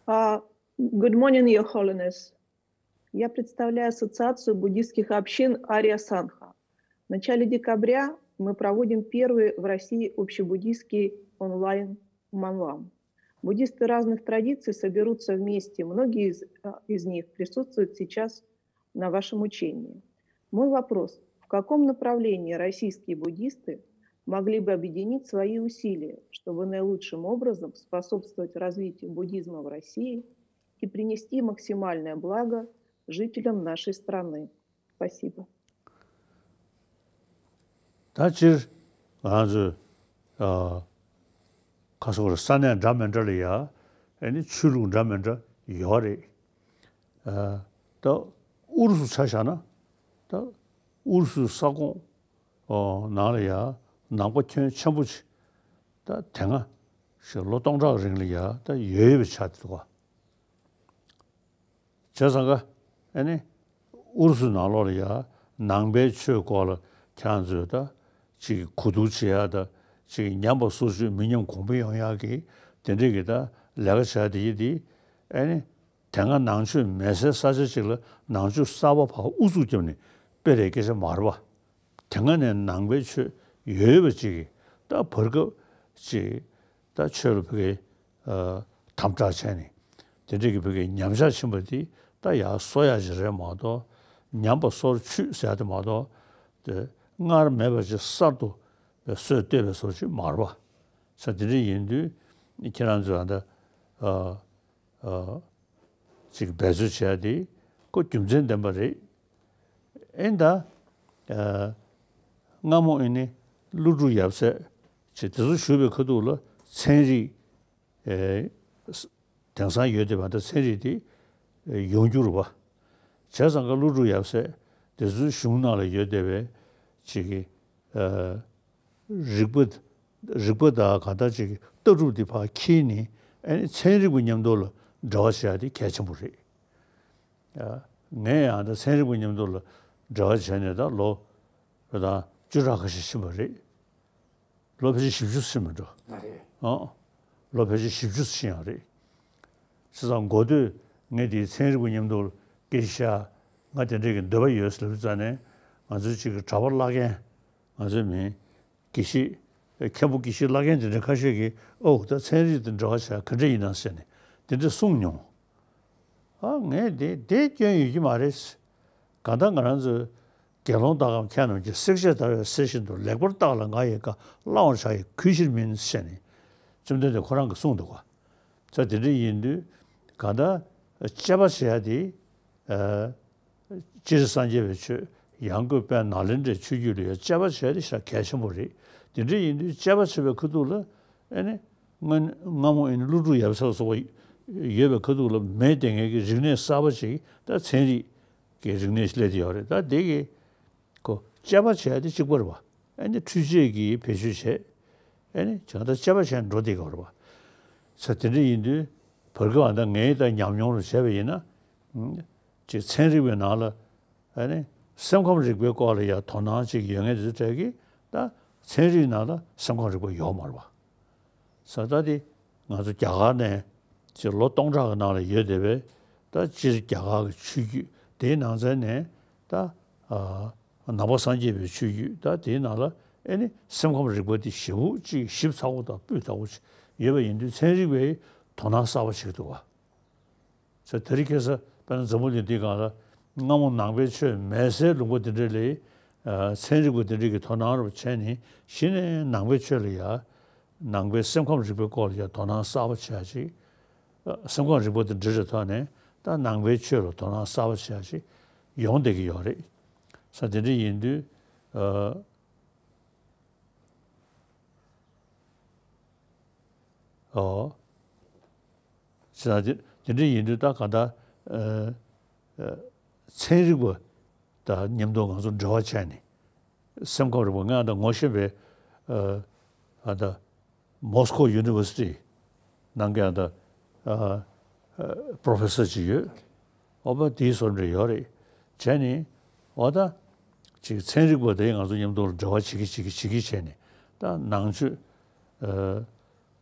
Uh, good morning, Your Holiness. Я представляю Ассоциацию буддийских общин Ария Санха. В начале декабря мы проводим первый в России общебуддийский онлайн манлам. Буддисты разных традиций соберутся вместе. Многие из, а, из них присутствуют сейчас на вашем учении. Мой вопрос. В каком направлении российские буддисты могли бы объединить свои усилия, чтобы наилучшим образом способствовать развитию буддизма в России и принести максимальное благо жителям нашей страны? Спасибо. ད་སྤྱིར་ང་ཚོས་ཨ་ཁ་སོ་ར་ས་གནས་འདྲ་མི་འདྲ་ལ་ཡ་ཨ་ནི་ཆོས་ལུགས་འདྲ་མི་འདྲ་ཡོད་རེད། ཨ་ད་ཨུ་རུ་སུ་ཆ་བཞག་ན་ད་ཨུ་རུ་སུའི་ས་ཁོངས་ཨོ་ནང་ལ་ཡ་ནང་པ་ཁྱོན་ཆེན་པོ་ཅིག་ད་དེ་སྔ་ཞིག་ལོ་སྟོང་ཕྲག་རིང་ལ་ཡ་ད་ཡོད་ཡོད་པའི་ཆ་དེ་འདུག་ག་བྱས་ཙང་ཀ་ཨ་ནི་ཨུ་རུ་སུའི་ནང་ལོགས་ལ་ཡ་ནང་པའི་ཆོས་སྐོར་ལ་ཁྱེད་རང་ཚོས་ད་ཅིག་གོ་བསྡུར་བྱེད་ཡ་ད་ཅིག་ཉམས་པ་སོར་ཆུད་མི་ཉམས་གོང་འཕེལ་ཡོང་ཡ་གི་དེ་འདྲས་ཀྱི་ད་ལས་ཀ་བྱ་དེ་ཡི་དེ་ཨ་ནི་དེ་སྔ་ནང་ཆོས་མེད་སའི་ས་ཆ་ཅིག་ལ་ནང་ཆོས་གསར་པ་ཕར་ཨུ་ཚུགས་བརྒྱབ་ནས་སྤེལ་རེས་སྐད་ཆ་མ་རེད་བ། དེ་སྔ་ནས་ནང་པའི་ཆོས་ཡོད་པ་ཅིག་གིས་ད་བར་སྐབས་ཅིག་ད་ཆོས་ལ་ཕ་གི་དམ་དྲག་བྱས་ནས་དེ་འདྲས་ཀྱི་ཕ་གི་ཉམས་ཆག་ཕྱིན་པ་དེ་ད་ཡར་གསོ་ཡ་ཅིག་རེད་མ་གཏོགས། ཉམས་པ་སོར་ཆུད་ཟེར་ཡ་དེ་མ་གཏོགས་དེ་སྔར་མེད་པ་ཅིག་གསར་དུ་སྲོལ་གཏོད་པའི་བཟོ་ཅིག་མ་རེད་བ། ས་དེ་འདྲས་ཡིན་དུས་ཁྱེད་རང་ཚོས་ད་ཨ། ཅིག་འབད་རྩོལ་བྱས་ཏེ་ཁོ་རྒྱུ་མཚན་ལྡན་པ་རེད། ཨེ་ད། སྔ་མོ་ཨེ་ནི་ཀླུ་སྒྲུབ་ཡབ་སྲས་ཅིག་དེ་ཚོ་བཞུགས་པའི་ཁ་ཐུག་ལ་ཚན་རིག་དེང་སང་ཡོད་བསྡད་པ་ད་ཚན་རིག་དེ་ཡོང་རྒྱུ་རེད་བ། བྱས་ཙང་ཀ་ཀླུ་སྒྲུབ་ཡབ་སྲས་དེ་ཚོའི་གཞུང་ནང་ལ་ཡོད་བསྡད་པའི་ཅིག་གི་རིག་པ། རིག་པ་དང་གང་ལྟར་ཅིག་ལྟ་གྲུབ་འདི་ཕར་འཁྱེར་ནས་ཨ་ནི་ཚན་རིག་པ་མཉམ་དུ་ལ་འབྲེལ་བ་བྱེད་ཡ་དེ་གལ་ཆེན་པོ་རེད། ཨ། ངས་ཡང་ད་ཚན་རིག་པ་མཉམ་དུ་ལ་འབྲེལ་བ་བྱས་ནས་ད་ལོ་ད་བཅུ་ཕྲག་ཁ་ཤས་ཕྱིན་པ་རེད། ལོ་ཕལ་ཆེར་བཞི་བཅུ་ཕྱིན་མི་འགྲོ། ཨ། ལོ་ཕལ་ཆེར་བཞི་བཅུ་ཕྱིན་ཡང་རེད། བྱས་ཙང་འགོ་སྟོད་ངས་དེའི་ཚན་རིག་པ་མཉམ་དུ་ལ་སྐད་ཆ་བཤད་ང་དེ་འདྲས་ཀྱི་འདོད་པ་ཡོད་ཟེར་ལབ་ཙང་ནས་ང་ཚོའི་ཅིག་གི་གྲྭ་པ་བླ་རྒན་ང་ཚོའི་མིང་། དགེ་བཤེས། མཁན་པོ་དགེ་བཤེས་བླ་རྒན་དེ་འདྲ་ཁ་ཤས་ཀྱིས་ཨོ་ད་ཚན་རིག་དང་འབྲེལ་བ་བྱས་ག་འདྲ་ཡིན་ན་ཟེར་ནས་དེ་འདྲ་གསུངས་མྱོང་། ཨ་ངས་དེ་དེ་སྐྱོན་ཡོད་ཀྱི་མ་རེད། གང་ལྟར་ང་རང་ཚོས་དགེ་སློང་ལྟ་སྐོམ་ཁྱེད་རྣམས་ཀྱིས། བསྲེག་བཅད་ལྟ་བའི་གསེར་བཞིན་དུ། ལེགས་པར་བརྟགས་ལ་ང་ཡི་བཀའ། བླང་བར་བྱ་ཡི་གུས་ཕྱིར་མིན་ཟེར་ནས་བཅོམ་ལྡན་འདས་ཁོ་རང་གིས་གསུངས་འདུག་ག་ས་དེ་འདྲ་ཡིན་དུས་གང་ལྟར་དཔྱད་པ་བྱེད་ཡ་དེ། ཨ། སྤྱིར་སངས་རྒྱས་པའི་ཆོས། ཡང་སྒོས་དཔལ་ནཱ་ལེནྡྲའི་ཆོས་བརྒྱུད་ལ་ཡང་དཔྱད་པ་བྱས་ཏེ་ཞེ་དྲག་གལ་ཆེན་པོ་རེད། དེ་འདྲ་ཡིན་དུས་དཔྱད་པ་བྱེད་པའི་ཁ་ཐུག་ལ་ཨེ་ནི་སྔ་སྔ་མོ་ཨེ་ནི་ཀླུ་སྒྲུབ་ཡབ་སྲས་ལ་སོགས་པ་ཡོད་པའི་ཁ་ཐུག་ལ་མེད་བསྡད་མཁན་གྱི་རིག་གནས་གསར་པ་ཅིག་ད་ཚན་རིག་གི་རིག་གནས་ཤིག་སླེབས་བསྡད་ཡོད་རེད། ད་དེ་གི་ ཁོ་དཔྱད་པ་བྱས་ཏེ་གཅིག་པ་རེད་པ། ཨ་ནི་འཕྲུལ་ཆས་ཀྱིས་བེད་སྤྱོད་བྱས། ཨ་ནི་བྱས་ད་དཔྱད་པ་བྱས་འགྲོ་བསྡད་ཀྱི་ཡོད་རེད་པ། ས་དེ་འདྲ་ཡིན་དུས་བར་སྐབས་ཨ་ད་ངས་ད་ཉམས་མྱོང་རུ་བྱས་པ་ཡིན་ན། ཅིག་ཚན་རིག་པའི་ནང་ལ་ཨ་ནི་སེམས་ཁམས་རིག་པའི་སྐོར་ལ་ཡང་དོ་སྣང་ཅིག་ཡོད་མཁན་དེ་ཚོ་གྲས་ཀྱིས་ད་ཚན་རིག་ནང་ལ་སེམས་ཁམས་རིག་པ་ཡོད་མ་རེད་པ། ས་ད་དེ་ང་ཚོ་རྒྱ་གར་ནས་ཅིག་ལོ་སྟོང་ཕྲག་གི་ནང་ལ་ཡོད་བསྡད་པའི་ད་སྤྱིར་རྒྱ་གར་གྱི་ཆོས་བརྒྱུད་དེའི་ནང་ཚན་ནས་ད་ཨ་ནང་པ་སངས་རྒྱས་པའི་ཆོས་བརྒྱུད་ད་དེའི་ནང་ལ་ཨེ་ནི་སེམས་ཁམས་རིག་པ་དེ་ཞེ་པོ་ཅིག་ཞིབ་ཚགས་པོ་དང་སྤུས་དག་པོ་ཅིག་ཡོད་པ་ཡིན་དུས་ཚན་རིག་པས་དོ་སྣང་གསར་པ་བྱེད་ཀྱི་འདུག་བ། ས་དེ་རིང་ཁ་སང་དཔེར་ན་འཛམ་བུ་གླིང་འདིའི་སྒང་ལ་སྔ་མོ་ནང་པའི་ཆོས་མེད་སའི་ལུང་པ་འདི་འདྲ་ལ་ཨ་ཚན་རིག་པ་འདི་འདྲ་གིས་དོ་སྣང་རུ་བྱས་ནས་གཞི་ནས་ནང་པའི་ཆོས་ལ་ཡ། ནང་པའི་སེམས་ཁམས་རིག་པའི་སྐོར་ལ་ཡང་དོ་སྣང་གསར་པ་བྱེད་ཡ་ཅིག་ཨ་སེམས་ཁམས་རིག་པ་དང་འབྲེལ་བའི་ཐོག་ནས་ད་ནང་པའི་ཆོས་ལ་དོ་སྣང་གསར་པ་བྱེད་ཡ་ཅིག་ཡོང་བསྡད་ཀྱི་ཡོད་རེད། ས་དེ་འདྲ་ཡིན་དུས་ཨ་ཨོ་ས་དེ་དེ་འདྲ་ཡིན་དུས་ད་ག་ད་ཨ་ཨ་ཚན་རིག་པ་དང་མཉམ་དུ་ང་ཚོ་འབྲེལ་བ་བྱས་ནས། སེམས་ཁམས་རིག་པ་ང་ད་ངོ་ཤེས་པའི་ཨ་ཨ་ད་མོ་སི་ཁོ་ཡུ་ནི་ཝར་སི་ཊི་ནང་གི་ཨ་ད་ཨ་ཨ་པྲོ་ཕེ་སར་ཅིག་ཡོད། ཨོ་པ་དེའི་བཟོ་འདྲ་ཡོད་རེད། བྱས་ནས་འོ་ད་ཅིག་ཚན་རིག་པ་དེ་ང་ཚོ་མཉམ་དུ་འབྲེལ་བ་བྱེད་ཀྱི་བྱེད་ཀྱི་བྱེད་ཀྱི་བྱས་ནས་ད་ནང་ཆོས་ཨ།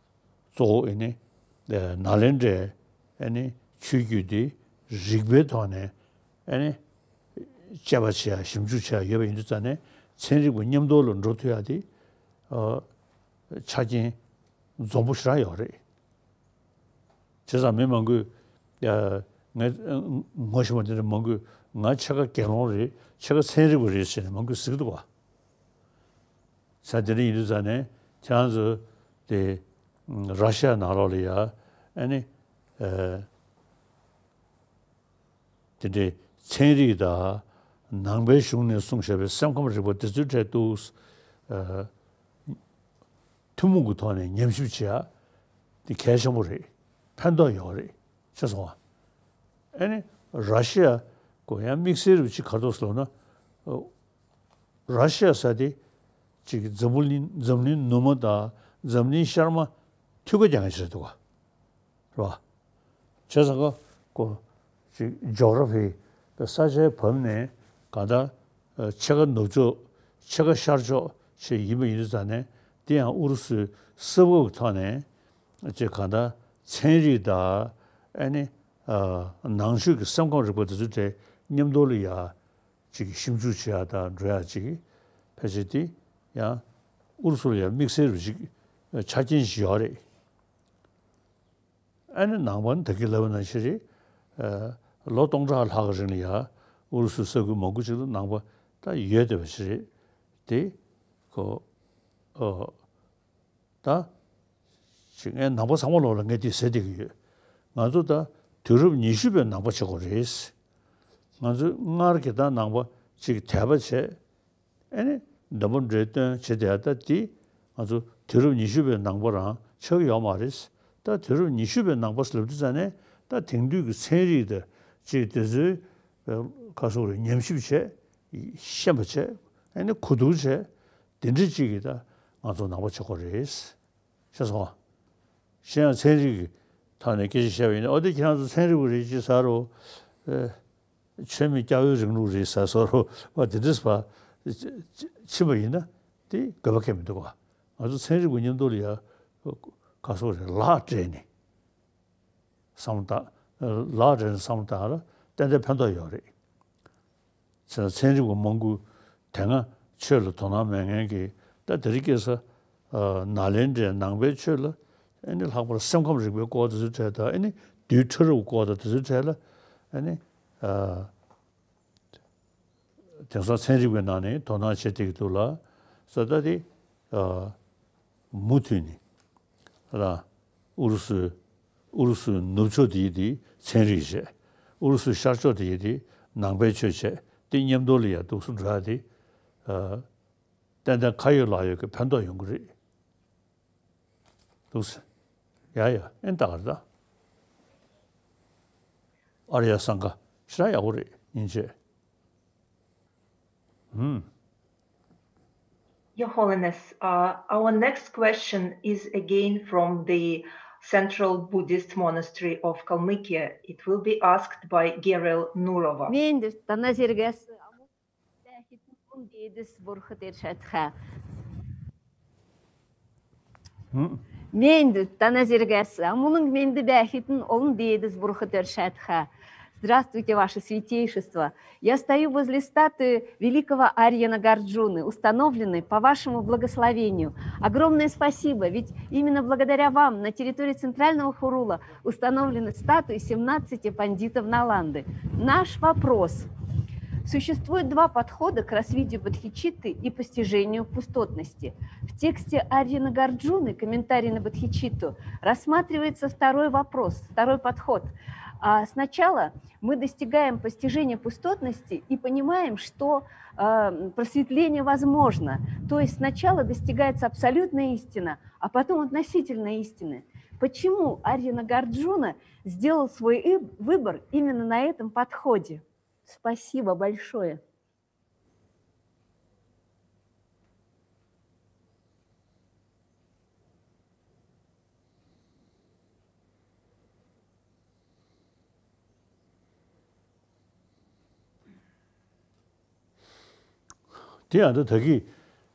གཙོ་བོ་ཨེ་ནི་ཨེ་ནཱ་ལེནྡྲའི་ཨེ་ནི་ཆོས་བརྒྱུད་འདི་རིག་པའི་ཐོག་ནས་ཨེ་ནི་དཔྱད་པ་བྱེད་ཡ་ཞིབ་འཇུག་བྱེད་ཡ་ཡོད་པ་ཡིན་དུས་ཙང་ནས་ཚན་རིག་པ་མཉམ་དུ་ལ་འགྲོ་ཐུབ་ཡ་དེ་ཨ་ཆ་རྐྱེན་འཛོམས་པོ་ཞེ་དྲག་ཡོད་རེད། བྱས་ཙང་མི་མང་པོས་ཨ་ངས་ངོ་ཤེས་པ་དེ་འདྲ་མང་པོས་ང་ཕྱེད་ཀ་དགེ་སློང་རེད། ཕྱེད་ཀ་ཚན་རིག་པ་རེད་ཟེར་ནས་མང་པོས་ཟེར་གྱི་འདུག་བ། ས་དེ་འདྲ་ཡིན་དུས་ཙང་ནས་ཁྱེད་རང་ཚོ་དེ་ར་ཤི་ཡ་ནང་ལོགས་ལ་ཡ་ཨ་ནི་ཨ་དེ་འདྲའི་ཚན་རིག་དང་ནང་པའི་གཞུང་ནས་གསུངས་བཞག་པའི་སེམས་ཁམས་རིག་པ་དེ་ཚོའི་གྲས་དུ་ཨ་ཐུན་མོང་གི་ཐོག་ནས་ཉམས་ཞིབ་བྱེད་ཡ་དེ་གལ་ཆེན་པོ་རེད། ཕན་ཐོགས་ཡོད་རེད། ཤེས་སོང་ང་། ཨ་ནི་ར་ཤི་ཡ་གོ་ཡང་དམིགས་བསལ་རུ་ཅིག་ག་རེ་འདུག་ཟེར་ལབ་ན། ར་ཤི་ཡ་ཟེར་དེ་ཅིག་འཛམ་བུ་གླིང་འཛམ་གླིང་ནུབ་མོ་དང་འཛམ་གླིང་ཤར་མ་མཐུད་ཀ་རྒྱག་མཁན་ཞིག་རེད་འདུག་ག་རེད་བ། བྱས་ཙང་ཀ་ཀོ་ཅིག་ཇོ་གྷ་ར་ཕི་ས་ཆའི་བབ་ནས་གང་ལྟར་ཕྱེད་ཀ་ནུབ་ཕྱོགས་ཕྱེད་ཀ་ཤར་ཕྱོགས་ཅིག་ཡིན་པ་ཡིན་དུས་ཙང་ནས་དེ་ཡང་ཨུ་རུ་སུའི་ས་བབ་ཀྱི་ཐོག་ནས་ཅིག་གང་ལྟར་ཚན་རིག་དང་ཨ་ནི་ནང་ཆོས་ཀྱི་སེམས་ཁམས་རིག་པ་དེ་ཚོའི་གྲས་མཉམ་དུ་ལ་ཡ། ཅིག་ཞིབ་འཇུག་བྱེད་ཡ་དང་འགྲོ་ཡ་ཅིག་ཕལ་ཆེར་དེ་ཡང་ཨུ་རུ་སུ་ལ་ཡང་དམིགས་བསལ་རུ་ཅིག་ཆ་རྐྱེན་ཞིག་ཡོད་རེད། ཨ་ནི་ནང་པ་ནི་ད་གིན་ལབ་པ་ནང་བཞིན་རེད། ལོ་སྟོང་ཕྲག་ལྷག་གི་རིང་ལ་ཡང་ཨུ་རུ་སུའི་ས་ཁུལ་མང་པོ་ཅིག་ལ་ནང་པ་ད་ཡོད་བསྡད་པ་ཞིག་རེད། དེ་ཁོ་ཨོ། ད། ཅིག་ངས་ནང་པ་ཚང་མ་ལོག་ལ་ངས་འདི་ཟེར་བསྡད་ཀྱི་ཡོད། ང་ཚོ་ད་དུས་རབས་ཉི་ཤུ་པའི་ནང་པ་བྱེད་དགོས་རེད། ང་ཚོས་སྔར་གྱི་ད་ནང་པ་ཅིག་དད་པ་བྱས། ཨ་ནི་འདོན་པ་འགྲེལ་བསྟོན་བྱེད་བསྡད་ཡ་ད་འདི་ང་ཚོ་དུས་རབས་ཉི་ཤུ་པའི་ནང་པ་རང་ཆགས་ཀྱི་ཡོད་མ་རེད། ད་དུས་རབས་ཉི་ཤུ་པའི་ནང་པ་ཟེར་ལབ་དུས་ཙང་ནས་ད་དེང་དུས་ཀྱི་ཚན་རིག་དང་ཅིག་དེ་ཚོའི་ཁ་སོགས་རེ་ཉམས་ཞིབ་བྱས། ཤེས་པ་བྱས། ཨ་ནི་གོ་བསྡུར་བྱས། དེ་འདྲ་ཅིག་གིས་ད་ང་ཚོ་ནང་པ་བྱེད་དགོས་རེད། ཤེས་སོང་ང་། གཞན་ཡང་ཚན་རིག་གི་ཐོག་ནས་སྐད་ཆ་བཤད་པ་ཡིན་ན་ཨོ་དེ་ཁྱེད་རང་ཚོ་ཚན་རིག་པ་རེད་ཅེས་ཟེར་རོ། ཨེ། ཆོས་མེད་སྐྱ་བོའི་རིང་ལུགས་རེད་ཟེར་སོ་རོ་བ་དེ་འདྲས་པ་ཕྱིན་པ་ཡིན་ན་དེ་དགོས་པ་ཁེལ་མི་འདུག་ག་ང་ཚོ་ཚན་རིག་པ་མཉམ་དུ་ལ་ཡ་ག་སོག་རེད་ལག་སྦྲེལ་ནས་བསམ་བློ་བཏང་ལག་སྦྲེལ་ནས་བསམ་བློ་བཏང་ཡ་ལ་ཏན་ཏན་ཕན་ཐོགས་ཡོད་རེད། ཚན་ཚན་རིག་པ་མང་པོ་དེ་སྔ་ཆོས་ལ་དོ་སྣང་མེད་མཁན་གྱི་ད་དེ་རིང་ཁ་སང་ནཱ་ལེནྡྲའི་ནང་པའི་ཆོས་ལ་ཨ་ནི་ལྷག་པར་སེམས་ཁམས་རིག་པའི་སྐོར་དེ་ཚོའི་གྲས་དང་ཨ་ནི་རྡུལ་ཕྲ་རབ་སྐོར་དང་དེ་ཚོའི་གྲས་ལ་ཨ་ནི་དེང་སང་ཚན་རིག་པའི་ནང་ནས་དོ་སྣང་བྱེད་བསྡད་ཀྱི་འདུག་ལ། ས་ད་དེ་མུ་མཐུད་ནས་ལ་ཨུ་རུ་སུའི་ཨུ་རུ་སུའི་ནུབ་ཕྱོགས་དེ་དེ་ཚན་རིག་བྱས། ཨུ་རུ་སུའི་ཤར་ཕྱོགས་དེ་དེ་ནང་པའི་ཆོས་བྱས། དེ་མཉམ་དུ་ལ་ཡ་འདུག་སེ་འགྲོ་ཡ་དེ་ཏན་ཏན་ཁ་ཡོད་ལག་ཡོད་ཀྱི་ཕན་ཐོགས་ཡོང་གི་རེད། འདུག་སེ། ཡ་ཡ་ཨེ་ད་ག་རེད་ད། ཨ་རེ་ཡ་སང་ག་ཞེ་དྲག་ཡག་པོ་རེད་སྙིང་རྗེ། ཧུམ། Your Holiness, uh, our next question is again from the Central Buddhist Monastery of Kalmykia. It will be asked by Gerel Nurova. Менд танаа зэргээс амун дээдэс бурхад эршэдхэ. Менд танаа зэргээс амун менд бэхитэн олон дээдэс бурхад эршэдхэ. Здравствуйте, Ваше Святейшество! Я стою возле статуи великого Арьяна Гарджуны, установленной по вашему благословению. Огромное спасибо, ведь именно благодаря вам на территории Центрального Хурула установлены статуи семнадцати пандитов Наланды. Наш вопрос. Существует два подхода к развитию бодхичитты и постижению пустотности. В тексте Арьяна Гарджуны, комментарий на Бодхичитту, рассматривается второй вопрос, второй подход. А, сначала мы достигаем постижения пустотности и понимаем, что э, просветление возможно. То есть сначала достигается абсолютная истина, а потом относительная истина. Почему Арьяна Гарджуна сделал свой и- выбор именно на этом подходе? Спасибо большое. དེ་ཡང་ད་ད་གི་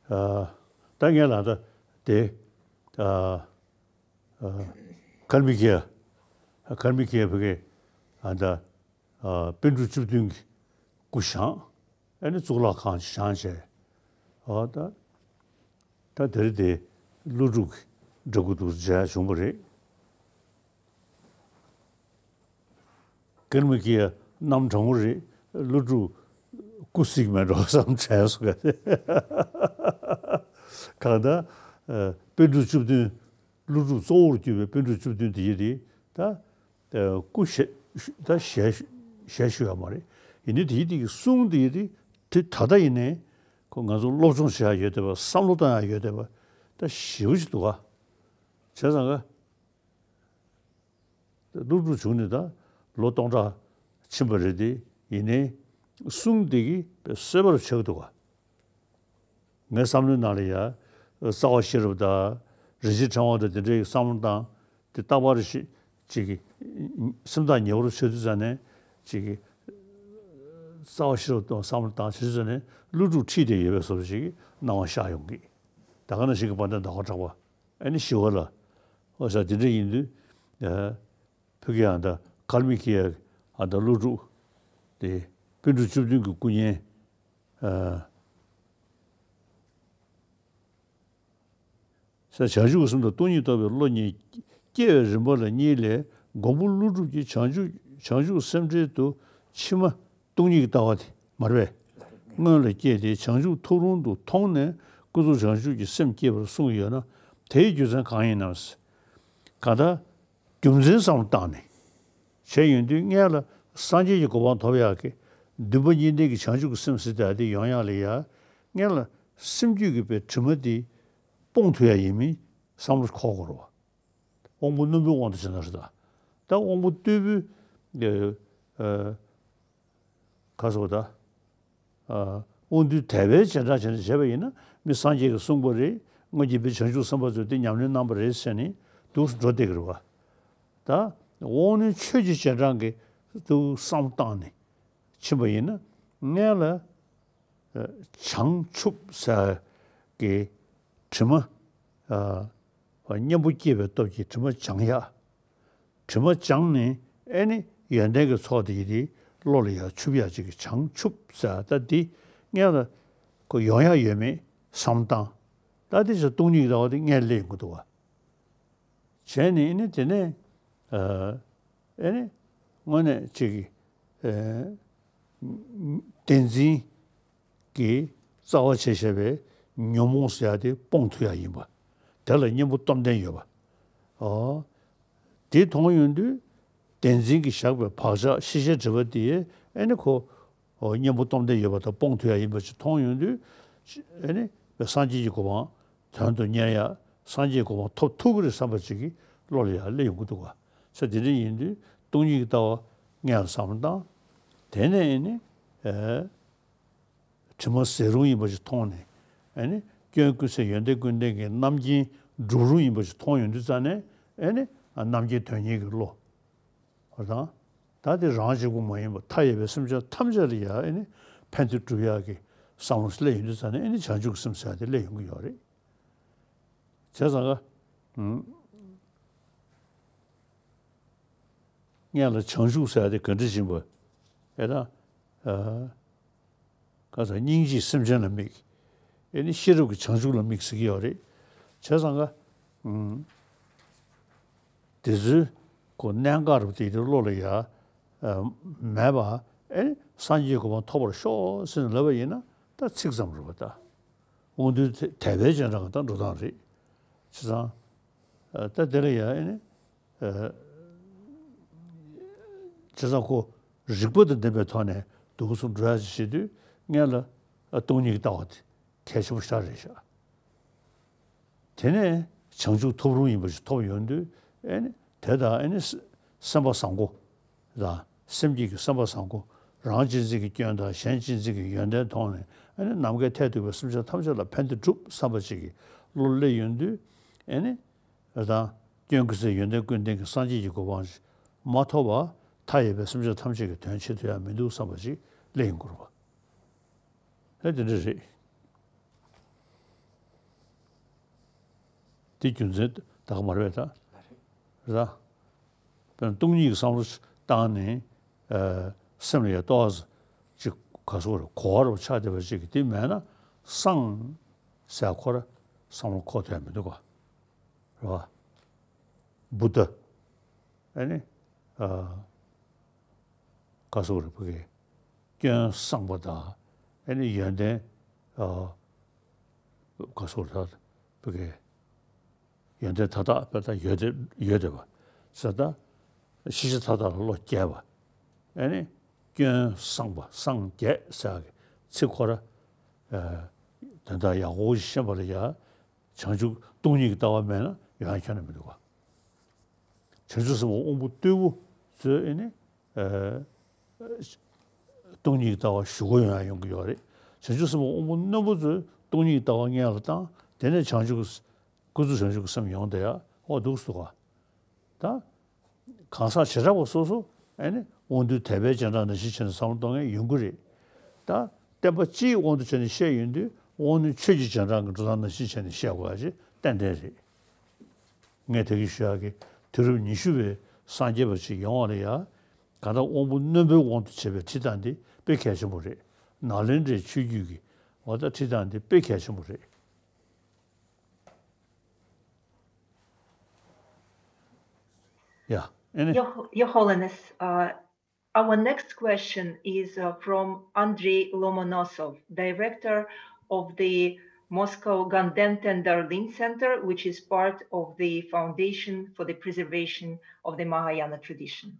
ཨ་ད་ངས་ལ་ད་དེ་ཨ་ཨ་ཀརྨ་ཀྱི་ཀརྨ་ཀྱི་བུ་གི་ཨ་ད་ཨ་པཎ་གྲུབ་བཅུ་བདུན་གྱི་སྐུ་བཞེངས། ཨ་ནི་གཙུག་ལག་ཁང་བཞེངས་བྱས། ཨ་ད་ད་དེ་རེད། དེ་ཀླུ་སྒྲུབ་ཀྱི་འདྲ་སྐུ་འདུག་མཇལ་བྱུང་བ་རེད། ཀརྨ་ཀྱི་རྣམ་དྲང་བོ་རེད། ཀླུ་སྒྲུབ་སྐུ་གཟིགས་མེད་འགྲོ་བསམ་དྲན་སོང་ག་གང་ལྟར་ཨ་པཎ་གྲུབ་བཅུ་བདུན། ཀླུ་སྒྲུབ་གཙོ་བོར་གྱུར་པའི་པཎ་གྲུབ་བཅུ་བདུན་དེ་ཡི་དེ་ད་ཨ་སྐུ་ཞལ་ད་ཞལ་ཞལ་བཞུགས་ཡོད་མ་རེད། ཡིན་ནའི་དེ་ཡི་དེ་གི་གསུང་དེ་ཡི་དེ་དེ་ད་ལྟ་ཡིན་ནའི་ཁོ་ང་ཚོ་སློབ་སྦྱོང་བྱེད་ཡ་ཡོད་བསྡད་པ། བསམ་བློ་བཏང་ཡ་ཡོད་བསྡད་པ་ད་ཞེ་པོ་ཅིག་འདུག་ག་བྱས་ཙང་ག་ཀླུ་སྒྲུབ་བྱུང་ནས་ད་ལོ་སྟོང་ཕྲག་ཕྱིན་པ་རེད་དེ། ཡིན་ནའི་གསུང་འདི་གིས་དཔེ་གསལ་པོར་ཆགས་འདུག་ག་ངའི་བསམ་བློའི་ནང་ལ་ཡ་རྩ་བ་ཤེས་རབ་དང་རིན་ཆེན་ཕྲེང་བ་དང་དེ་འདྲའི་བསམ་བློ་བཏང་དེ་རྟག་པར་ཞིག་ཅིག་གི་སེམས་ཐག་ཉེ་བོར་ཆགས་དུས་ཙ་ནས་ཅིག་གི་རྩ་བ་ཤེས་རབ་དང་བསམ་བློ་བཏང་བྱེད་དུས་ཙ་ནས་ཀླུ་སྒྲུབ་ཁྲིད་དེ་ཡོད་པའི་བཟོ་འདྲ་ཞིག་གི་སྣང་བ་ཤར་ཡོང་གི། ད་ག་ནང་བཞིན་གྱི་དཔལ་ལྡན་ཟླ་བ་གྲགས་པ། ཨ་ནི་ཞི་བ་ལྷ། ཨོ་ས་དེ་འདྲ་ཡིན་དུས། ཨ་ཕ་གི་ཨ་ད་ཀརྨ་ཀྱི་ཨ་ད་ཀླུ་སྒྲུབ་དེ་པཎ་གྲུབ་བཅུ་བདུན་གྱི་སྐུ་བརྙན། ཨ་ས་བྱང་ཆུབ་སེམས་དང་སྟོང་ཉིད་རྟོགས་པའི་བློ་གཉིས། སྐྱེ་བའི་རིམ་པ་ལ་གཉིས་ལས་མགོན་པོ་ཀླུ་སྒྲུབ་ཀྱིས་བྱང་ཆུབ་བྱང་ཆུབ་སེམས་འགྲེལ་དུ་ཕྱི་མ་སྟོང་ཉིད་ཀྱི་ལྟ་བ་དེ་མ་རེད་པས། སྔོན་ལ་སྐྱེས་ཏེ་བྱང་ཆུབ་ཐོབ་རུང་དུ་མཐོང་ནས་ཀུན་རྫོབ་བྱང་ཆུབ་ཀྱི་སེམས་སྐྱེས་པར་གསུངས་ཡོད་ན། དེའི་རྒྱུ་མཚན་གང་ཡིན་ནམ། གང་ལྟར་རྒྱུ་མཚན་བསམ་བློ་བཏང་ནས་བྱས་ཡོང་དུས། སྔོན་ལ་སངས་རྒྱས་ཀྱི་གོ་འཕང་ཐོབ་ཡག་གི་འདུན་པ་གཉིས་ལྡན་གྱི་བྱང་ཆུབ་ཀྱི་སེམས་ཟེར་ཡག་དེ་ཡོང་ཡག་ལ་ཡ། སྔོན་ལ་སེམས་རྒྱུད་ཀྱི་པའི་དྲི་མ་དེ་སྤོང་ཐུབ་ཡག་ཡིན་མིན་བསམ་བློ་འཁོར་དགོས་རེད་པ། དབང་པོ་རྣོན་པོའི་དབང་དུ་བྱས་ན་རེད་ད། ད་དབང་པོ་རྟུལ་པོའི་ཨ་ཨ་ག་སོགས་ད། ཨ་དབང་རྟུལ་དད་པའི་རྗེས་འབྲང་བྱས་ནས་བྱས་པ་ཡིན་ན། མི་སངས་རྒྱས་ཀྱིས་གསུངས་པ་རེད། སྔོན་གྱི་མི་བྱང་ཆུབ་སེམས་དཔའ་ཚོས་དེ་ཉམས་ལེན་གནང་པ་རེད་ཟེར་ནས་འདུག་སེ་འགྲོ་བསྡད་ཀྱི་རེད་པ། ད་དབང་རྣོན་ཆོས་ཀྱི་རྗེས་འབྲང་གིས་འདུག་བསམ་བཏང་ནས་ཕྱིན་པ་ཡིན་ན། སྔོན་ལ་ཨ་བྱང་ཆུབ་ཟེར་གྱི་དྲི་མ། ཨ་གཉེན་པོ་སྐྱེས་པའི་སྟོབས་ཀྱིས་དྲི་མ་སྦྱང་ཡག་དྲི་མ་སྦྱངས་ནས་ཨེ་ནི་ཡོན་ཏན་གྱི་ཚོགས་དེ་ཡི་དེ་བློ་ལ་ཡར་ཆུབ་ཡག་ཅིག་གི་བྱང་ཆུབ་ཟེར་ད་འདི་སྔོན་ལ་ཁོ་ཡོང་ཡག་ཡོད་མེད་བསམ་བཏང་། ད་དེ་ཚོ་སྟོང་ཉིད་ཀྱི་ལྟ་བ་དེ་སྔོན་སླེབས་ཡོང་གི་འདུག་བ། བྱས་ནས་ཨེ་ནི་དེ་ནས་ཨ་ཨེ་ནི་དངོས་གནས་ཅིག་གི་ཨ་བདེན་འཛིན་གྱི་རྩ་བ་བྱས་བྱས་པའི་ཉོན་མོངས་ཟེར་ཡག་དེ་སྤོང་ཐུབ་ཡག་ཡིན་པ། དེ་ལ་གཉེན་པོ་སྟོབས་ལྡན་ཡོད་པ། ཨོ། དེ་མཐོང་ཡོང་དུས་བདེན་འཛིན་གྱིས་བཞག་པའི་བག་ཆགས་ཤེས་བྱའི་སྒྲིབ་པ་དེ་ཨེ་ནི་ཁོ་ཨོ་གཉེན་པོ་སྟོབས་ལྡན་ཡོད་པ་དང་སྤོང་ཐུབ་ཡག་ཡིན་པ་ཅིག་མཐོང་ཡོང་དུས། ཨེ་ནི་སངས་རྒྱས་ཀྱི་གོ་འཕང་དོན་དུ་གཉེར་ཡག་སངས་རྒྱས་གོ་འཕང་ཐོབ་ཐུབ་ཀྱི་རེད་བསམ་པ་ཅིག་གི་བློ་ལ་ཡར་སླེབས་ཡོང་གི་འདུག་ག་ས་དེ་འདྲ་ཡིན་དུས་སྟོང་ཉིད་ཀྱི་ལྟ་བ་སྔོན་ལ་བསམ་བློ་བཏང་། དེ་ནས་ཨེ་ནི་ཨེ། དྲི་མ་ཟད་རུང་ཡིན་པ་ཞིག་མཐོང་ནས། ཨ་ནི་ སྐྱོན་ཀུན་ཟད་ཡོན་ཏན་ཀུན་ལྡན་གྱི་རྣམ་མཁྱེན་གྲུབ་རུང་ཡིན་པ་ཞིག་མཐོང་ཡོང་དུས་ཙང་ནས་ཨེ་ནི་རྣམ་མཁྱེན་དོན་གཉེར་གྱི་བློ། བ་དང་། ད་དེ་རང་གཅིག་པུ་མ་ཡིན་པར་མཐའ་ཡས་པའི་སེམས་ཅན་ཐམས་ཅད་ལ་ཡང་ཨེ་ནི་ཕན་བདེ་སྒྲུབ་ཡག་གི་བསམ་བློ་སླེབས་ཡོང་དུས་ཙང་ནས་ཨེ་ནི་བྱང་ཆུབ་ཀྱི་སེམས་ཟེར་ཡག་དེ་སླེབས་ཡོང་གི་ཡོད་རེད། བྱས་ཙང་ཀ་ཨུམ། སྔོན་ལ་བྱང་ཆུབ་ཟེར་ཡག་དེ་ག་འདྲ་ཞིག་ཡིན་པ། ཨེ་ད། ཨ། ཁ་སང་སྙིང་རྗེས་སེམས་ཅན་ལ་དམིགས། ཨེ་ནི་ཤེས་རབ་ཀྱི་བྱང་ཆུབ་ལ་དམིགས་ཟེར་གྱི་ཡོད་རེད། བྱས་ཙང་ཀ་ཨུམ། དེ་ཚོའི་གོ་གནད་འགག་རུ་དེ་དེ་བློ་ལ་ཡ། ཨ། མེད་པ། ཨེ་ནི་སངས་རྒྱས་གོ་འཕང་ཐོབ་པར་ཤོག་ཟེར་ནས་ལབ་པ་ཡིན་ན་ད་ཚིག་ཙམ་རེད་པ་ད། དབང་རྟུལ་དད་པའི་རྗེས་འབྲང་གི་ད་འགྲོ་སྟངས་རེད། བྱས་ཙང་། ཨ། ད་དེ་ལ་ཡ་ཨེ་ནི། ཨ། བྱས་ཙང་ཁོ་རིགས་པ་དང་ལྡན་པའི་ཐོག་ནས་འདུག་སེ་འགྲོ་ཡག་ཅིག་བྱེད་དུས་སྔོན་ལ་སྟོང་ཉིད་ཀྱི་ལྟ་བ་དེ་གལ་ཆེན་པོ་ཞེ་དྲག་རེད་ཤག་དེ་ནས་བྱང་ཆུབ་ཐོབ་རུང་ཡིན་པ་ཞིག་ཐོབ་ཡོང་དུས་ཨེ་ནི་དེ་དང་ཨེ་ནི་སེམས་པ་བཟང་པོ་དང་སེམས་བསྐྱེད་ཀྱི་སེམས་པ་བཟང་པོ། རང་གཅེས་འཛིན་གྱི་སྐྱོན་དང་གཞན་གཅེས་འཛིན་གྱི་ཡོན་ཏན་མཐོང་ནས་ཨེ་ནི་ནམ་མཁའི་མཐས་གཏུགས་པའི་སེམས་ཅན་ཐམས་ཅད་ལ་ཕན་བདེ་སྒྲུབ་བསམ་པ་ཅིག་གི་བློ་སླེབས་ཡོང་དུས་ཨེ་ནི། དང་། སྐྱོན་ཀུན་ཟད་ཡོན་ཏན་ཀུན་ལྡན་གྱི་སངས་རྒྱས་ཀྱི་གོ་འཕང་ཞིག་མ་ཐོབ་པར་མཐའ་ཡས་པའི་སེམས་ཅན་ཐམས་ཅད་ཀྱི་དོན་བྱེད་ཐུབ་ཡག་མི་འདུག་བསམ་པ་ཞིག་སླེབས་ཡོང་གི་རེད་པ། ཨེ་དེ་འདྲ་རེད། དེ་རྒྱུ་མཚན་ད་ག་མ་རེད་པས་ད། རེད་ད། དཔེར་ན་སྟོང་ཉིད་ཀྱི་བསམ་བློ་བཏང་ནས། ཨ། སེམས་ལ་ཡ་ཏོག་ཙམ་ཅིག་ག་སོགས་རེད་གོ་བ་རུ་ཆགས་བསྡད་པ་ཅིག་གི་དེ་མེད་ན་སངས་ཟེར་ཁོ་ར་བསམ་བློ་འཁོར་ཐུབ་ཡག་མི་འདུག་ག་རེད་པ། བུདྡྷ། ཨ་ནི། ཨ། ག་སོགས་རེད་བུ་གའི། སྐྱོན་བསམ་པ་དང་། ཨ་ནི་ཡོན་ཏན། ཨ། ག་སོགས་རེད་བུ་གའི། ཡོན་ཏན་མཐའ་དག་པ་དང་ཡོད་དེ་ཡོད་དེ་བ། ཟེར་ད། ཤེས་བྱ་མཐའ་དག་ལ་བློ་སྐྱེས་པ། ཨ་ནི། སྐྱོན་བསམ་པ་སངས་རྒྱས་ཟེར་གི་ཚིག་ཁོ་ར། ཨ། དོན་དག་ཡག་པོ་ཞིག་ཤེས་པ་ལ་ཡ། བྱང་ཆུབ་སྟོང་ཉིད་ཀྱི་ལྟ་བ་མེད་ན་ཡོང་ཡག་ཁྱོན་ནས་མི་འདུག་ག་བྱང་ཆུབ་སེམས་དཔའ་དབང་པོ་རྟུལ་པོ་ཚོས་ཨེ་ནི། ཨ། སྟོང་ཉིད་ཀྱི་ལྟ་བ་ཞུ་གི་ཡོང་ཡག་ཡོང་གི་ཡོད་རེད། བྱང་ཆུབ་སེམས་དཔའ་དབང་པོ་རྣོན་པོ་ཚོས་སྟོང་ཉིད་ཀྱི་ལྟ་བ་སྔོན་ལ་བཏང་། དེ་ནས་བྱང་ཆུབ་ཀྱི། ཀུན་རྫོབ་བྱང་ཆུབ་ཀྱི་སེམས་ཡོང་བསྡད་ཡག་འོ་འདུག་སེ་འདུག་ག་ད། གང་ཟག་བྱེ་བྲག་པ་སོ་སོ་ཨེ་ནི་དབང་རྟུལ་དད་པའི་རྗེས་འབྲང་ནང་བཞིན་བྱས་ནས་བསམ་བློ་གཏོང་མཁན་ཡོང་གི་རེད། ད་བསྟན་པ་སྤྱིའི་དབང་དུ་བྱས་ནས་བཤད་ཡོང་དུས་དབང་རྣོན་ཆོས་ཀྱི་རྗེས་འབྲང་གི་འགྲོ་སྟངས་ནང་བཞིན་བྱས་ནས་བཤད་དགོས་ཡག་ཅིག་ཏན་ཏན་རེད། ངས་ད་གིན་ཞུ་ཡག་གི་དུས་རབས་ཉི་ཤུ་པའི་སངས་རྒྱས་པ་ཅིག་ཡོང་བ་ལ་ཡ། གང་ལྟར་དབང་པོ་རྣོན་པོའི་དབང་དུ་བྱས་པའི་ཁྲིད་སྟངས་འདི་དཔེ་གལ་ཆེན་པོ་རེད། ནཱ་ལེནྡྲའི་ཆོས་བརྒྱུད་ཀྱི་འོ་ད་ཁྲིད་སྟངས་འདི་དཔེ་གལ་ཆེན་པོ་རེད། ཡ། ཨེ་ནི། Your, Your Holiness, uh, our next question is, uh, from Andrei Lomonosov, director of the Moscow Ganden Tendarlin Center, which is part of the Foundation for the Preservation of the Mahayana Tradition.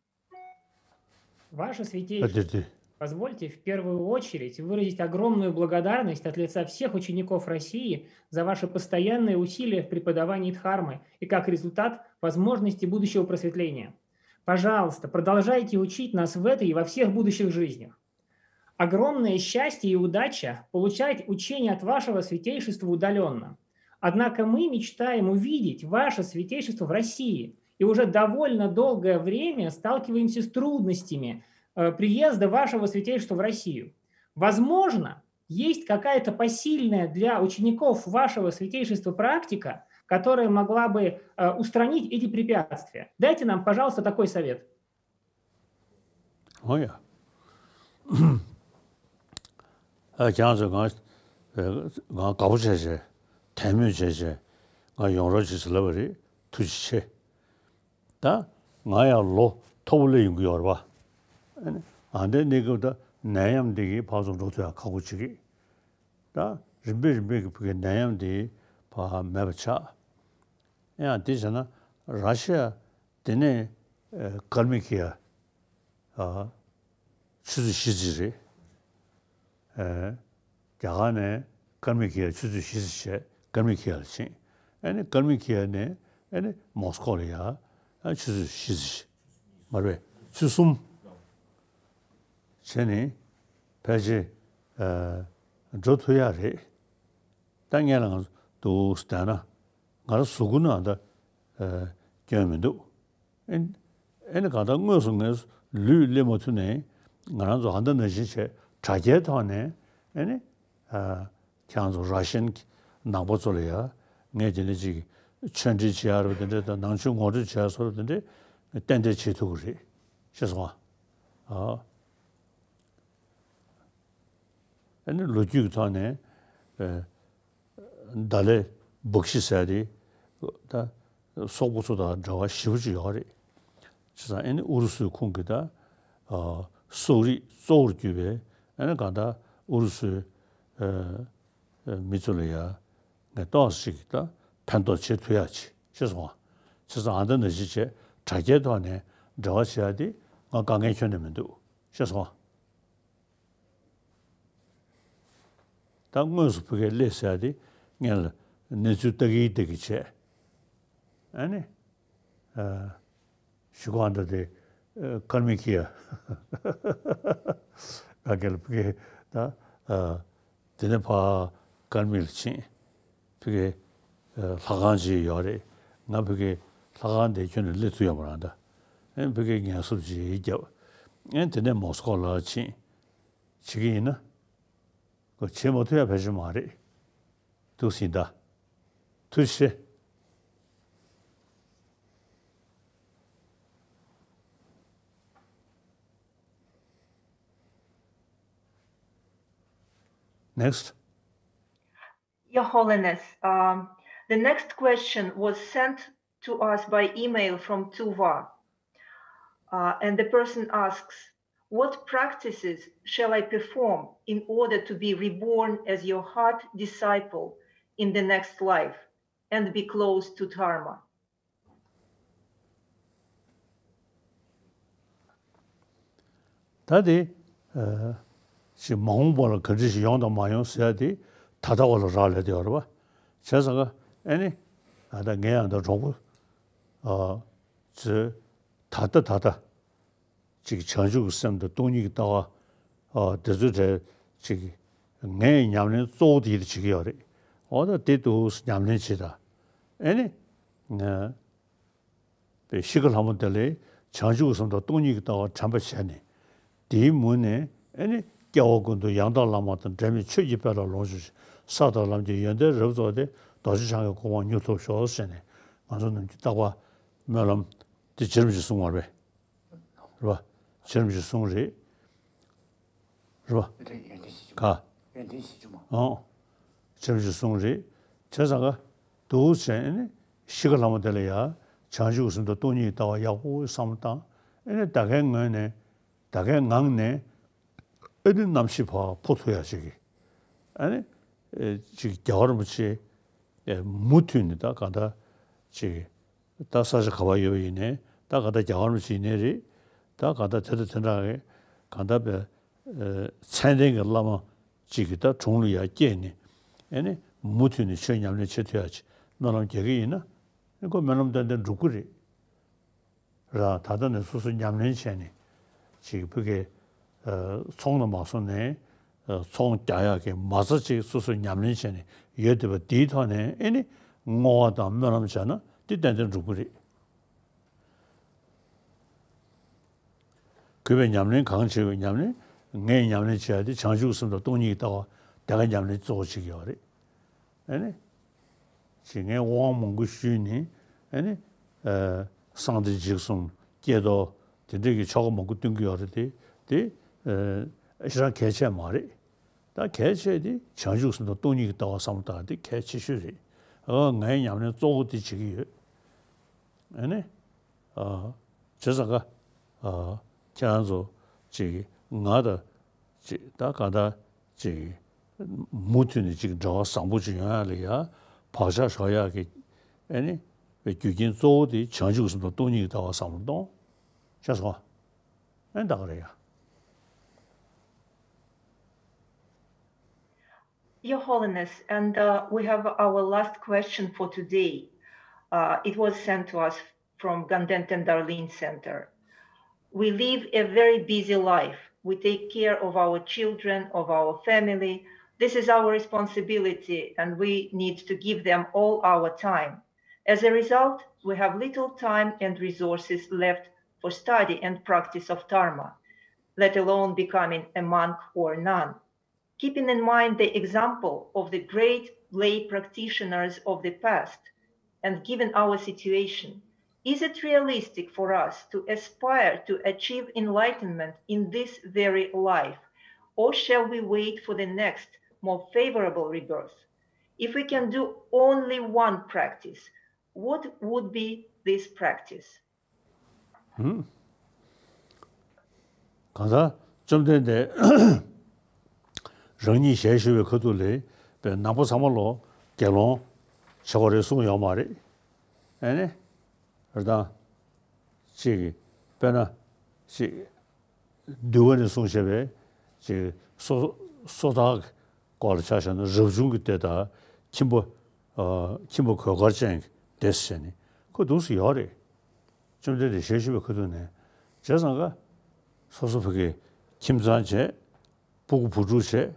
Ваше Святейшество, позвольте в первую очередь выразить огромную благодарность от лица всех учеников России за ваши постоянные усилия в преподавании Дхармы и, как результат, возможности будущего просветления. Пожалуйста, продолжайте учить нас в этой и во всех будущих жизнях. Огромное счастье и удача получать учение от вашего святейшества удаленно. Однако мы мечтаем увидеть ваше святейшество в России и уже довольно долгое время сталкиваемся с трудностями, э, приезда вашего святейшества в Россию. Возможно, есть какая-то посильная для учеников вашего святейшества практика, которая могла бы, э, устранить эти препятствия. Дайте нам, пожалуйста, такой совет. འོ་ཡ། ཨ། ཁྱེད་རང་ཚོས་ང་ང་དགའ་པོ་བྱས་བྱས། དད་མོས་བྱས་བྱས། ང་ཡོང་རོགས་བྱེད་ཟེར་ལབ་པ་རེད། ཐུགས་རྗེ་ཆེ། ད་ང་ཡང་ལོ་མཐོ་པོ་སླེབས་ཡོང་གི་ཡོད་རེད་པ། ཨ་ནི་ཨ་འདྲའི་གནས་སྐབས་ད་ནད་ཡམས་འདི་གིས་ཕར་ཚུར་འགྲོ་ཐུབ་ཡག་ཁག་པོ་ཅིག་རེད། ད་རིམ་པས་རིམ་པས་ཀྱི་བུ་གའི་ནད་ཡམས་འདི་ཕར་མེད་པ་ཆགས། ཡང་དེ་བྱས་ན་ར་ཤི་ཡ་དེ་ནས་ཨ་ཀལ་མི་ཁི་ཡ། ཨ། ཆུ་ཚོད་བཞི་ཙམ་རེད། ཨ། རྒྱ་གར་ནས་ཀལ་མི་ཁི་ཡ་ཆུ་ཚོད་བཞི་ཙམ་བྱས་ཀལ་མི་ཁི་ཡ་ལ་ཕྱིན། ཨ་ནི་ཀལ་མི་ཁི་ཡ་ནས་ཨ་ནི་མོ་སི་ཀོ་ལ་ཡ། ཨ། ཆུ་ཚོད་བཞི་ཙམ། མ་རེད། ཆུ་གསུམ་བྱས་ནས་ཕལ་ཆེར་ཨ་འགྲོ་ཐུབ་ཡག་རེད། ད་སྔོན་ལ་ང་འདུག་བསྡད་ན་ང་རང་གཟུགས་པོ་ནང་ད་སྐྱོན་མི་འདུག་ཨེ་ཨེ་ནི་གང་ལྟར་དངོས་སུ་ངས་ལུས་སླེབས་མ་ཐུབ་ནའི་ང་རང་ཚོ་ཨ་མདའ་ནང་བཞིན་བྱས་དྲ་རྒྱའི་ཐོག་ནས་ཨེ་ནི་ཁྱེད་རང་ཚོ་ར་ཤན་གྱི་ནང་པ་ཚོ་ལ་ཡ་ངས་དེ་འདྲ་ཅིག་ཆོས་འབྲེལ་བྱེད་ཡ་རེད་པ། དེ་འདྲ་དང་ནང་ཆོས་ངོ་སྤྲོད་བྱེད་ཡ་བཟོ་འདྲ་དེ་འདྲ་ཏན་ཏན་བྱེད་ཐུབ་ཀྱི་རེད། ཤེས་སོང་ཨ། ཨ་ནི་ལོ་རྒྱུས་ཀྱི་ཐོག་ནས་ད་ལའི་སྦུག་ཤི་ཟེར་དེ་ད་སོག་པོ་ཚོ་དང་འབྲེལ་བ་ཞེ་པོ་ཅིག་ཡོད་རེད། བྱས་ཙང་ཨ་ནི་ཨུ་རུ་སུའི་ཁོངས་ཀྱི་ད་སོག་རིགས་གཙོ་བོར་གྱུར་པའི་ཨ་ནི་གང་ལྟར་ཨུ་རུ་སུའི་མི་ཚོ་ལ་ཡ་ངས་ཏོག་ཙམ་ཅིག་ད་ཕན་ཐོགས་བྱེད་ཐུབ་ཡ་ཅིག་ཤེས་སོང་ཨ། བྱས་ཙང་ཨ་མདའ་ནང་བཞིན་བྱས་དྲ་རྒྱའི་ཐོག་ནས་འབྲེལ་བ་བྱེད་ཡ་དེ་ང་དཀའ་ངལ་ཁྱོན་ནས་མི་འདུག་ཤེས་སོང་ཨ། ད་དངོས་སུ་ཕ་གིར་སླེབས་ཟེར་ཡ་དེ་སྔོན་ལ་གནས་ཚུལ་ལྟ་གི་ལྟ་གི་བྱས། ཨ་ནི། ཨ། གཞུག་གུ་ཨ་མདའ་དེ་ཨ་དཀར་མེ་འཁྱེར་ཡ། ག་གེ་ལ་ཕ་གིར་ད་ཨ་དེ་ནས་ཕར་དཀར་མེ་ལ་ཕྱིན། ཕ་གིར་ཨ་ལྷ་ཁང་ཅིག་ཡོད་རེད། ང་ཕ་གིར་ལྷ་ཁང་དེ་ཁྱོན་ནས་སླེབས་ཐུབ་ཡོད་མ་རེད་ད། ཨེ་ཕ་གིར་ངལ་གསོ་ཅིག་བརྒྱབ། ཨེ་དེ་ནས་མོ་སི་ཀོ་ལ་ཕྱིན། བྱེད་ཀྱི་ཡིན་ན། ཁོ་བྱེད་མ་ཐུབ་ཡ་ཕལ་ཆེར་མ་རེད། འདུག་སེ་ཡིན་ད། ཐུགས་རྗེ་ཆེ། Next. Your Holiness, um, the next question was sent to us by email from Tuva. Uh, and the person asks, "What practices shall I perform in order to be reborn as your heart disciple in the next life and be close to Dharma?" ད་དེ་ཨ་ཅིག་མ་འོངས་པ་ལ་ག་འདྲ་ཞིག་ཡོང་དང་མ་ཡོང་ཟེར་ཡ་དེ་ད་ལྟ་བ་ལ་རག་ལས་བསྡད་ཡོད་རེད་པ། བྱས་ཙང་ཨ་ནི་ཨ་ད་ངས་ཡང་ད་གྲོགས་པོ་ཨ་ཚོས་ད་ལྟ་ད་ལྟ་ཅིག་བྱང་ཆུབ་ཀྱི་སེམས་དང་སྟོང་ཉིད་ཀྱི་ལྟ་བ་ཨ་དེ་ཚོའི་གྲས་ཅིག་ངས་ཉམས་ལེན་གཙོ་བོ་དེ་ཡིད་དུ་བྱེད་ཀྱི་ཡོད་རེད། འོ་ད་དེ་འདུག་ཉམས་ལེན་བྱེད་ད། ཨེ་ནི་ང་པའི་ཤི་ཁ་ལྷ་མོ་དེ་ལས་བྱང་ཆུབ་ཀྱི་སེམས་དང་སྟོང་ཉིད་ཀྱི་ལྟ་བ་དྲན་པ་བྱས་ནས། དེའི་མུ་ནས་ཨེ་ནི་སྐྱེ་བ་ཀུན་ཏུ་ཡང་དག་བླ་མ་དང་འབྲལ་མེད་ཆོས་ཀྱི་དཔལ་ལ་ལོངས་སྤྱོད་ཅིང་། ས་དང་ལམ་གྱི་ཡོན་ཏན་རབ་རྫོགས་ཏེ། རྡོ་རྗེ་འཆང་གི་གོ་འཕང་མྱུར་ཐོབ་ཤོག་ཟེར་ནས་ང་ཚོ་ནམ་རྒྱུན་རྟག་པར་སྨོན་ལམ་དེ་ཇི་རིམ་བཞིན་གསུང་བ་རེད། རེད་པ། ཇི་རིམ་བཞིན་གསུང་རེད། རེད་པ། རེད། ཡོན་ཏན་བཞི་བཅུ་མ། ག་ཡོན་ཏན་བཞི་བཅུ་མ། ཨོ། ཇི་རིམ་བཞིན་གསུང་རེད། བྱས་ཙང་ག་འདུག་བྱས་ནས་ཤི་ཁ་ལྷ་མོ་དེ་ལ་ཡ་བྱང་ཆུབ་སེམས་དང་སྟོང་ཉིད་ཀྱི་ལྟ་བ་ཡག་པོ་བསམ་བློ་བཏང་། ཨེ་ནས་ད་གའི་ངོས་ནས་ད་གའི་ངང་ནས་ཨེ་ནི་རྣམ་ཤེས་ཕར་འཕོ་ཐུབ་ཡ་ཞིག་གི་ཨེ་ནི་ཨེ་ཅིག་རྒྱལ་བ་རིན་པོ་ཆེ་ཨེ་མུ་མཐུད་ནས་ད་ག་ད་ཅིག་ད་ས་ཆ་ག་པར་ཡོད་པ་ཡིན་ནའི་ད་ག་ད་རྒྱལ་བ་རིན་པོ་ཆེ་ཡིན་ནའི་རེད། ད་ག་ད་དེ་དང་དེ་འདྲ་གི་ག་ད་པའི་ཨེ་མཚན་ལྡན་གྱི་བླ་མ་ཅིག་གི་ད་དྲུང་ལ་ཡར་སྐྱེས་ནས་ཨེ་ནི་མུ་མཐུད་ནས་ཆོས་ཉམས་ལེན་བྱེད་ཐུབ་ཡ་ཅིག་སྨོན་ལམ་རྒྱག་གི་ཡིན་ན་ཨེ་ཁོ་སྨོན་ལམ་ཏན་ཏན་འགྲུབ་ཀྱི་རེད། ར་ད་ལྟ་ནས་སོ་སོ་ཉམས་ལེན་བྱས་ནས་ཅིག་ཕ་གི་ཨ་ཚོང་ལ་མ་སོང་ནས་ཨ་ཚོང་རྒྱག་ཡག་གི་མ་རྩ་ཅིག་སོ་སོ་ཉམས་ལེན་བྱས་ནས་ཡོད་བསྡད་པ་དེའི་ཐོག་ནས་ཨེ་ནི་བསྔོ་བ་དང་སྨོན་ལམ་བྱས་ན་དེ་ཏན་ཏན་འགྲུབ་ཀྱི་རེད། གུས་པས་ཉམས་ལེན་གང་བྱེད་པའི་ཉམས་ལེན། ངས་ཉམས་ལེན་བྱེད་ཡ་དེ་བྱང་ཆུབ་སེམས་དང་སྟོང་ཉིད་ཀྱི་ལྟ་བ་དེ་ག་ཉམས་ལེན་གཙོ་བོ་བྱེད་ཀྱི་ཡོད་རེད། ཨ་ནི། ཅིག་ངས་དབང་མང་པོ་ཞུས་ནས་ཨ་ནི། ཨ་གསང་བདེ་འཇིགས་གསུམ་སྐྱེས་རྟོགས་དེ་འདྲས་ཀྱི་ཆོ་ག་མང་པོ་སྟོན་གྱི་ཡོད་རེད་དེ། དེ་ཨ་ཞེ་དྲག་གལ་ཆེ་མ་རེད། ད་གལ་ཆེ་དེ་བྱང་ཆུབ་སེམས་དང་སྟོང་ཉིད་ཀྱི་ལྟ་བ་བསམ་བློ་བཏང་དེ་གལ་ཆེ་ཤོས་རེད། ཨ་ངའི་ཉམས་ལེན་གཙོ་བོ་དེ་བྱེད་ཀྱི་ཡོད། ཨ་ནི། ཨ་བྱས་ཙང་ཀ་ཨ་ཁྱེད་རང་ཚོ་ཅིག་ང་དང་ཅིག་ད་ག་ད་ཅིག་མུ་མཐུད་ནས་ཅིག་འབྲེལ་བ་བཟང་པོ་ཅིག་ཡོང་ཡ་ལ་ཡ་བག་ཆགས་ཞོག་ཡག་གི་ཨ་ནི་རྒྱུ་རྐྱེན་གཙོ་བོ་དེ་བྱང་ཆུབ་སེམས་དང་སྟོང་ཉིད་ཀྱི་ལྟ་བ་བསམ་བློ་གཏོང་། ཤེས་སོང་། ཨ་ནི་ད་ག་རེད་ཡ། Your Holiness, and uh, we have our last question for today. Uh, it was sent to us from Ganden Tenderlin Center. We live a very busy life. We take care of our children, of our family, This is our responsibility, and we need to give them all our time. As a result, we have little time and resources left for study and practice of Dharma, let alone becoming a monk or nun. Keeping in mind the example of the great lay practitioners of the past, and given our situation, is it realistic for us to aspire to achieve enlightenment in this very life, or shall we wait for the next, more favorable rebirth? If we can do only one practice, what would be this practice? ཧུམ། གང་ལྟར་བཅོམ་ལྡན་འདས་རང་ཉིད་ཞལ་བཞུགས་པའི་ཁ་ཐུག་ལ་པའི་ནང་པ་ཚང་མ་ལོ་དགེ་སློང་བྱེད་དགོས་རེད་གསུངས་ཡོད་མ་རེད། ཨ་ནི་རེད་དང་། ཅིག་དཔེར་ན་ཅིག་འདུལ་བ་ནས་གསུངས་བཞག་པའི་ཅིག་སོ་སོ་ཐར་སྐོར་ལ་ཆ་བཞག་ན་རབ་བྱུང་གི་སྡེ་དང་ཁྱིམ་པ། ཨ། ཁྱིམ་པ་གོས་དཀར་ཅན་གྱི་སྡེ་ཟེར་ནས་ཁོ་འདུག་སེ་ཡོད་རེད། བཅོམ་ལྡན་འདས་ཞལ་བཞུགས་པའི་ཁ་ཐུག་ནས་བྱས་ཙང་ཀ་སོ་སོ་བོད་ཀྱི་ཁྱིམ་ཚང་བྱས། སྤུ་གུ་བུ་ཕྲུག་བྱས།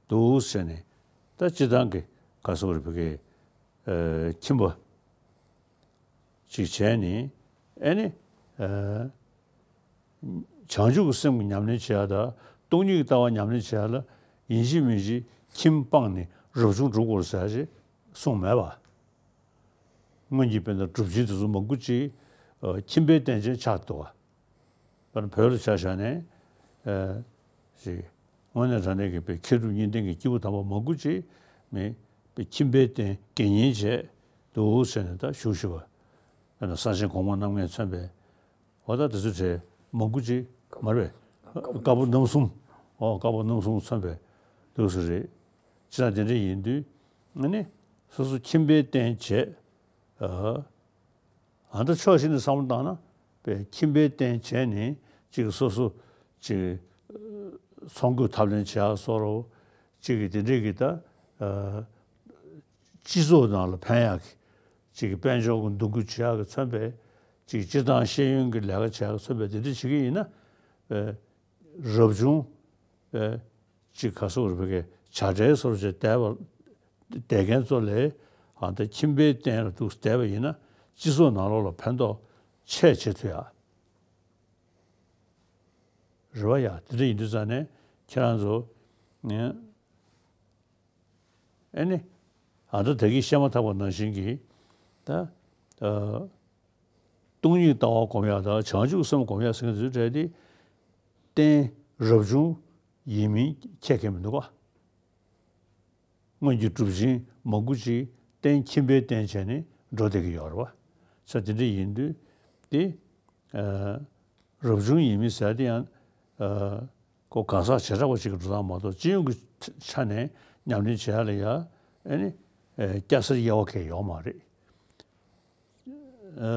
འདུག་སེ་བྱས་ནས་ད་སྤྱིར་བཏང་གི་ག་སོ་རེ་བོད་ཀྱི་ཨ་ཁྱིམ་པ་ཅིག་བྱས་ནས། ཨ་ནི་ཨ་བྱང་ཆུབ་ཀྱི་སེམས་ཀྱི་ཉམས་ལེན་བྱེད་ཡ་དང་སྟོང་ཉིད་ཀྱི་ལྟ་བ་ཉམས་ལེན་བྱེད་ཡ་ལ་ཡིན་གཅིག་མིན་གཅིག་ཁྱིམ་སྤངས་ནས་རབ་བྱུང་སྒྲུབ་དགོས་ཟེར་ཡ་ཞིག་གསུངས་མེད་པ། སྔོན་གྱི་དཔེར་ན་གྲུབ་ཆེན་དེ་ཚོ་མང་པོ་ཅིག་ཨ་ཁྱིམ་པའི་རྟེན་ཅན་ཆགས་འདུག་པ། དཔེར་ན་བོད་ལ་ཆ་བཞག་ནས་ཨ་ཅིག་དངོས་གནས་དྲང་གནས་ཀྱི་པའི་མཁས་གྲུབ་གཉིས་ལྡན་གྱི་སྐྱེས་བུ་དམ་པ་མང་པོ་ཅིག་མི་པའི་ཁྱིམ་པའི་རྟེན་དགེ་བསྙེན་བྱས་འདུག་ཟེར་ནས་ད་བཞུགས་བཞུགས་པ། དཔེར་ན་གསང་ཆེན་གོང་མ་རྣམ་ལྔས་མཚོན་པའི་འོ་ད་དེ་ཚོ་གྲས་མང་པོ་ཅིག་མ་རེད་པས། བཀའ་པོད་རྣམ་གསུམ། འོ་བཀའ་པོད་རྣམ་གསུམ་མཚོན་པའི་འདུག་སེ་རེད། བྱས་ཙང་དེ་འདྲ་ཡིན་དུས་ཨ་ནི་སོ་སོ་ཁྱིམ་པའི་རྟེན་བྱས། ཨ་ཨ་ད་ཕྱོགས་གཞན་ནས་བསམ་བློ་བཏང་ན་པའི་ཁྱིམ་པའི་རྟེན་བྱས་ནས་ཅིག་སོ་སོ་ཅིག་ཚོང་སྐུད་ཐབས་ལེན་བྱེད་ཡག་བཟོ་འདྲ་ཅིག་གི་དེ་འདྲས་ཀྱི་ད་ཨ་སྤྱི་ཚོགས་ནང་ལ་ཕན་ཡག་གི་ཅིག་གི་དཔལ་འབྱོར་གྱི་འདུ་འགོད་བྱེད་ཡག་གི་མཚོན་པའི་ཅིག་སྤྱིར་བཏང་ཤེས་ཡོན་གྱི་ལས་ཀ་བྱེད་ཡག་གི་མཚོན་པའི་དེ་འདྲས་བྱེད་ཀྱི་ཡིན་ན། པའི་རབ་བྱུང་པའི་ཅིག་ག་སོ་རེ་བོད་ཀྱི་བྱ་བྲལ་བཟོ་འདྲ་བྱས་བསྡད་པ། བསྡད་མཁན་ཚོ་ལས་ཨ་ད་ཁྱིམ་པའི་རྟེན་ལ་འདུག་བསྡད་པ་ཡིན་ན་སྤྱི་ཚོགས་ནང་ལོགས་ལ་ཕན་ཐོགས་ཆེ་བྱེད་ཐུབ་ཡ་རེད་བ་ཡ། དེ་འདྲ་ཡིན་དུས་ཙང་ནས་ཁྱེད་རང་ཚོ་ངས་ཨ་ནི་ཨ་ད་ད་གིན་བཤད་མ་ཐག་པ་ནང་བཞིན་གྱི་ད་ཨ་སྟོང་ཉིད་ལྟ་བ་སྒོམ་ཡ་དང་བྱང་ཆུབ་སེམས་སྒོམ་ཡ་ཟེར་མཁན་དེ་ཚོའི་གྲས་དེ་རྟེན་རབ་བྱུང་ཡིན་མིན་ཁྱད་ཁྱད་མི་འདུག་ག་སྔོན་གྱི་གྲུབ་ཆེན་མང་པོ་ཅིག་རྟེན་ཁྱིམ་པའི་རྟེན་བྱས་ནས་འགྲོ་བསྡད་ཀྱི་ཡོད་རེད་བ། ས་དེ་འདྲ་ཡིན་དུས་དེ་ཨ་རབ་བྱུང་ཡིན་མིན་ཟེར་དེ་ཡང་ཨ་ཁོ་གང་ཟག་བྱེ་བྲག་པ་ཅིག་གི་འགྲོ་སྟངས་མ་གཏོགས་སྤྱི་ཡོངས་ཀྱི་ཆ་ནས་ཉམས་ལེན་བྱེད་ཡ་ལ་ཡ་ཨ་ནི་ཨ་སྐྱ་སེར་དབྱེ་བ་གང་ཡང་ཡོད་མ་རེད། ཨ་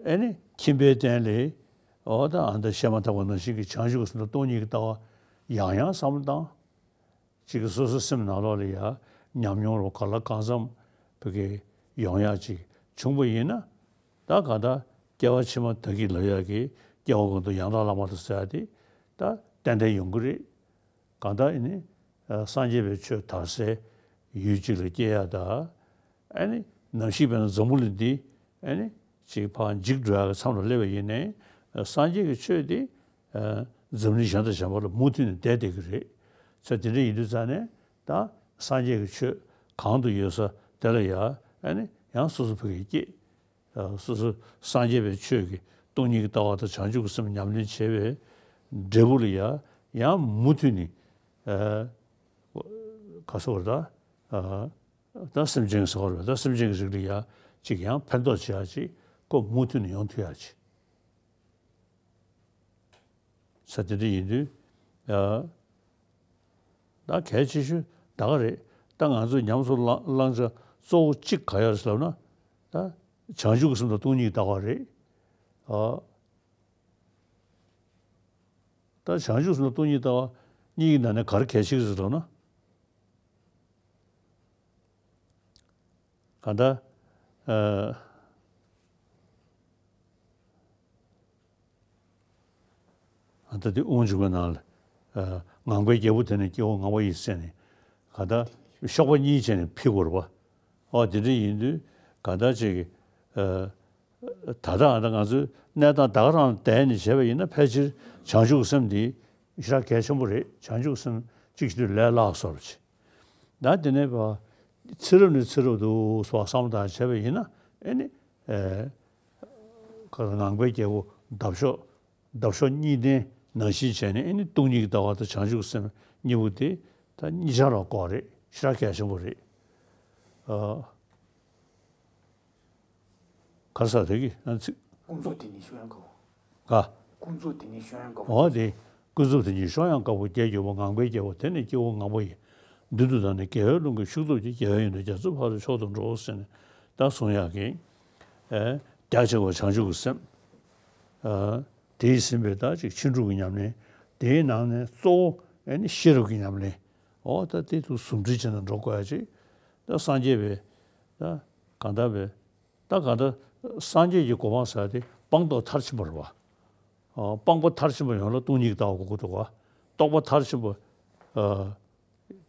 ཨ་ནི་ཁྱིམ་པའི་རྟེན་ལས་འོ་ད་ཨ་ད་བཤད་མ་ཐག་པ་ནང་བཞིན་གྱི་བྱང་ཆུབ་ཀྱི་སེམས་དང་སྟོང་ཉིད་ཀྱི་ལྟ་བ་ཡང་ཡང་བསམ་བློ་བཏང་། གཅིག་གིས་སོ་སོའི་སེམས་ནང་ལོགས་ལ་ཡ་ཉམས་མྱོང་རོ་ག་ལ་གང་འཚམ་བོད་ཀྱི་ཡོང་ཡག་ཅིག་བྱུང་པ་ཡིན་ན། ད་ག་ད་སྐྱེ་བ་ཕྱི་མ་ད་གི་ལབ་ཡག་གི་སྐྱེ་བ་གོང་དུ་ཡང་དག་བླ་མ་དང་ཟེར་ཡག་དེ་ད་ཏན་ཏན་ཡོང་གི་རེད། གང་ལྟར་ཨ་ནི་སངས་རྒྱས་པའི་ཆོས་དར་སའི་ཡུལ་གཅིག་ལ་སྐྱེ་ཡག་དང་། ཨ་ནི་ནམ་ཞིག་དཔེར་ན་འཛམ་བུ་གླིང་འདི་ཨ་ནི་ཅིག་ཕར་འཇིག་འགྲོ་ཡག་གི་མཚམས་ལ་སླེབས་པ་ཡིན་ནའི་སངས་རྒྱས་ཀྱི་ཆོས་འདི་འཛམ་གླིང་གཞན་དང་གཞན་པ་ལ་མུ་མཐུད་ནས་བསྡད་བསྡད་ཀྱི་རེད། ས་དེ་འདྲ་ཡིན་དུས་ཙང་ནས་ད་སངས་རྒྱས་ཀྱི་ཆོས་གང་དུ་ཡོད་ས་དེ་ལ་ཡ་ཨ་ནི་ཡང་སོ་སོ་བོད་ཀྱི་སྐད། སོ་སོ་སངས་རྒྱས་པའི་ཆོས་ཀྱི་སྟོང་ཉིད་ཀྱི་ལྟ་བ་དང་བྱང་ཆུབ་ཀྱི་སེམས་ཉམས་ལེན་བྱེད་པའི་འབྲས་བུ་ལ་ཡ་ཡང་མུ་མཐུད་ནས་ག་སོ་བར་ད་ད་སེམས་ཅན་གྱི་ས་བར་བས་ད་སེམས་ཅན་གྱི་རིགས་ལ་ཡ་ཅིག་ཡང་ཕན་ཐོགས་བྱེད་ཡ་ཅིག་ཁོ་མུ་མཐུད་ནས་ཡོང་ཐུབ་ཡ་ཅིག་ས་དེ་འདྲ་ཡིན་དུས། ཨ། ད་གལ་ཆེ་ཤོས་ད་ག་རེད། ད་ང་ཚོས་ཉམས་སུ་བླང་བླང་བྱ་གཙོ་བོ་གཅིག་ག་ཡོད་ཟེར་ལབ་ན། ད་བྱང་ཆུབ་ཀྱི་སེམས་དང་སྟོང་ཉིད་ཀྱི་ལྟ་བ་རེད། ཨ། ད་བྱང་ཆུབ་སེམས་དང་སྟོང་ཉིད་ཀྱི་ལྟ་བ་གཉིས་ཀྱི་ནང་ནས་ག་རེ་གལ་ཆེ་གི་ཟེར་ལབ་ན། གང་ལྟར། ཨ། ད་དེ་དབང་ཕྱུག་པའི་ནང་ལ། ཨ། ངང་པའི་རྒྱལ་པོ་དེ་ནི་སྐྱེ་བོ་ངང་པ་ཡིན་ཟེར་ནས་ག་ད་གཤོག་པ་གཉིས་བྱས་ནས་ཕུལ་དགོས་རེད་པ། ཨོ་དེ་འདྲ་ཡིན་དུས་ག་ད་ཅིག་ཨ། ད་ལྟ་ཨ་ད་ང་ཚོའི་གནས་སྟངས་ད་ག་རང་ལ་བསྡད་ནས་བྱས་པ་ཡིན་ན་ཕལ་ཆེར་བྱང་ཆུབ་སེམས་འདི་ཞེ་དྲག་གལ་ཆེན་པོ་རེད། བྱང་ཆུབ་སེམས་གཅིག་བྱེད་དུས་ལས་སླ་བཟོ་འདྲ་ཅིག་ད་དེ་ནས་པ་ཚེ་རབས་ནས་ཚེ་རབས་དུ་སོགས་བསམ་བློ་བཏང་བྱས་པ་ཡིན་ན་ཨེ་ནི་ཨེ་ཁ་ངང་པའི་རྒྱལ་པོ་འདབ་གཤོག་འདབ་གཤོག་གཉིས་ལྡན་ནང་བཞིན་བྱས་ནས་ཨེ་ནི་སྟོང་ཉིད་ཀྱི་ལྟ་བ་དང་བྱང་ཆུབ་སེམས་གཉིས་པོ་དེ་ད་གཉིས་ཆར་ལ་གོ་རེད། ཞེ་དྲག་གལ་ཆེན་པོ་རེད། ཨ། ག་རེ་ཟེར་དེ་གི་ཨ་ཚིག་ཀུན་རྫོབ་དེ་ཉིད་ཤོག་ཡང་དཀའ་བ། ག་ཀུན་རྫོབ་དེ་ཉིད་ཤོག་ཡང་དཀའ་བ། འོ་དེ་ཀུན་རྫོབ་དེ་ཉིད་ཤོག་ཡང་དཀའ་བ། རྒྱལ་གྱུར་པ་ངང་པའི་རྒྱལ་པོ་དེ་ནི་སྐྱེ་བོ་ངང་པ་ཡི། མདུན་དུ་བདར་ནས་དགེ་བའི་རླུང་གིས་ཤུགས་སྟོབས་ཀྱིས། རྒྱལ་བའི་ཡོན་ཏན་རྒྱ་མཚོའི་ཕ་རོལ་མཆོག་ཏུ་འགྲོ་ཟེར་ནས་ད་གསུང་ཡག་གི་ཨེ་རྒྱ་ཆེ་བ་བྱང་ཆུབ་ཀྱི་སེམས། ཨ་དེས་ཟིན་པའི་ད་ཅིག་ཕྱིན་དྲུག་གི་ཉམས་ལེན། དེའི་ནང་ནས་གཙོ་བོ་ཨེ་ནི་ཤེས་རབ་ཀྱི་ཉམས་ལེན། འོ་ད་དེ་དུ་ཟུང་འབྲེལ་བྱས་ནས་འགྲོ་དགོས་ཡ་ཅིག་ད་སངས་རྒྱས་པའི་ད་གང་ལྟར་བའི་ད་གང་ལྟར་སངས་རྒྱས་ཀྱི་གོ་འཕང་ཟེར་དེ་སྤངས་རྟོགས་མཐར་ཕྱིན་པ་རེད་པ། ཨ་སྤངས་པ་མཐར་ཕྱིན་པ་ཡོངས་ལ་སྟོང་ཉིད་ཀྱི་ལྟ་བ་དགོས་ཀྱི་འདུག་ག་རྟོགས་པ་མཐར་ཕྱིན་པ་ཨ་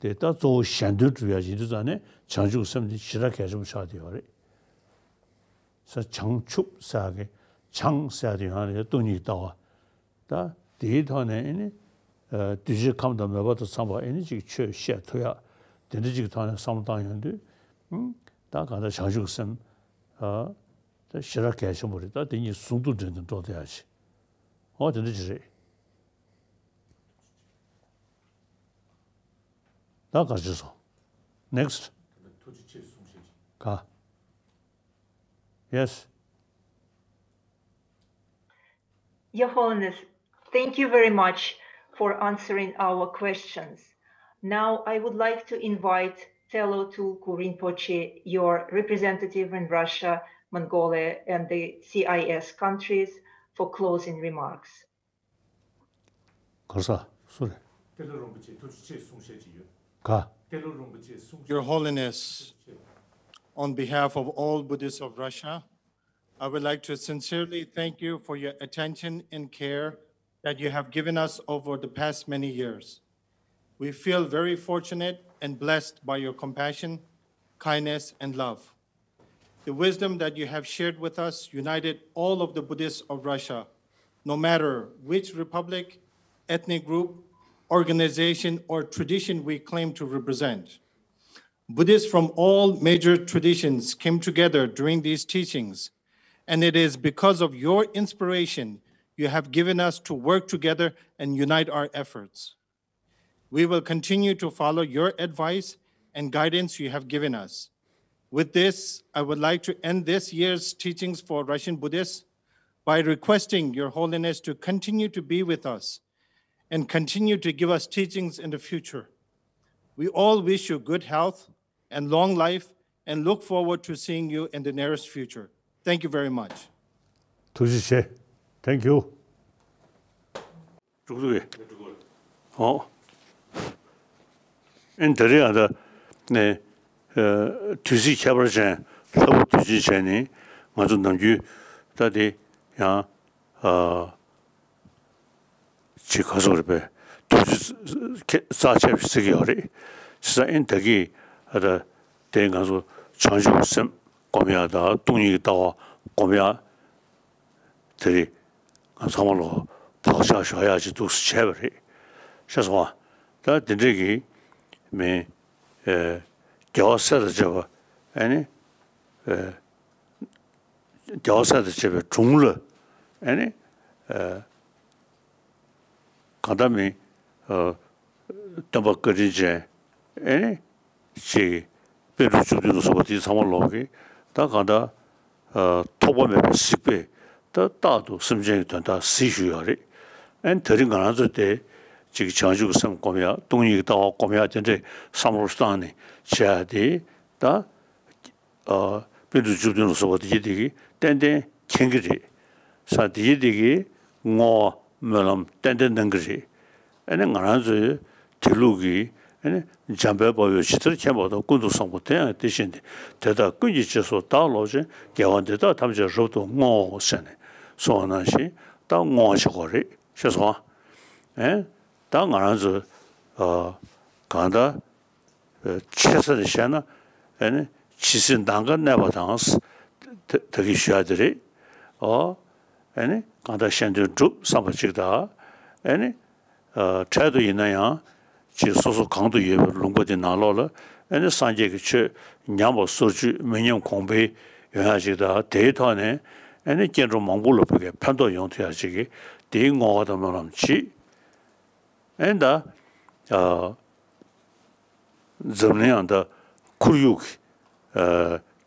དེ་ད་གཙོ་བོ་གཞན་དོན་སྒྲུབ་ཡ་ཡིན་དུས་ཙང་ནས་བྱང་ཆུབ་སེམས་དེ་ཞེ་དྲག་གལ་ཆེན་པོ་ཆགས་བསྡད་ཡོད་རེད། ས་བྱང་ཆུབ་ཟེར་གི་བྱང་ཟེར་དེ་ཡོངས་ལ་སྟོང་ཉིད་ཀྱི་ལྟ་བ། ད་དེའི་ཐོག་ནས་ཨེ་ནི་ཨ་འདུས་བྱས་ཁམས་དང་མོས་པ་དང་འཚམས་པ་ཨེ་ནི་ཅིག་ཆོས་བཤད་ཐུབ་ཡ་དེ་འདྲ་ཅིག་ཐོག་ནས་བསམ་བློ་བཏང་ཡོང་དུས་ཨུམ་ད་གང་ལྟར་བྱང་ཆུབ་སེམས་ཨ་ད་ཞེ་དྲག་གལ་ཆེན་པོ་རེད། ད་དེ་གཉིས་ཟུང་དུ་འབྲེལ་ནས་འགྲོ་བསྡད་ཡ་ཅིག་འོ་དེ་འདྲ་ཅིག་རེད། ད་ག་ཅིག་སོང་། Next། ག Yes. Your Holiness, thank you very much for answering our questions. Now, I would like to invite Telo Tulku Rinpoche, your representative in Russia, Mongolia, and the C I S countries, for closing remarks. ག་རེ་ཟ། སུ་རེད། ཏེ་ལོ་རིན་པོ་ཆེ་ཐུགས་རྗེ་ཆེ་གསུང་བཤད་ཅིག་ཡོད། ག Your Holiness, on behalf of all Buddhists of Russia, I would like to sincerely thank you for your attention and care that you have given us over the past many years. We feel very fortunate and blessed by your compassion, kindness, and love. The wisdom that you have shared with us united all of the Buddhists of Russia, no matter which republic, ethnic group, organization, or tradition we claim to represent. Buddhists from all major traditions came together during these teachings, and it is because of your inspiration you have given us to work together and unite our efforts. We will continue to follow your advice and guidance you have given us. With this, I would like to end this year's teachings for Russian Buddhists by requesting Your Holiness to continue to be with us and continue to give us teachings in the future. We all wish you good health and long life and look forward to seeing you in the nearest future. Thank you very much. ཐུགས་རྗེ་ཆེ། Thank you. འགྲོ་གི་འདུག་གས། ཨོ། ཨེ་ད་རེས་ཨ་ད་ནས་དུས་ཚིགས་ཁྱད་པར་ཅན་ལྷ་བུ་དུས་ཆེན་བྱས་ནས་ང་ཚོ་ནམ་རྒྱུན་ད་དེ་ཡང་ཅིག་ག་སོག་རེད་པས་དུས་ཚོད་རྩ་ཆེ་བ་ཟེར་གྱི་ཡོད་རེད། བྱས་ཙང་ཨེ་ད་གི་ཨ་ད་དེ་ང་ཚོ་བྱང་ཆུབ་སེམས་སྒོམ་ཡག་དང་སྟོང་ཉིད་ཀྱི་ལྟ་བ་སྒོམ་ཡག་དེ་རེད། ང་ཚང་མ་ལོ་བག་ཆགས་ཞོག་ཡག་ཅིག་འདུག་སེ་བྱས་པ་རེད། ཤེས་སོང་ཨ། ད་དེ་འདྲས་ཀྱི་མི་ཨེ་རྒྱལ་བ་སྲས་དང་བཅས་པ་ཨེ་ནི་ཨེ་རྒྱལ་བ་སྲས་དང་བཅས་པའི་དྲུང་ལ་ཨེ་ནི་ཨེ་གང་ལྟར་མི་ཨེ་སྟོན་པ་བཀའ་དྲིན་ཅན་ཨེ་ནི་ཅིག་པཎ་གྲུབ་བཅུ་བདུན་ལ་སོགས་པ་དེ་ཚང་མ་ལོག་གི་ད་གང་ལྟར་ཐོགས་པ་མེད་པའི་གཟིགས་པས་ད་རྟག་ཏུ་སེམས་ཅན་གྱི་དོན་དག་གཟིགས་བཞུགས་ཡོད་རེད། ཨེ་ནི་ད་རིང་ང་རང་ཚོ་དེ་ཅིག་བྱང་ཆུབ་ཀྱི་སེམས་སྒོམ་ཡག་སྟོང་ཉིད་ཀྱི་ལྟ་བ་སྒོམ་ཡག་དེ་འདྲས་བསམ་བློ་བཏང་ནས་བྱེད་ཡག་དེ་ད་ཨ་པཎ་གྲུབ་བཅུ་བདུན་ལ་སོགས་པ་དེ་གྱིས་དེ་གིས་ཏན་ཏན་མཁྱེན་གྱི་རེད། ས་དེ་གྱིས་དེ་གིས་བསྔོ་བ་སྨོན་ལམ་ཏན་ཏན་གནང་གི་རེད། ཨ་ནི་ང་རང་ཚོའི་དེ་ལུགས་ཀྱི་ཨ་ནི་འཇམ་དཔལ་དཔའ་བོས་ཇི་ལྟར་མཁྱེན་པ་དང་། ཀུན་ཏུ་བཟང་པོ་དེ་ཡང་དེ་བཞིན་ཏེ། དེ་དག་ཀུན་གྱི་རྗེས་སུ་བདག་སློབ་ཅིང་། དགེ་བ་འདི་དག་ཐམས་ཅད་རབ་ཏུ་བསྔོའོ་ཟེར་ནས་གསུངས་པ་ནང་བཞིན་ད་བསྔོ་བ་བྱེད་དགོས་རེད། ཤེས་སོང་ཨ། ཨེ་ད་ང་རང་ཚོ་ གང་ལྟར་ཆེ་ས་ནས་བཤད་ན་ཨེ་ནི་ཇི་སྲིད་ནམ་མཁའ་གནས་པ་དང་། ད་གིན་ཞུ་ཡ་དེ་རེད། ཨོ། ཨེ་ནི་གང་ལྟར་གཞན་དོན་སྒྲུབ་བསམ་པ་ཅིག་དང་། ཨེ་ནི། འཕྲལ་དུ་ཡིན་ན་ཡང་ཅིག་སོ་སོ་གང་དུ་ཡོད་པའི་ལུང་པ་དེ་ནང་ལོགས་ལ་ཨེ་ནི་སངས་རྒྱས་ཀྱི་ཆོས་ཉམས་པ་སོར་ཆུད་མི་ཉམས་གོང་འཕེལ་ཡོང་ཡ་ཅིག་དང་། དེའི་ཐོག་ནས་ཨེ་ནི་སྐྱེ་འགྲོ་མང་པོ་ལ་བོད་ཀྱི་ཕན་ཐོགས་ཡོང་ཐུབ་ཡ་ཅིག་གི་དེའི་བསྔོ་བ་དང་སྨོན་ལམ་ཅིག་ཨེ་ད། འཛམ་གླིང་ཡང་ད་ཁོར་ཡུག་གི་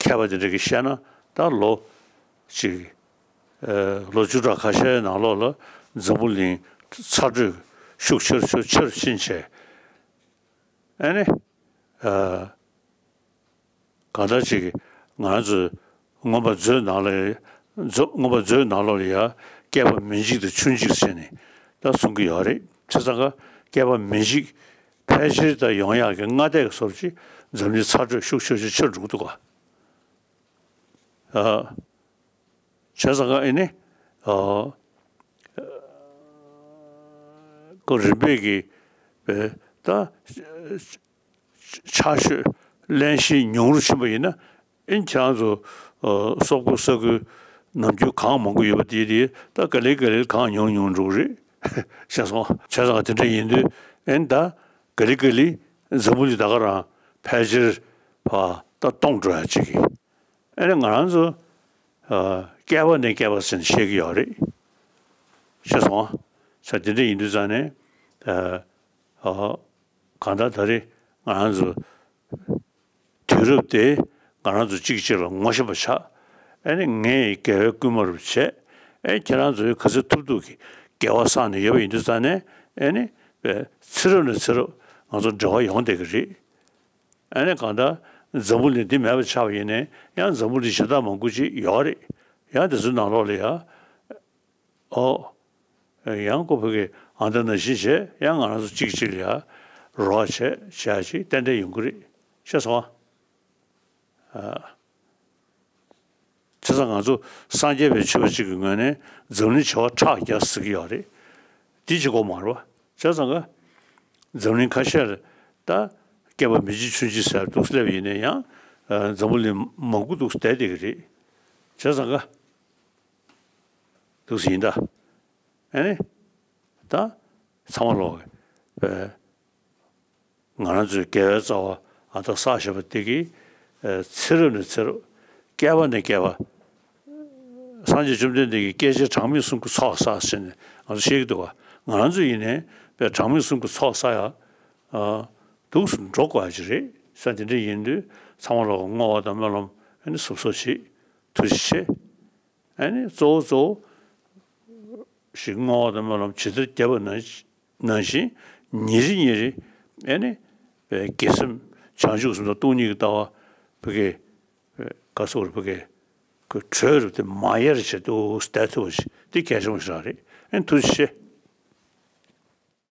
ཁྱད་པར་དེ་འདྲ་གི་བཤད་ན་ད་ལོ་ཅིག་ལོ་བཅུ་ཕྲག་ཁ་ཤས་ནང་ལོགས་ལ་འཛམ་བུ་གླིང་ཚ་དྲོད་ཤུགས་ཆེར་ཆེར་ཆེར་ཕྱིན་བྱས། ཨ་ནི། གང་ལྟར་ཅིག་ང་རང་ཚོའི་མངོན་པ་མཛོད་ནང་ལ་མཛོད་མངོན་པ་མཛོད་ནང་ལོགས་ལ་ཡ་བསྐལ་པ་མི་འཇིག་དང་ཆུ་འཇིག་ཟེར་ནས་ད་གསུང་གི་ཡོད་རེད། བྱས་ཙང་ཀ་བསྐལ་པ་མི་འཇིག་ཕལ་ཆེར་ད་ཡོང་ཡག་གི་སྔ་ལྟས་ཀྱི་བཟོ་འདྲ་ཅིག་འཛམ་གླིང་ཚ་དྲོད་ཤུགས་ཆེ་ཆེ་ཆེར་འགྲོ་གི་འདུག་ག་ཨ། བྱས་ཙང་ཀ་ཨེ་ནི། ཨ། ཁོ་རིམ་པས་ཀྱི་ད་ཆགས་ཤོས་གླེན་གཤེར་ཉུང་རུ་ཕྱིན་པ་ཡིན་ན་ཨེ་ཁྱེད་རང་ཚོ་སོག་པོ་ས་ཁུལ་ནམ་རྒྱུན་གངས་མང་པོ་ཡོད་པ་དེ་དེ་ད་ག་ལེ་ག་ལེ་གངས་ཉུང་ཉུང་འགྲོ་གི་རེད། ཤེས་སོང་། བྱས་ཙང་དེ་འདྲ་ཡིན་དུས་ཨེ་ད་ག་ལེ་ག་ལེ་འཛམ་བུ་གླིང་ད་ག་རང་ཕལ་ཆེར་ཕ་ད་སྟོངས་འགྲོ་ཡ་ཅིག་གི་ཨེ་ནི་ང་རང་ཚོ་བསྐལ་པ་ནས་བསྐལ་པ་ཟེར་ནས་བཤད་ཀྱི་ཡོད་རེད། ཤེས་སོང་། ས་དེ་འདྲ་ཡིན་དུས་ཙང་ནས་གང་ལྟར་ད་རེས་ང་རང་ཚོ་དུས་རབས་དེ་ང་རང་ཚོ་གཅིག་གཅིག་ལ་ངོ་ཤེས་པ་ཆགས། ཨེ་ནི་ངས་དགེ་བའི་བསྐུལ་མ་རུ་བྱས། ཨེ་ཁྱེད་རང་ཚོས་ག་ཚོད་ཐུབ་ཐུབ་ཀྱིས་དགེ་བ་བསགས་ནས་ཡོད་པ་ཡིན་དུས་ཙང་ནས་ཨེ་ནི་ཚེ་རབས་ནས་ཚེ་རབས་ང་ཚོ་འབྲེལ་བ་ཡོང་བསྡད་ཀྱི་རེད། ཨ་ནི་གང་ལྟར་འཛམ་བུ་གླིང་འདི་མེད་པ་ཆགས་པ་ཡིན་ནའི་ཡང་འཛམ་བུ་གླིང་གཞན་དག་མང་པོ་ཅིག་ཡོད་རེད། ཡང་དེ་ཚོའི་ནང་ལོགས་ལ་ཡང་ཨོ། ཡང་ཁོ་བོད་ཀྱི་ཨ་མདའ་ནང་བཞིན་བྱས་ཡང་ང་རང་ཚོ་གཅིག་གཅིག་ལ་ཡང་རོགས་བྱས་བྱས་ཅིག་ཏན་ཏན་ཡོང་གི་རེད། ཤེས་སོང་ཨ། བྱས་ཙང་ང་ཚོ་སངས་རྒྱས་པའི་ཆོས་པ་གཅིག་གི་ངོས་ནས་འཛམ་གླིང་བྱེ་བ་ཕྲག་བརྒྱ་ཟེར་གྱི་ཡོད་རེད། འདི་གཅིག་པོ་མ་རེད་པ། བྱས་ཙང་ཀ་འཛམ་གླིང་ཁ་ཤས་ལ་ད་བསྐལ་པ་མི་འཇིག་ཆུ་འཇིག་ཟེར་འདུག་སླེབས་ཡིན་ན་ཡང་འཛམ་བུ་གླིང་མང་པོ་འདུག་བསྡད་བསྡད་ཀྱི་རེད། བྱས་ཙང་ཀ་འདུག་སེ་ཡིན་ད། ཨ་ནི། ད་ཚང་མ་ལོག་གི་ང་རང་ཚོའི་དགེ་བའི་རྩ་བ་ཨ་ད་བསགས་བཞག་པ་དེ་གིས་ཚེ་རབས་ནས་ཚེ་རབས་བསྐལ་པ་ནས་བསྐལ་པ། སངས་རྒྱས་བཅོམ་ལྡན་འདས་ཀྱིས་བསྐལ་ཆེན་གྲངས་མེད་གསུམ་གྱི་ཚོགས་བསགས་ཟེར་ནས་ང་ཚོ་བཤད་ཀྱི་འདུག་ག་ང་རང་ཚོ་ཡིན་ནའི་དཔེ་གྲངས་མེད་གསུམ་གྱི་ཚོགས་བསགས་ཡ་འདུག་སེ་འགྲོ་དགོས་ཡ་ཅིག་རེད། ས་དེ་འདྲ་ཡིན་དུས་ཚང་མ་ལོག་བསྔོ་བ་དང་སྨོན་ལམ་ཨ་ནི་གཟབ་གཟབ་བྱེད། ཐུགས་རྗེ་ཆེ། ཨ་ནི་གཙོ་བོ་གཙོ་བོ་ཞིག་བསྔོ་བ་དང་སྨོན་ལམ་ཇི་ལྟར་བརྒྱབ་པ་ནང་ནང་བཞིན་ཉིན་རེ་ཉིན་རེ་ཨ་ནི་དགེ་སེམས་བྱང་ཆུབ་སེམས་དང་སྟོང་ཉིད་ཀྱི་ལྟ་བ་བོད་ཀྱི་ག་སོགས་རེད་བོད་ཀྱི་གི་གྲོས་རུ་དེ་མ་ཡལ་བྱས་འདུག་སེ་བསྡད་ཐུབ་པ་ཞིག་དེ་གལ་ཆེན་པོ་ཞིག་རེད། ཨ་ནི་ཐུགས་རྗེ་ཆེ།